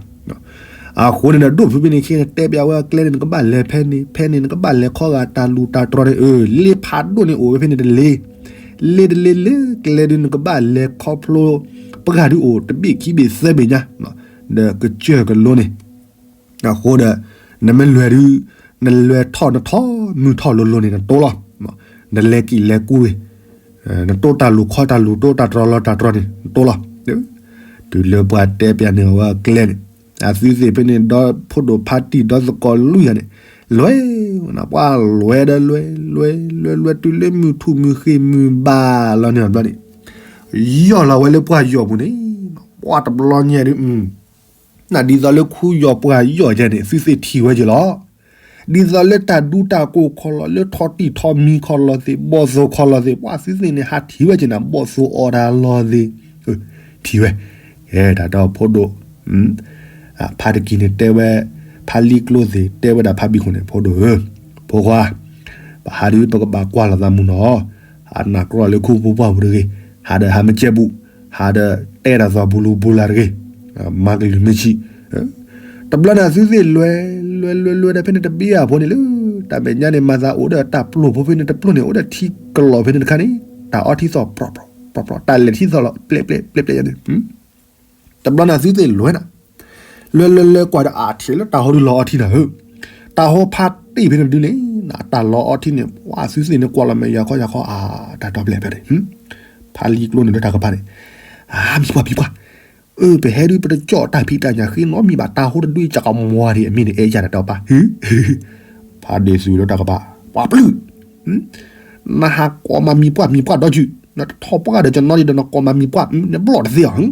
အဃိန့ၣ်ဒီးဒိၣ်ဖုဖဲန့ၣ်ခံဂၤန့ၣ် တဲပျးဝဲအကျဲန့ၣ် နကဘၣ်လဲၤဖဲန့ၣ် ဖဲန့ၣ် နကဘၣ်လဲၤခီဂာ်တၢ်လူၢ်တၢ်တြီၤန့ၣ် အၢ လ့ဖးဒိၣ်န့ၣ်အိၣ်ဝဲဖဲန့ၣ်တလ့ လ့တလ့လၢကျဲဒုး နကဘၣ်လဲၤခီဖျိ ပှၢ်ဒုးအိၣ်တဘ့ၣ်ခံဘ့ၣ်သၢဘ့ၣ်ညါ, ဒီးကစၢၢ်ကလိန့ၣ်, အဃိဒီး နမ့ၢ်လဲၤဒုး နလဲၤထီၣ်နထီၣ်မုၢ်ထီၣ်လိၤလိၤန့ၣ် နတိလီၤ. နလဲၤကံၣ်လဲၤကူဝ့ၢ် နတိတၢ်လူၢ်ခီတၢ်လူၢ် တိတၢ်တြီၤလီၤတၢ်တြီၤန့ၣ် နတိလီၤ. တုၤလၢပှၤတဲပျးန့ၢ်အဝဲအကျဲန့ၣ်, အသုသ့ၣ်ဖဲန့ၣ် ဒီးဖိဒိၣ်ဖါတံၢ်ဒီးသကိးလွံၢ်ဂၤန့ၣ်, လဲၤ, ပှၢ်လဲၤဒီးလဲၤ လဲၤ လဲၤ လဲၤ တုၤလၢမုၢ်ထူၣ်မုၢ်ဃ့ၢ်မုၢ်ဘၣ်လီၤန့ၣ်ဘျီန့ၣ်, ယီၢ်လီၤဝဲလၢပှၢ်ယီၢ်ပူၤန့ၣ်, ပှၢ်တဘျီညါဒုး ဒ်သိးလၢခူယီၢ်ပှၢ်ယီၢ်ယဲန့ၣ် သုသ့ၣ်ထံၣ်ဝဲက့ၤလီၤ. ဒ်သိးလၢတၢ်ဒူတၢ်ကိၢ်ခီလီၤ လၢထီၣ်တံၢ်ထီၣ်မံၤခီလီၤသ့ၣ် ဘီၣ်သိၣ်ခီလီၤသ့ၣ် ပှၢ်သုသ့ၣ်န့ၣ် ဟးထံၣ်ဝဲက့ၤနၤ ဘီၣ်သိၣ်အီၣ်တၢ်လီၤသ့ၣ်, ထံၣ်ဝဲ, တၢ်ဒီးဖိဒိၣ် ဖါတကံန့ၣ်တဲဝဲ, ဖါလံကျိသ့ၣ်တဲဝဲဒၣ်ဖါဘံၣ်ခိၣ်န့ၣ် ဖိဒိၣ်ဧၢ, ဖိခွါ, ပဟးဒုးပကဘၣ်ကွၢ်လိာ်သးမူနီၤ, ဟးနၢ်ကြီလၢခူပူၤပှၢ်ပူၤတဂ့ၤ, ဟးဒီးဟးမ့ၢ်ကဲဘူး, ဟးဒီးတဲတၢ်သီၣ်ပူၤလူၤပူၤလၢ်တဂ့ၤ, မၤကလုၢ်မ့ၢ်ဆံး တဘျီန့ၣ်သုသ့ၣ်လဲၤ, လဲၤ လဲၤ လဲၤဒီးဖဲန့ၣ်တဘ့ၣ်အဖိန့ၣ်လၢ, တၢ်မဲာ်ညါန့ၣ် မၤသးအိၣ်ဒီးတၢ်ပျိၢ်ဖိဖဲန့ၣ်တပျိၢ်န့ၣ် အိၣ်ဒီးထံကလီၤဖဲန့ၣ်တခါန့ၣ်, တၢ်အီထံသီၣ်ပြီပြီပြီပြီ တၢ်လဲၤထံသီၣ်လီၤ ပျဲၣ်ပျဲၣ်ပျဲၣ်ပျဲၣ်ယါန့ၣ်, တဘျီန့ၣ်သုသ့ၣ်လဲၤနၤ, လဲၤ လဲၤ လဲၤ ကွၢ်ဒီးအထံၣ်လၢတၢ်ဟိဒုလီၤအီထံနၤဧၢ, တၢ်ဟိဖါတံၢ်ဖဲန့ၣ်ဒုန့ၣ်, တၢ်လီၤအီထံန့ၣ် ပှၢ်သုသ့ၣ်န့ၣ်ကွၢ်လီၤမဲာ်ယၤခီယၤခီအါ, တၢ်ဒီပျဲၢ်ဖဲန့ၣ်, ဖါလံကျိန့ၣ်လၢတၢ်ကပၤန့ၣ်, အါ မံၤပှၢ်မံၤပှၢ်, အၢ ပဟဲဒုးပတကၠီၣ်တၢ်ဖံးတၢ်ညၣ်ဃ့နီတမံၤဘၣ် တၢ်ဟိတဒုအံၤ ကကမွၤဒံးအမ့ၢ်န့ၣ် အဲၣ်ယၤတၢ်ဒီပၢ်, ဖါဒ့ၣ်သုးလၢတၢ်ကပၤ, ပှၢ်ပျုၢ်, နဟးကိးမၤမံၤပှၢ်မံၤပှၢ်ဒီးယုၢ်, နတထီၣ်ပှၢ်ဒီးကနီဒံးဒီးနကိးမၤမံၤပှၢ်, နဘျီၣ်တသ့အီၤ,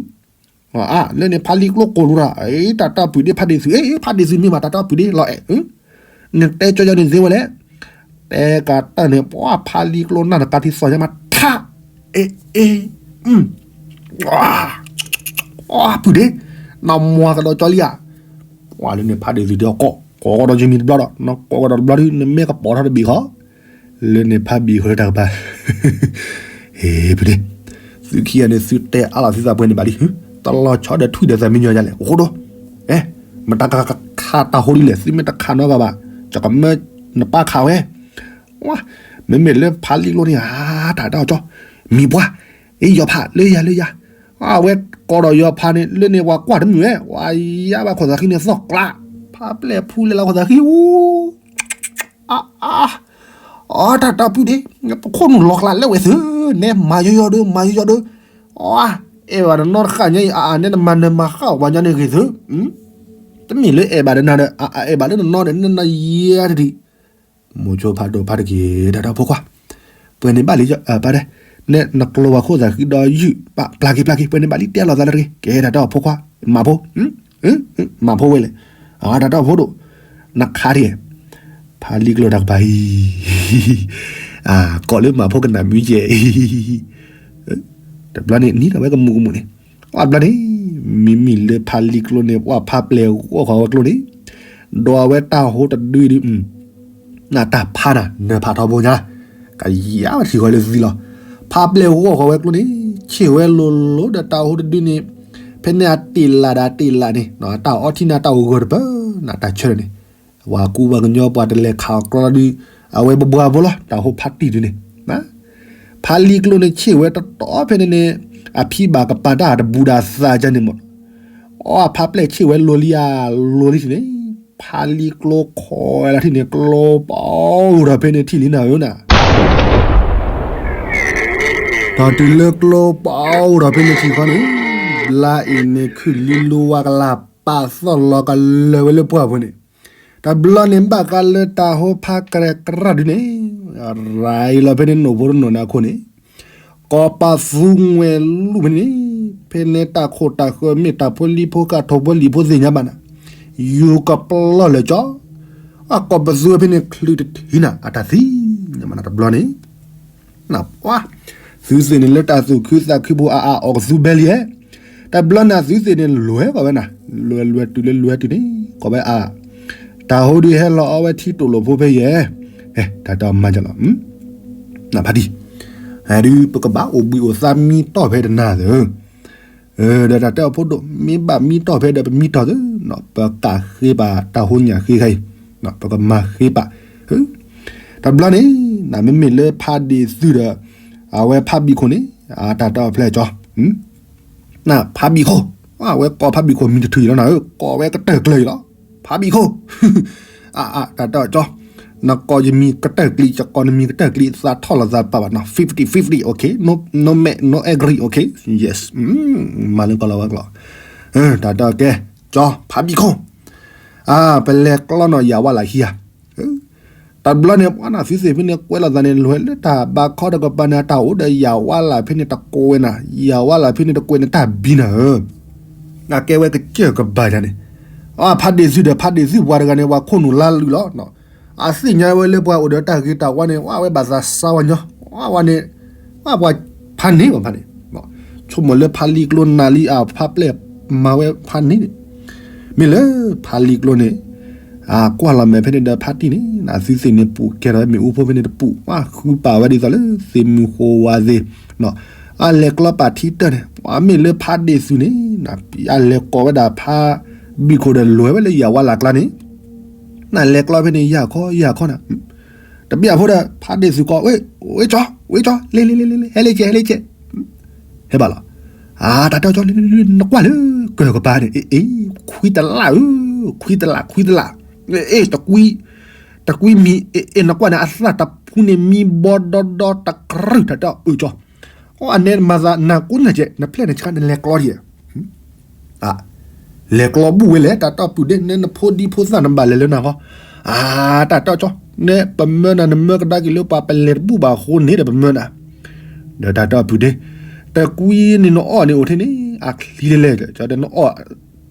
အါ လၢန့ၣ်ဖါလံကျိကိၢ်လူၤဒီး, တၢ်တီပျုၢ်ဒ့ဖါဒ့ၣ်သုး, အ့ ဖါဒ့ၣ်သုးမ့ၢ်ဘၣ် တၢ်တီပျုၢ်ဒ့လီၤအဲၣ်, နတဲကၠီယၤန့ၣ်သ့ဝဲလဲၣ်, တဲကတၢၢ်န့ၣ် ပှၢ်ဖါလံကျိနၢ်တကးထံသီၣ်ညါမး ထါ, အ့ အ့ ပှၢ်ပျုၢ်ဒ့, နမွၤကဒီးကၠီလံဧါ, ပှၢ်လၢန့ၣ်ဖါဒ့ၣ်သုးဒီးကိး, ကိးကဒီးယမံၤတဘျီဒီး နကိးကဒီးတဘျီဒု နမ့ၢ်ကပိာ်ထီၣ်တဘ့ၣ်ဃီ, လၢန့ၣ်ဖါဘံၣ်ဃီတၢ်ကပၤ, ဟ့ၣ်ပဒ့, သုခံဂၤန့ၣ် သုတဲအါလီၤသုသးပှဲၤန့ၣ်ဘၣ်လံ, တလီၤဆီဒီးထွံၣ်ဒီးသးမံညီယါလဲၣ်, အိၣ်ဒိ, မတၤကခးတၢ်ဟိဒ်လဲၣ်, သုမ့ၢ်တခးနီတဂၤဘၣ်, ကကမၢနပၢ်ခးဝဲ, မ့မ့ၢ်လၢဖါလံကျိန့ၣ် အါ တၢ်တၢ်ကၠီ, မံၤပှၢ်, အ့ ယီၤဖး လၢယၤလၢယၤ, အဝဲကိးဒီးယီၤဖးန့ၣ် လၢန့ၣ်ပှၤကွၢ်တမုာ်ဝဲ, ပှၤယါဘၣ်ခိၣ်သးဃံန့ၣ်သီၣ်ကျး, ဖါပျဲၢ်ဖူလဲၤလီၤခိၣ်သးဃံအူ အါ အါ အီ တၢ်တၢ်ပျုၢ်ဒ့, ပခိၣ်နူာ်လီၤကျးလၢဝဲသု, နဲမၤယီယီဒု မၤယီယီဒု, အီ အဲၣ်ဘၣ်တနီတဃၣ်ညါအံၤ အါ နဲနမၤနၢၤမၤဃၣ်အီၤပှၤညီန့ၣ်ဂ့ၤသု, တမ့ၢ်လၢအဲၣ်ဘၣ်ဒီးနၤဒီး အဲၣ်ဘၣ်လၢနနီဒီး နနယဲတဒံး မိၤဆိဖးဒိၣ်ဖါတက့ၢ် တၢ်ဒီးဖိခွါ, ပှဲၤန့ၣ်ဘၣ်လံ, ပှၤတဲ, နဲနကျိၤဝဲခိၣ်သးဃံဒီးယုၢ်, ပျၢ်က့ၤ ပျၢ်က့ၤ ပှဲၤန့ၣ်ဘၣ်လံ တဲလိာ်သးလၢတဂ့ၤ, ကဲတၢ်ဒီးဖိခွါ, မၤဖိ, မၤဖိဝဲလဲၣ်, တၢ်ဒီးဖိဒိၣ်, နခါထံၣ်, ဖါလံကျိၤတၢ်ကပၤအံၤ, ကိးလၢမၤဖိကနၣ်မုာ်ကဲၣ် တဘျီန့ၣ် နံၤဒီးဝဲကမူးကမူးန့ၣ်, အဘျီန့ၣ်, မံၤမံၤလၢဖါလံကျိၤန့ၣ် ပှၢ်ဖါပျဲၢ်ဂီၢ်ဃီဝဲကျိၤန့ၣ်, ဒီးအဝဲတၢ်ဟိတဒုအံၤဒုး နတၢ်ဖးနၤ နၢၤဖးထီဘိညါ, ကယၤဝဲထံၣ်ဃီလၢသံလီၤ. ဖးပျဲၢ်ဂီၢ်ဃီဝဲကျိန့ၣ် ဆ့ၣ်ဝဲလိၤလိၤဒီးတၢ်ဟိတဒုန့ၣ်, ဖဲန့ၣ်အတ့ၢ်လးဒီးတ့ၢ်လးန့ၣ် တၢ်အီထံနၤတၢ်အိၣ်ဂၢၢ်တပၢၢ် နတၢ်ဆၢန့ၣ်, ပှၤကူပှၤကညီပှၤတလဲၤခးအီၤကျီလီၤဒုး, အဝဲဘဘှါဘိလီၤ တၢ်ဟိဖးတံၢ်ဒုးန့ၣ် ဖးလံကျိန့ၣ်ဆ့ၣ်ဝဲတတီၤဖဲန့ၣ်န့ၣ်, အဖံဘၣ်ကပၤတၢ်တဘူးဒီးသးကန့ၣ်မး, အဖးပျဲၢ်ဆ့ၣ်ဝဲလိၤလံဧါ, လိၤလံန့ၣ်, ဖးလံကျိခိးဝဲလၢထံၣ်န့ၣ် ကျိပအိၣ်ဒီးဖဲန့ၣ်ထံၣ်လံနၤဧၢနၤ, ဒီးတုၤလၢကျိပအိၣ်ဒီးဖဲန့ၣ်ထံၣ်ဃီန့ၣ်, ဘျါအံၤန့ၣ်ခုၣ်လံလိဝါကလၤပာ်သီၣ်လီၤကလၢာ်ဝဲလၢပှၢ်ပူၤန့ၣ်, တဘျီန့ၣ်ဘၣ်ဃးလၢတၢ်ဟိဖးကရဲၣ်ကရဲၣ်ဒုးန့ၣ်, ရၤအံၤလီၤဖဲန့ၣ်နိၣ်ဖိတနိၣ်န့ၣ်အခိၣ်န့ၣ် ကိးပသူငွဲလူၢ်ဖဲန့ၣ်, ဖဲန့ၣ်တၢ်ခိၣ်တၢ်ဃၢမ့ၢ်တၢ်ဖိလံၤဖိဃာ်ထိၣ်ဖိလံၤဖိသ့ၣ်ညါဘၣ်နၤ, ယူၤကပျီၢ်လၢာ်ကၠီ, အကိးပသူဖဲန့ၣ်ချုးတထံၣ်နၤ အတၢ်သံ, တဘျီန့ၣ် နပှၤ, သုသ့ၣ်န့ၣ်လၢတၢ်သူၣ်ခုသးခုဖိအါအါအီၣ်ကသူဘဲလံဧါ, တဘျီန့ၣ်သုသ့ၣ်န့ၣ်လဲၤကီးဝဲနၤ, လဲၤလဲၤတုၤလၢလဲၤတုၤန့ၣ် ကိးဝဲအါ, တၢ်ဟိဒုးဟဲလီၤအီဝဲထံတိၣ်လိာ်ဖိဖဲယဲၢ်, တၢ်တမၤကလီၤ ဖးတံၢ်, ဒုးပကဘၣ်အိၣ်ဘှံးအိၣ်သါမံတီၢ်ဖဲတနၤသၢ, ဒီးတၢ်တဲအီၤဖိဒိၣ် မ့ၢ်ဘၣ်မံတီၢ်ဖဲဒီးပမံတီၢ်သၢ, ပကးဃ့ပာ်တၢ်ဟိညၣ်ဃ့ခါအံၤ, ပကမၤဃ့ပာ်, တဘျီန့ၣ်, နမ့မ့ၢ်လၢဖးဒ့ၣ်သုးဒီး, အဝဲဖးဘံၣ်ခိၣ်န့ၣ်, တၢ်တဲအီၤဖျဲၣ်ကၠီ, ဖးဘံၣ်ခိၣ်, အဝဲကိးဖးဘံၣ်ခိၣ်မံၤတထူၣ်အံၤလီၤနၤဧၢ, ကိးဝဲကတၢၢ်ကျၢၤအံၤလီၤ, ဖးဘံၣ်ခိၣ် အါအါ တၢ်တဲအီၤကၠီ, နကိးယမံၤကတၢၢ်ကျံး ယကိးနမံၤကတၢၢ်ကျံး သးထီၣ်လီၤသးပာ်ဘၣ်နီၤ fifty fifty, okay, no, no, no agree, okay, yes, မၤလၢကီၢ်လီၤဝဲကလီၤ, တၢ်တဲအီၤကဲ, ကၠီ, ဖးဘံၣ်ခိၣ်, ပလဲၤကျီနီၤ ယၤဝါလၢ်ခံဂၤ တဘျီန့ၣ် ပှၤနသုသ့ၣ်ဖဲန့ၣ် ကွဲးလိာ်သးန့ၣ် လဲၤလၢတၢ်ဘါခီတကပၤန့ၣ် တၢ်အိၣ်ဒီးယၤဝါလၢ်ဖဲန့ၣ်တကွဲးနၤ, ယၤဝါလၢ်ဖဲန့ၣ်တကွဲးန့ၣ်တၢ်ဘံနၤဧၢ, အကဲဝဲကစၢၢ်ကဘၣ်ယၤန့ၣ်, အဖးဒ့ၣ်သုးဒီး ဖးဒ့ၣ်သုးပှၤတဂၤန့ၣ် ပှၤခိၣ်နူာ်လါလုာ်လီၤ, အသ့ၣ်ညါဝဲလၢပှၤအိၣ်ဒီးတၢ်ဂ့ၤတၢ်ဝါန့ၣ် ဝဲဘၣ်သးစါဝဲညီ, ဝဲန့ၣ်, ဝဲပှၤဖးန့ၢ်ဘၣ်ဖးန့ၣ်, ဆိကမိၣ်လၢဖးလံကျိနၤလံအဖးပျဲၢ်မၤဝဲဖးန့ၢ်န့ၣ်, မ့ၢ်လၢဖးလံကျိန့ၣ် ကွၢ်လီၤမဲာ်ဖဲန့ၣ်ဒီးဖးတံၢ်န့ၣ် နသုသ့ၣ်န့ၣ်ပူၤကဲထီၣ်မ့ၣ်အူဖိဖဲန့ၣ်တပူၤ ပှၤဃုပာ်ဝဲဒ်သိးလၢသ့ၣ်မုၢ်ဃိဝါသ့ၣ်, အလဲၤကျီပာ်ထံတၢၢ်န့ၣ် ပှၤမ့ၢ်လၢဖးဒ့ၣ်သုးန့ၣ် နပျံၤအလဲၤကိးဝဲဒၣ်ဖးဘံၣ်ခိၣ်ဒီးလဲၤဝဲလၢယၤဝါလၢ်ကျါန့ၣ်, နလဲၤကျီဖဲန့ၣ် ယၤခီယၤခီနၤ, တဘျီဖိဒီး ဖးဒ့ၣ်သုးကိး ဝ့ၣ်ကၠီ ဝ့ၣ်ကၠီ လဲၤလဲၤလဲၤလဲၤ ဟဲလၢကဲ ဟဲလၢကဲ ဟဲဘၣ်လီၤ, အါ တၢ်တဲကၠီ နကွၢ်လၢကၢၢ်ကပၤန့ၣ် အ့ အ့ ခွံတလးဧၢ, ခွံတလး ခွံတလး, အ့ တကွံ, တကွံမံၤ အ့ အ့ နကွၢ်န့ၣ် အသၣ်တဖူန့ၣ် မံဘီဒီဒီတကြၢး တၢ်တဲအီၤ အၢ ကၠီ, အန့ၣ်မၤသးနၤကိးညါကဲ နဖျဲၣ်န့ၣ်ဆခါ နလဲၤကျီဒံးဧါ လဲၤကျီဘူၣ်ဝဲလဲၣ် တၢ်တဲအီၤပုၢ်ဒ့ နဲနဖိဒံဖိသၣ်နဘၣ်လဲၤလၢနၤဃီ, အါ တၢ်တဲအီၤကၠီ, နဲပမၢနၤ နမၢကဒါက့ၤလၢပှၤပလဲၤတဘူၣ်ဘၣ်အဃိန့ၣ်ဒီးပမၢနၤ, ဒီးတၢ်တဲအီၤပုၢ်ဒ့, တကွံန့ၣ်နအီၣ်န့ၣ်အိၣ်ထဲန့ၣ် အချံလဲၣ်လဲၣ် ကၠီ ဒီးနအီၣ်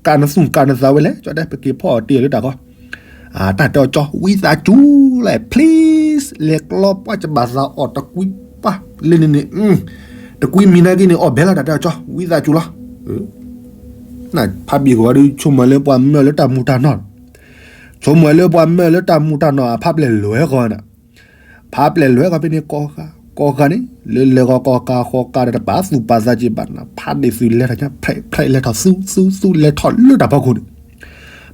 ကးနသူၣ်ကးနသးဝဲလဲၣ် ကၠီ ဒီး ပက့ၤဖီအီၣ်တ့ၢ်လၢတၢ်ဃီ, အါ တၢ်တဲအီၤကၠီ ဝံသးစူၤလဲၣ် please လဲၤကျီပှၢ် ကဘၣ်သးအီၣ်တကွံပှၢ်လၢန့ၣ်န့ၣ်, တကွံမံၤနာ်က့န့ၣ် အီၣ်ဘဲလီၤ တၢ်တဲအီၤကၠီ ဝံသးစူၤလီၤ, ဖးဘံၣ်ဃိဒုး ဆိကမိၣ်လၢပှၤမၢလၢတၢ်မူၤတၢ်နီၢ်, ဆိကမိၣ်လၢပှၤမၢလၢတၢ်မူၤတၢ်နီၢ် အဖးပျဲၢ်လဲၤဃီနၤ, ဖးပျဲၢ်လဲၤဃီဖဲန့ၣ် ကိးဃာ်, ကိးဃာ်န့ၣ် လၢလဲၤဃီကိးဃာ်ဃီၤကးဒီးတပာ်သူၣ်ပာ်သးက့ၤဘၣ်နၤ ဖးဒ့ၣ်သုးလဲၤထီၣ်ညါ ဖျဲးဖျဲးလဲၤထီၣ်သူသူသူလဲၤထီၣ်လၢတၢ်ဖီခိၣ်န့ၣ်,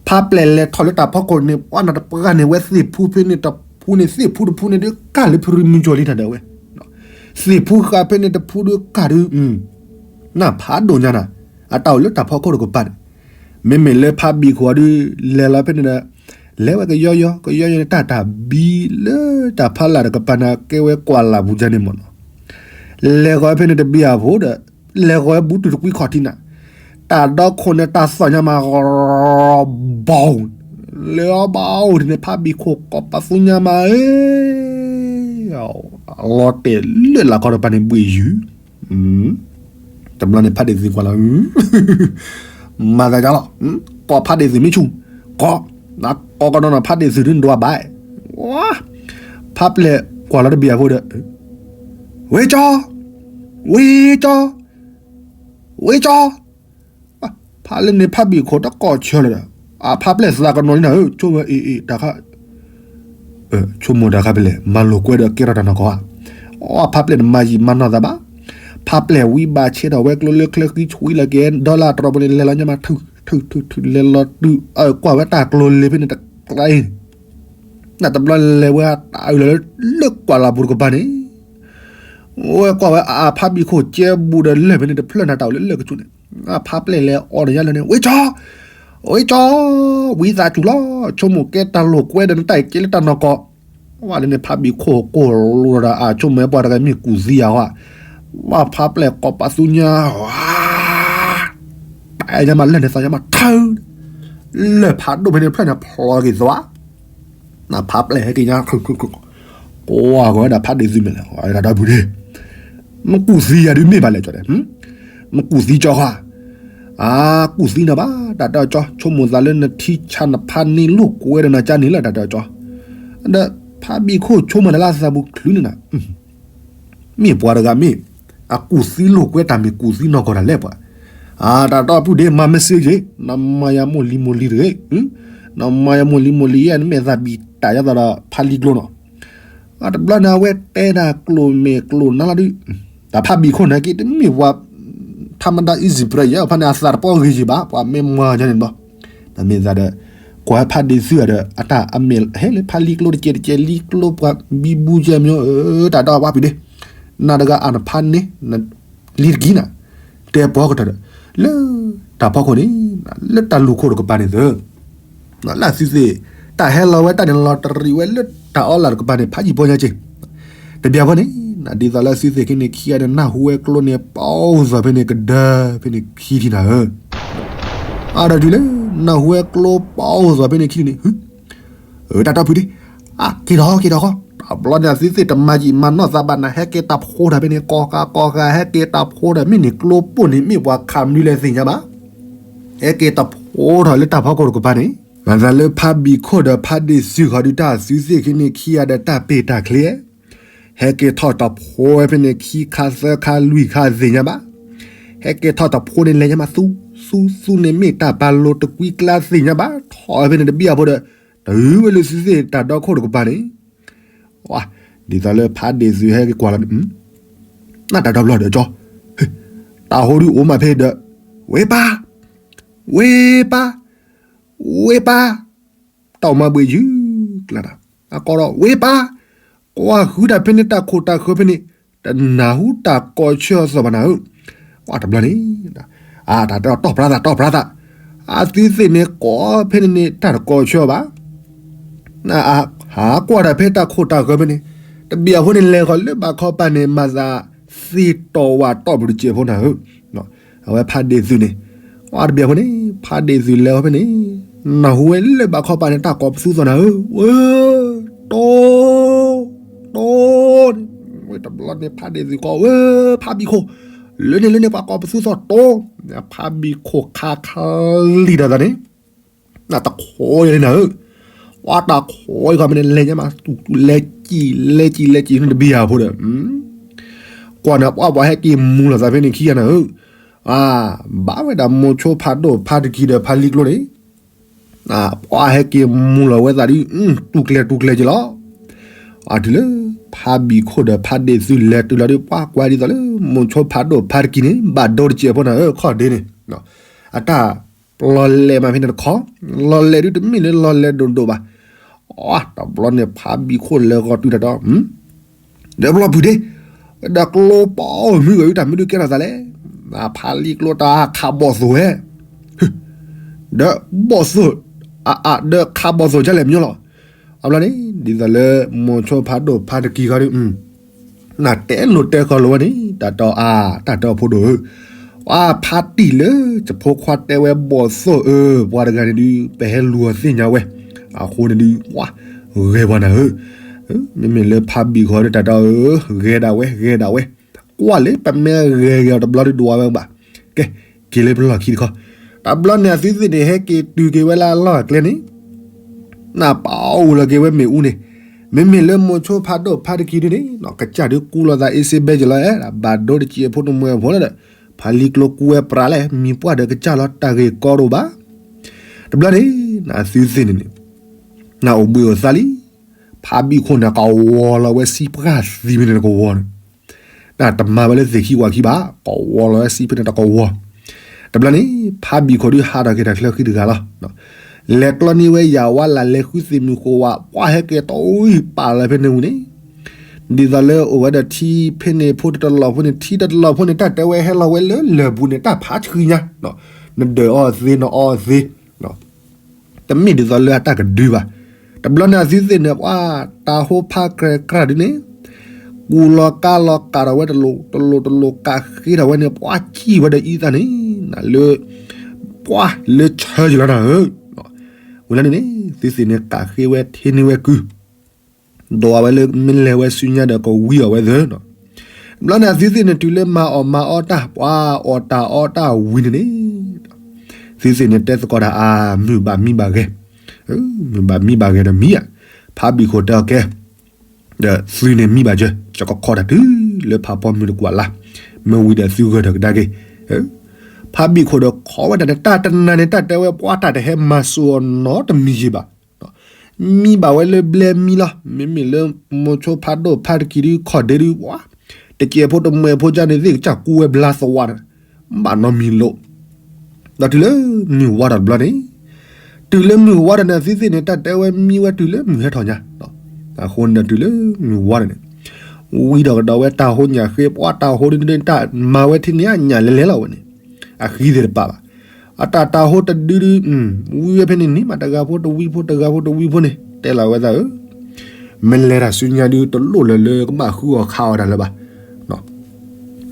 ဖးပျဲၢ်လဲၤထီၣ်လၢတၢ်ဖီခိၣ်န့ၣ် ပှၤနၤတပှၢ်န့ၣ် ဝဲသ့ၣ်ဖူဖဲန့ၣ်တဖူန့ၣ် သ့ၣ်ဖူတဖူန့ၣ်ဒုးကၢ်လၢဖံရူမုၢ်ကၠီလံတၢ်ဒၣ်ဝဲ, သ့ၣ်ဖူဃာ်ဖဲန့ၣ်တဖူဒုးကၢ်ဒုး, နၢ်ဖးဒိၣ်ညါနၤ, အတၢ်အိၣ်လၢတၢ်ဖီခိၣ်တကပၤန့ၣ်, မ့မ့ၢ်လၢဖးဘံၣ်ဃိဒုး လဲၤလီၤဖဲန့ၣ်ဒီး လဲၤဝဲကယီယီ ကယီယီန့ၣ် တၢ်တၢ်ဘံလၢတၢ်ဖးလာ်တကပၤန့ၣ် ကဲဝဲကွၢ်လၢ်ပူၤကၠါန့ၣ်မ့ၢ်နီၤ, လဲၤဃီၤဖဲန့ၣ်တဘံအဖိဒီး လဲၤဃီၤဝဲဘူးတုၤတကွံခီၣ်ထံးနၤ, တၢ်ဒီခိၣ်န့ၣ် တၢ်သီၣ်ညါမး ဘီ, လဲၤအီၤဘီဒ်န့ၣ် ဖးဘံၣ်ခိၣ်ကိးပသူညါမးဧၢ, လီၤတဲာ်လၢလာ်ခီတကပၤန့ၣ် ဘှံးယုၢ် တဘျီန့ၣ် ဖးဒ့ၣ်သုးကွၢ်လီၤ, မၤသးဒ်လီၤ, ကိးဖးဒ့ၣ်သုးမ့ၢ်ဆူၣ်, ကိး, ကိးကဒီးနီၤ ဖးဒ့ၣ်သုးဒုးဒွးဘၣ်, ဖးပျဲၢ်ကွၢ်လီၤတဘံၣ်အဖိဒီး, ဝ့ၢ်ကၠီ, ဝ့ၢ်ကၠီ, ဝ့ၢ်ကၠီ, ဖးလၢန့ၣ်ဖးဘံၣ်ခိၣ်တကိးဆၢလၢၤဒီး အဖါပျဲၢ်သးကနီၤလံနၤဧၢ, ဆိကမိၣ်တၢ်ခါ, ဆိကမိၣ်တၢ်ခါဖဲလဲၣ်, မၤလိာ်ကွဲဒီးကဲထီၣ်တၢ်နီၢ်ကီၢ်ဧါ. အဖါပျဲၢ်န့ၣ်မၤယံာ်မၤနီၢ်သးဘၣ်. ဖါပျဲၢ်ဝံဘၣ်ဆဲးထီၣ်ဝဲကျိလၢချၢဃံဆှံလၢကဲ ဒီလၣ်တရီပူၤန့ၣ် လဲၤလီၤညါမး ထုထုထုထု လဲၤလီၤတုၤ ကွၢ်ဝဲတၢ်ကျိၤလ့ဖဲန့ၣ်တကျါအံၤ နတဘျီလဲၤဝဲတၢ်အုၣ်လီၤလၢလၢကွၢ်လၢ်ပူၤတကပၤန့ၣ်, ဝဲကွၢ်ဝဲအဖါဘံၣ်ခိၣ်ကဲဘူးဒီးလၢၢ်ဖဲန့ၣ် တဖျၢၣ်နၤတၢ်အိၣ်လၢလၢၢ်ကဆူးန့ၣ်, အဖါပျဲၢ်လဲၤအီၣ်ဒီးညါလၢာ်န့ၣ် ဝ့ၢ်ကၠီ, ဝ့ၢ်ကၠီ, ဝံသးစူၤလီၤ, ဆိကမိၣ်ကဲတၢ်လိာ်ကွဲဒီးနတၢ်အံၤကဲလၢတၢ်နီၢ်ကီၢ်. ဝဲလၢန့ၣ်ဖါဘံၣ်ခိၣ်ကိၢ်လိာ်ဒီး အဆိကမိၣ်ပှၤတဂၤမ့ၢ်ကူၣ်သံယၤဝဲ, ဝဲဖါပျဲၢ်ကိးပသူညါ ပညါမးလၢာ်န့ၣ်သးညါမးထၢ လၢာ်ဖးဒိၣ်ဖဲန့ၣ်ဖျၢၣ်န့ၣ်ဖျီက့ၤသွါ, နဖါပျဲၢ်ဟဲက့ၤညါ ကွၢ်ကီၤဝဲဒၣ်ဖါဒ့ၣ်သုမဲာ်လဲၣ်, တၢ်ဒီပုၢ်ဒ့ၣ်, မ့ၢ်ကူၣ်သံယၤဒုးမ့ၢ်ဘၣ်လဲၣ်ကၠီဒဲး, မ့ၢ်ကူၣ်သံကၠီဃီ, အကူၣ်သံနၤဘၣ် တၢ်ဒီးကၠီ, ဆိကမိၣ်သးလၢနထံဆါနဖါန့ၢ်လိာ်ကွဲဒီးနၤကၠါန့ၣ်လၢတၢ်ဒီးကၠီ, ဒီးဖါဘံၣ်ခိၣ်ဆိကမိၣ်တၢ်လၢအသးပူၤချုးန့ၣ်နၤ မ့ၢ်ပှၤတဂၤမ့ၢ် အကူၣ်သံလိာ်ကွဲတၢ်မ့ၢ်ကူၣ်သံနီၢ်ကီၢ်တၢ်လဲၣ်ပှၤ, တၢ်ဒီပုၢ်ဒ့ၣ်မၤမ့ၢ်စ့ယ့ၣ်, နမၤယၤမိၢ်လံၤမိၢ်လံၤတဂ့ၤ, နမၤယၤမိၢ်လံၤမိၢ်လံၤယဲၢ် နမ့ၢ်သးဘံၣ်တၢ်ယါသးဒီးဖါလံၤကျိနီၤ, တဘျီန့ၣ်အဝဲတဲဒၣ်ကျိာ်မဲာ်ကျိာ်နါလီၤဒုး, တၢ်ဖါဘံၣ်ခိၣ်န့ၣ်က့ တမ့ၢ်ပှၤ ထါမဒါ easy prey ယဲၢ်ဖါန့ၣ် အသးတပီၢ်ဂ့ၤယံၤဘၣ် ပှၤမ့ၢ်မၤညါန့ၣ်ဘၣ်, တၢ်မ့ၢ်သးဒီး ကွၢ်ဖါဒ့ၣ်သုဧါဒီး အတၢ်အမဲာ်ဟဲလၢဖါလံၤကျိတကဲးတကဲး လံၤကျိပှၤဘံဘူယဲၢ်မ့ၢ် တၢ်ဒီးဝဲပူၤဒ့ၣ်, နၤတဂၤအနဖါန့ၣ် လံၤတကံၢ်နၤ, တဲပှၤကတၢၢ်ဒီး လၢတၢ်ဖီခိၣ်န့ၣ် လၢတၢ်လူၢ်ခိၣ်တကပၤန့ၣ်သၢ လၢသုသ့ၣ် တၢ်ဟဲလီၤဝဲတၢ်န့ၣ် လီၤတရံးဝဲလၢတၢ်အီလၢ်တကပၤန့ၣ် ဖးယံာ်ပီညါက့ၤ, တဘျီဖဲန့ၣ် ဒ်သိးလၢသုသ့ၣ်ခံန့ၣ်ခံဂၤဒီး နၢ်ဟူဝဲကျိန့ၣ် ပအိၣ်သိးဖဲန့ၣ်ကဒၢ ဖဲန့ၣ်ခံထံၣ်နၤဧၢ, အဒီးတုၤလၢ နၢ်ဟူဝဲကျိပအိၣ်သိးဖဲန့ၣ်ခံထံၣ်န့ၣ် တၢ်ဒီပုၢ်ဒ့ၣ်, က့ၤထီၣ်က့ၤထီၣ်ဃီ, တဘျီန့ၣ်သုသ့ၣ်တမၤယံာ်မၤနီၢ်သးဘၣ်နၤ ဟဲက့ၤတၢ်ဖိတၢ်ဖဲန့ၣ် ကိးဃာ်ကိးဃာ် ဟဲက့ၤတၢ်ဖိတၢ်မ့ၢ်န့ၣ် ကျိပိၢ်န့ၣ်မ့ၢ်ပှၤခးမနုၤလဲၣ်သ့ၣ်ညါဘၣ်, ဟဲက့ၤတၢ်ဖိထီၣ်လၢတၢ်ဖီခိၣ်တကပၤန့ၣ်, မၤသးလၢဖါဘံၣ်ခိၣ်ဒီးဖါဒ့ၣ်သုဃီဒုး တၢ်သုသ့ၣ်ခံန့ၣ်ခံဂၤဒီးတၢ်ပ့ၢ်တၢ်ချ့ ဟဲက့ၤထီၣ်တၢ်ဖိဝဲဖဲန့ၣ် ခံခါသၢခါလွံၢ်ခါသ့ၣ်ညါဘၣ်, ဟဲက့ၤထီၣ်တၢ်ဖိန့ၣ်လဲၤညါမး သူသူသူန့ၣ် မ့ၢ်တၢ်ပာ်လိၤတကွံကျါသ့ၣ်ညါဘၣ် ထီၣ်ဝဲဖဲန့ၣ်တဘံၣ်အဖိဒီး တုၤဝဲလၢသုသ့ၣ်တၢ်ဒီခိၣ်တကပၤန့ၣ်, ဒ်သိးလၢဖါဒ့ၣ်သုဟဲက့ၤကွၢ်လီၤန့ၣ်, နတၢ်ဒီဘျီဒီးကၠီ, တၢ်ဟိဒုးအိၣ်မးဖဲဒီး, ဝ့ၢ်ပၢ်, ဝ့ၢ်ပၢ်, ဝ့ၢ်ပၢ်, တၢ်အိၣ်မးဘှံးယုၢ်ကျါတၢ်, အကိးဒီး ဝ့ၢ်ပၢ်, ကွၢ်ဃုတၢ်ဖဲန့ၣ် တၢ်ခိၣ်တၢ်ဃၢၤဖဲန့ၣ်, တနၢ်ဟူတၢ်ကိးဆၢအသီၣ်ဘၣ်နၤဧၢ, တဘျီန့ၣ်, အတၢ်တီၢ်ပြးသး တီၢ်ပြးသး, အသုသ့ၣ်န့ၣ်ကိးဖဲန့ၣ်န့ၣ် တၢ်တကိးဆၢဘၣ် ဟးကွၢ်တၢ်ဖဲတၢ်ခိၣ်တၢ်ဃၢၤဖဲန့ၣ်, တဘံၣ်အဖိန့ၣ် လဲၤဃီၤလၢဘးခီပၤန့ၣ် မၤသးသ့ၣ်တီၢ်ဝးတီၢ်ပူၤတစဲးဖိနၤဧၢ, အဝဲဖါဒ့ၣ်သုန့ၣ်, တဘံၣ်အဖိန့ၣ် ဖါဒ့ၣ်သုလဲၤဃီၤဖဲန့ၣ်, နၢ်ဟူဝဲလၢဘးခီပၤန့ၣ် တၢ်ကိးပသူသီၣ်နၤဧၢ, ဝဲ, တိ, တိ, တဘျီန့ၣ် ဖါဒ့ၣ်သုကိးဝဲ, ဖါဘံၣ်ခိၣ်, လၢန့ၣ်လၢန့ၣ် ပှၤကိးပသူသီၣ်တိ, ဖါဘံၣ်ခိၣ်ခါခါလံဒီးသးန့ၣ် နတခိးယၤလံနၤဧၢ, ပှၤတခိးယၤခီမ့ၢ်န့ၣ် လဲၤညါမး တူၢ်တူၢ်လဲၤကံၣ်လဲၤကံၣ်လဲၤကံၣ်န့ၣ်တဘံၣ်ယၤဖိဒီး, ကွၢ်န့ၣ် ပှၤပှၤဟဲက့ၤမူလီၤသးဖဲန့ၣ်ခံဂၤနၤဧၢ, ဘၣ်ဝဲဒၣ်မိၤဆိဖးဒိၣ်ဖါတကံၤဒီးဖါလံၤကျိန့ၣ် ပှၤဟဲက့ၤမူလီၤဝဲသးဒ်, တူၢ်ကျဲၤတူၢ်ကျဲၤက့ၤလီၤ, အတုၤလၢ ဖါဘံၣ်ခိၣ်ဒီးဖါဒ့ၣ်သုလဲၤတုၤလီၤဒီး ပှၤကွၢ်ဒ်သိးလၢ မိၤဆိဖးဒိၣ်ဖါတကံၤန့ၣ် ဘၣ်ဒိတစဲးဖိနၤဧၢ ခီၣ်ဒ့န့ၣ်, အတၢ် လီၤလဲၤမးဖဲန့ၣ်တခီ, လီၤလဲၤဒုးတမ့ၢ်လၢလီၤလဲၤဒိၣ်ဒိၣ်ဘၣ်, အတဘျီန့ၣ် ဖါဘံၣ်ခိၣ်လဲၤဃီၤတုၤတၢ်ဒီး ဒီးဘျီပုၢ်ဒ့ၣ်, ဒီးကျိပအိၣ်မုၢ်ဂီၤယုၢ်တၢ်မ့ၢ်ဒုးကဲထီၣ်သးလဲၣ်, ဖါလံၤကျိတၢ်ခးဘီၣ်သိၣ်ဝဲ, ဒီးဘီၣ်သိၣ်, အအါ ဒီးခးဘီၣ်သိၣ်ကလဲၣ်မညီလီၤ, အဘျီန့ၣ် ဒ်သိးလၢ မိၤဆိဖးဒိၣ်ဖါတကံၤဃီဒီး နတဲလိာ်တဲဃီလိာ်ဝဲန့ၣ် တၢ်တီအါ တၢ်တီဖိဒိၣ်ဧၢ, ပှၤဖါတံၢ်လၢ ယဖိခွါတဲဝဲဘီၣ်သိၣ်ဧၢ, ပှၤတဂၤန့ၣ်ဒုး ပဟဲလူၤအီၤသ့ၣ်ညါဝဲ, အဃိန့ၣ်ဒုး ပှၤဂဲၤပှၤနၤဧၢ, မ့မ့ၢ်လၢဖါဘံၣ်ဃီဒီးတၢ်တီဧၢ, ဂဲၤဒၣ်ဝဲ ဂဲၤဒၣ်ဝဲ, ကွၢ်လၢပမ့ၢ်ဂဲၤဂ့ၤအီၤတဘျီဒုးဒွးဝဲဘၣ်, ကဲ, က့ၤလၢပလီၢ်ခံတခီ, တဘျီန့ၣ်အသုသ့ၣ်န့ၣ် ဟဲက့ၤတုၤက့ၤဝဲလၢအလီၢ်အကျဲန့ၣ် နပာ်အိၣ်လီၤက့ၤဝဲမ့ၣ်အူန့ၣ်, မ့မ့ၢ်လၢမိၤဆိဖးဒိၣ်ဖါတကံၤဒုန့ၣ် ကစၢ်ဒုးကူလီၤသးအ့စ့ဘဲက့ၤလီၤ, ဘၣ်ဒိတစဲးဖိတမှဲၤဖိလၢဒီး, ဖါလံၤကျိကူဝဲပြးလဲၣ် မံၤပှၢ်ဒီးကစၢ်လီၤတၢ်ဂ့ၢ်ကီတအိၣ်ဘၣ်. တဘျီန့ၣ် နသုသ့ၣ်န့ၣ်န့ၣ် နအိၣ်ဘှံးအိၣ်သါလံ, ဖါဘံၣ်ခိၣ်န့ၣ် ကဝီၤလီၤဝဲစံးပှၢ်သံမ့ၢ်န့ၣ် နကဝီၤန့ၣ် နတမၤဝဲလၢသ့ၣ်ခံဝၣ်ခံဘၣ်, ကဝီၤလီၤဝဲစံးဖဲန့ၣ်တကဝီၤ. တဘျီန့ၣ် ဖါဘံၣ်ခိၣ်ဒုးဟးထီၣ်က့ၤတၢ်ချၢဃံတဂၤလီၤ. လဲၤကျီန့ၢ်ဝဲယၣ်ဝါလၢ်လဲၤဃုသ့ၣ်မုၢ်ဃိဝး ပှၤဟဲက့ၤတအိၣ်ပာ်လီၤဖဲန့ၣ်ဝံၤန့ၣ် ဒ်သိးလၢအိၣ်ဝဲဒီးထံဖဲန့ၣ်ဖိတတလီၢ်ဖိန့ၣ် ထံတတလီၢ်ဖိန့ၣ် တၢ်တဲဝဲဟဲလီၤဝဲလၢလၢၢ်ပူၤန့ၣ် တၢ်ဖးဆှံညါ, နဒၢးအီၣ်သ့ နအီသ့ တမ့ၢ်ဒ်သိးလၢအတၢ်ကဒုဘၣ်. တဘျီန့ၣ်အသုသ့ၣ်န့ၣ် ပှၤတၢ်ဟိဖးကြဲကြၢ်ဒုန့ၣ် ကူၣ်လီၤကါလီၤကးထီၣ်ဝဲတလိၣ်တလိၣ်တလိၣ် ကးဃ့ထီၣ်ဝဲန့ၣ် ပှၤကံၣ်ဝဲဒီးအံသၣ်န့ၣ် နလၢ ပှၤလၢဆၢက့ၤလီၤနၤဧၢ. ဝံၤလီၤန့ၣ်န့ၣ် သုသ့ၣ်န့ၣ် ကးဃ့ဝဲထံန့ၢ်ဝဲကုၢ် ဒိးဝဲလၢမ့ၢ်လဲၤဝဲဆူညါဒီးကဝံအီၤဝဲသ့ၣ်နီၤ. ဘျီန့ၣ်အသုသ့ၣ်န့ၣ် တုၤလၢမၤအီၣ်မၤအီတၢ် ပှၤအီၣ်တၢ်အီတၢ်ဝံၤန့ၣ်န့ၣ် သုသ့ၣ်န့ၣ်တဲသကိးတၢ်အါ မုၢ်ဘၣ်မံဘၣ်ဂဲၤ, မုၢ်ဘၣ်မံဘၣ်ဂဲၤဒီးမံဧါ, ဖးဘံၣ်ခိၣ်တဲအီၤကဲ ဒီးသုန့ၣ်မံဘၣ်စၢၤ ယကခီတၢ်တုၤလၢဖးဖီမုၢ်တကွၢ်လါ, မ့ၢ်ဝံၤဒီးသုဂၢၢ်ထီၣ်ကဒါက့ၤ. ဖးဘံၣ်ခိၣ်ဒီးခီဝဲဒၣ်န့ၣ် တၢ်တနၤန့ၣ် တၢ်တဲဝဲပှၤတၢ်တဟဲမၤစၢၤအီၤနီတမံၤယံၤဘၣ်. မံဘၣ်ဝဲလၢဘျဲမံလီၤ. မ့မ့ၢ်လၢမိၤဆိဖးဒိၣ်ဖးတကံၤဒုး ခီၣ်ဒ့ဒုး ပှၤတစဲးဖိတမှဲးဖိကန့ၣ်သ့ၣ်ကစၢ်ကူဝဲဘျါသဝါဒီး ဘၣ်နီတမံၤလိာ်. ဒီးတုၤလၢမုၢ်ဝါထီၣ်တဘျီန့ၣ် တုၤလၢမုၢ်ဝါထီၣ်န့ၣ် အသုသ့ၣ်န့ၣ် တၢ်တဲဝဲမံဝဲတုၤလၢမုၢ်ဟဲထီၣ်ညါ. အဃိန့ၣ်ဒီးတုၤလၢမုၢ်ဝါထီၣ်န့ၣ် ဝံၤဒီးကဒီးဝဲတၢ်ဟိညၣ်ဃ့ ပှၤတၢ်ဟိဒုး တၢ်မၤဝဲထံန့ၣ် အညၣ်လဲၤလဲၤလီၤဝဲန့ၣ် အဃံသ့ၣ်တပာ်ဘၣ်. အတၢ်တၢ်ဟိတဒုဒု ဝံဝဲဖဲန့ၣ်န့ၣ် မ့ၢ်တဂၤဖိတဝံဖိ တဂၤဖိတဝံဖိန့ၣ် တဲလီၤဝဲသးဧၢ, မ့ၢ်လဲၤတၢ်ဆူညါဒုး တလိၣ်လၢၤလၢကဘၣ်ဃုအီၣ်ခးအီၣ်တၢ်လၢၤဘၣ်.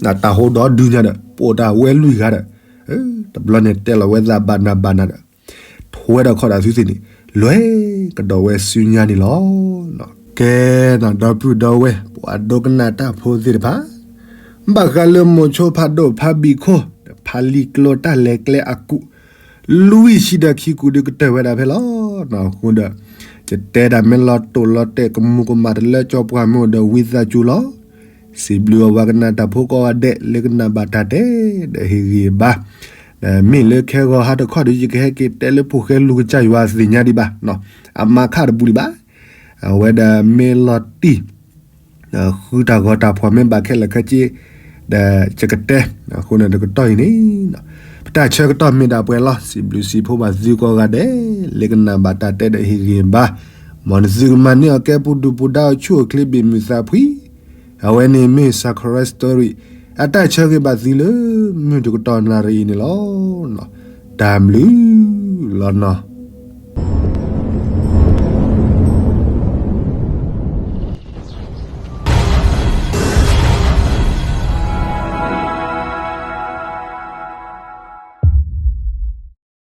တၢ်ဟိဒီဒုညါဒီး ပိာ်တၢ်ဝဲလွံၢ်ဂၤဒီး တဘျီန့ၣ်တဲလီၤဝဲသးဘၣ်နၤဘၣ်နၤဒီး ထိဝဲဒီးခီၣ်ဒီးသုသ့ၣ်န့ၣ် လဲၤကဒီးဝဲဆူညါန့ၣ်လီၤ. ကဲ ဒီပုၢ်ဒီဝဲၢ် ပှၤဒိကနၣ်တၢ်ဖိသ့ၣ်တဖၣ် ဘၣ်ဃးလၢမိၤဆိဖးဒိၣ်ဖးဘံၣ်ခိၣ် ဖးလံာ်ကျိတၢ်လဲၤကျဲအကူာ် လွံၢ်ဆံဒီးခံကူာ်ဒုးကတၢၢ်ဝဲဒၣ်ဖဲလီၤ. အဃိဒီး ယတဲတၢ်မ့ၢ်လီၤတိၢ်လီၤတဲာ်ကမူၤကမၣ်တလၢကၠီပှၢ်မ့ၢ်အိၣ်ဒီးဝံသးစူၤလီၤ. စံးဘျုးအဝဲကနၣ်တၢ်ဖိကိးဂၤဒဲး လၢကနၣ်ဘၣ်တၢ်တဲ ဒီးဟ့ၣ်ဂံၢ်ဘါ မ့ၢ်လၢခဲဂီၤဟါတခီဒီး ယကဟဲက့ၤတဲလၢဖိၣ်ဃဲလူၤကစၢ်ယွၤသ့ၣ်ညါဒံးဘၣ်, အမါခၣ်တပူၤဒံးဘၣ်, အဝဲဒၣ်မ့ၢ်လီၤတံၢ် ဃုတၢ်ဂီၤတၢ်ဖှီၣ်မ့ၢ်ဘၣ်ခဲလၢာ်ခဲဆ့ ဒီးယကတဲ, အဃိန့ၣ်တကတီၢ်အံၤန့ၣ် ပတၢ်ဆၢကတီၢ်မ့ၢ်ဒၣ်ပှဲၤလီၤ. စံးဘျုးစံးဖှိၣ်ဘၣ်သုကိးဂၤဒဲး လၢကနၣ်ဘၣ်တၢ်တဲဒီးဟ့ၣ်ဂံၢ်ဘါ, မ်နသုကမၤန့ၢ်အီၤကဲပူၤဒုၣ်ပူၤဒါအီၤဆူၣ်အိၣ်ချ့ဘ့ၣ်မုၢ်သးဖှံ, အဝဲန့ၣ်မ့ၢ် Sakura Story အတၢ်ဆၢဂ့ၤဘၣ်သုလၢ မုၢ်တကတီၢ်နၣ်ရံၣ်အံၤန့ၣ်လီၤ. တၢ်ဘျုးလီၤနီၤ.